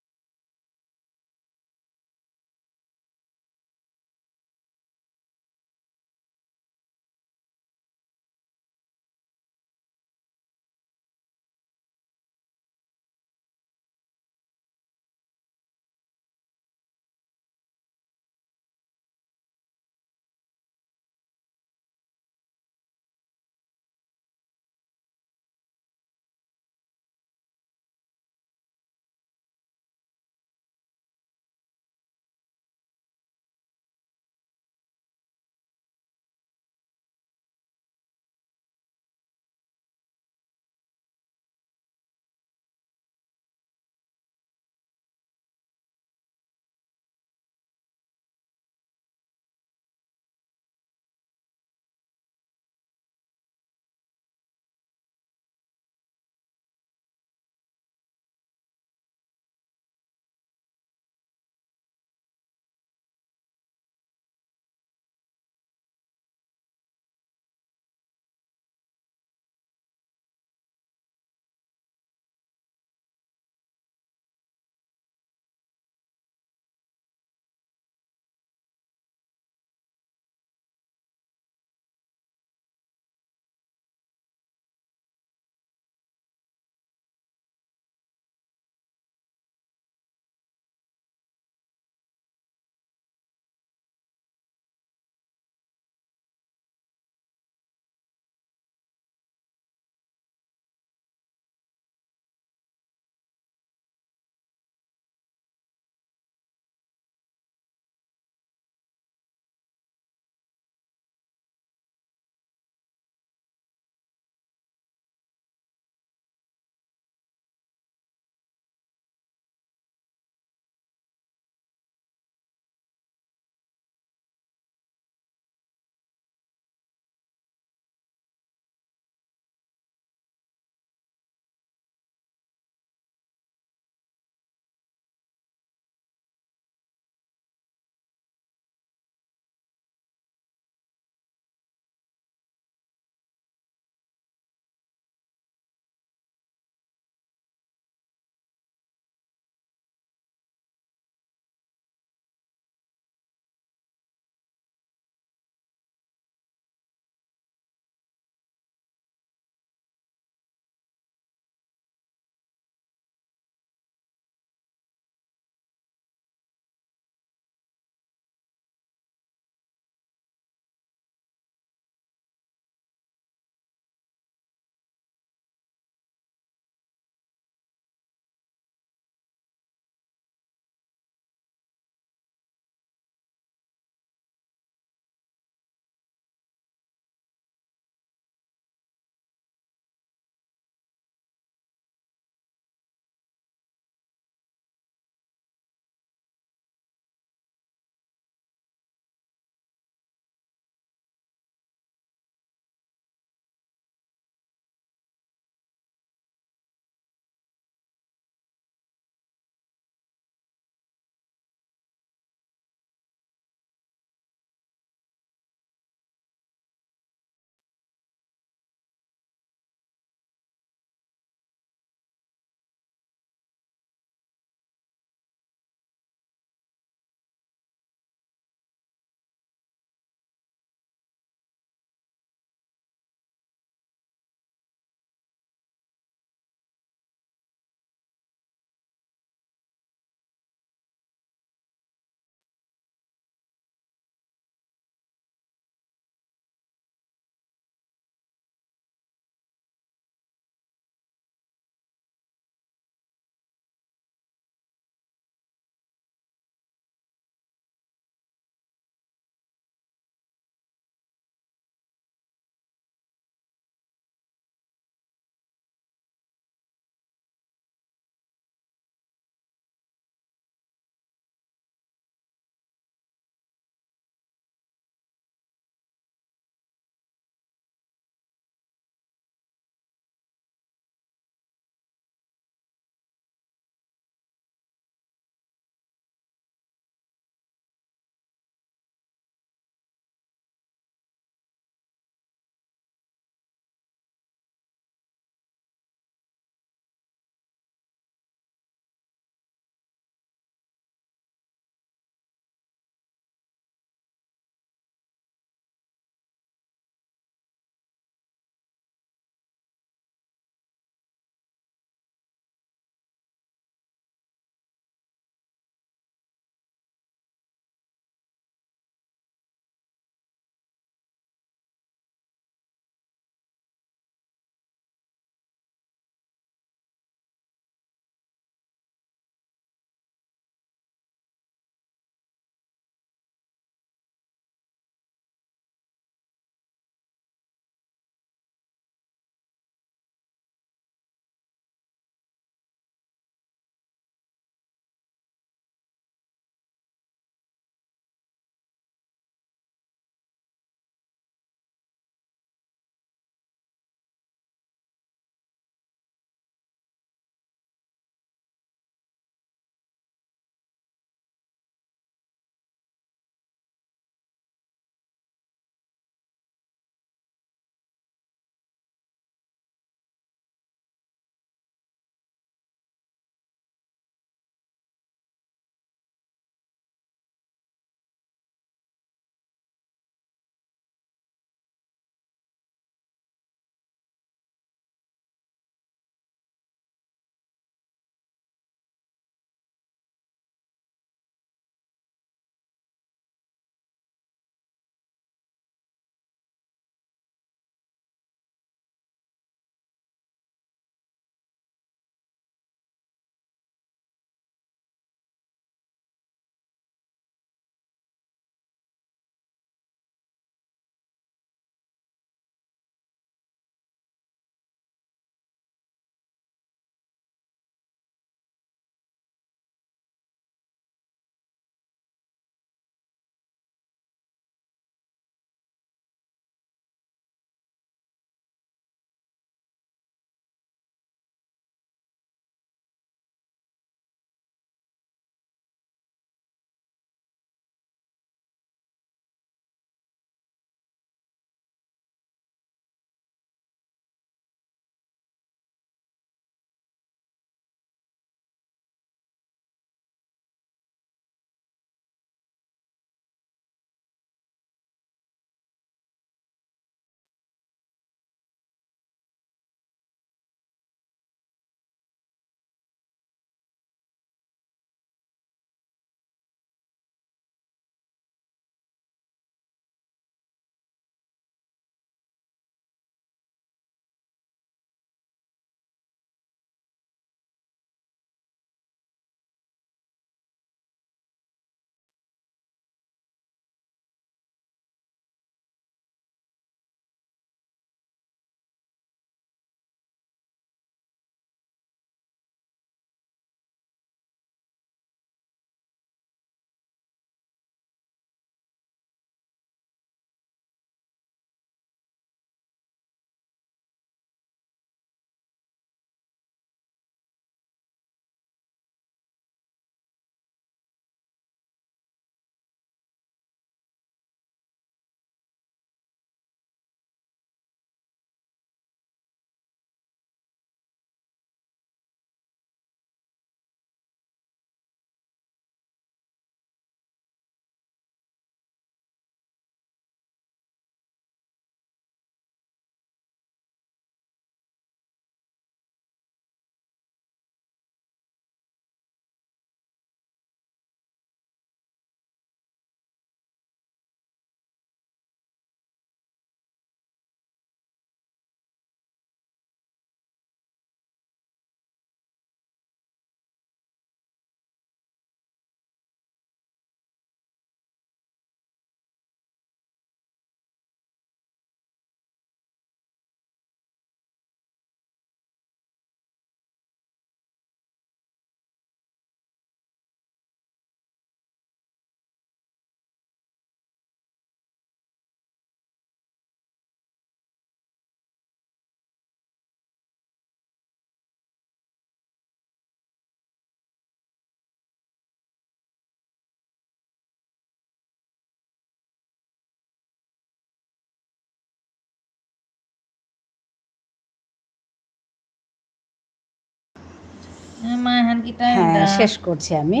হ্যাঁ, মা, এহান কিতা হ্যাঁ, এতা? শেষ করছি আমি।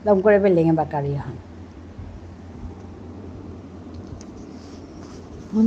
লম করে বেলেঙে বাকারি হন।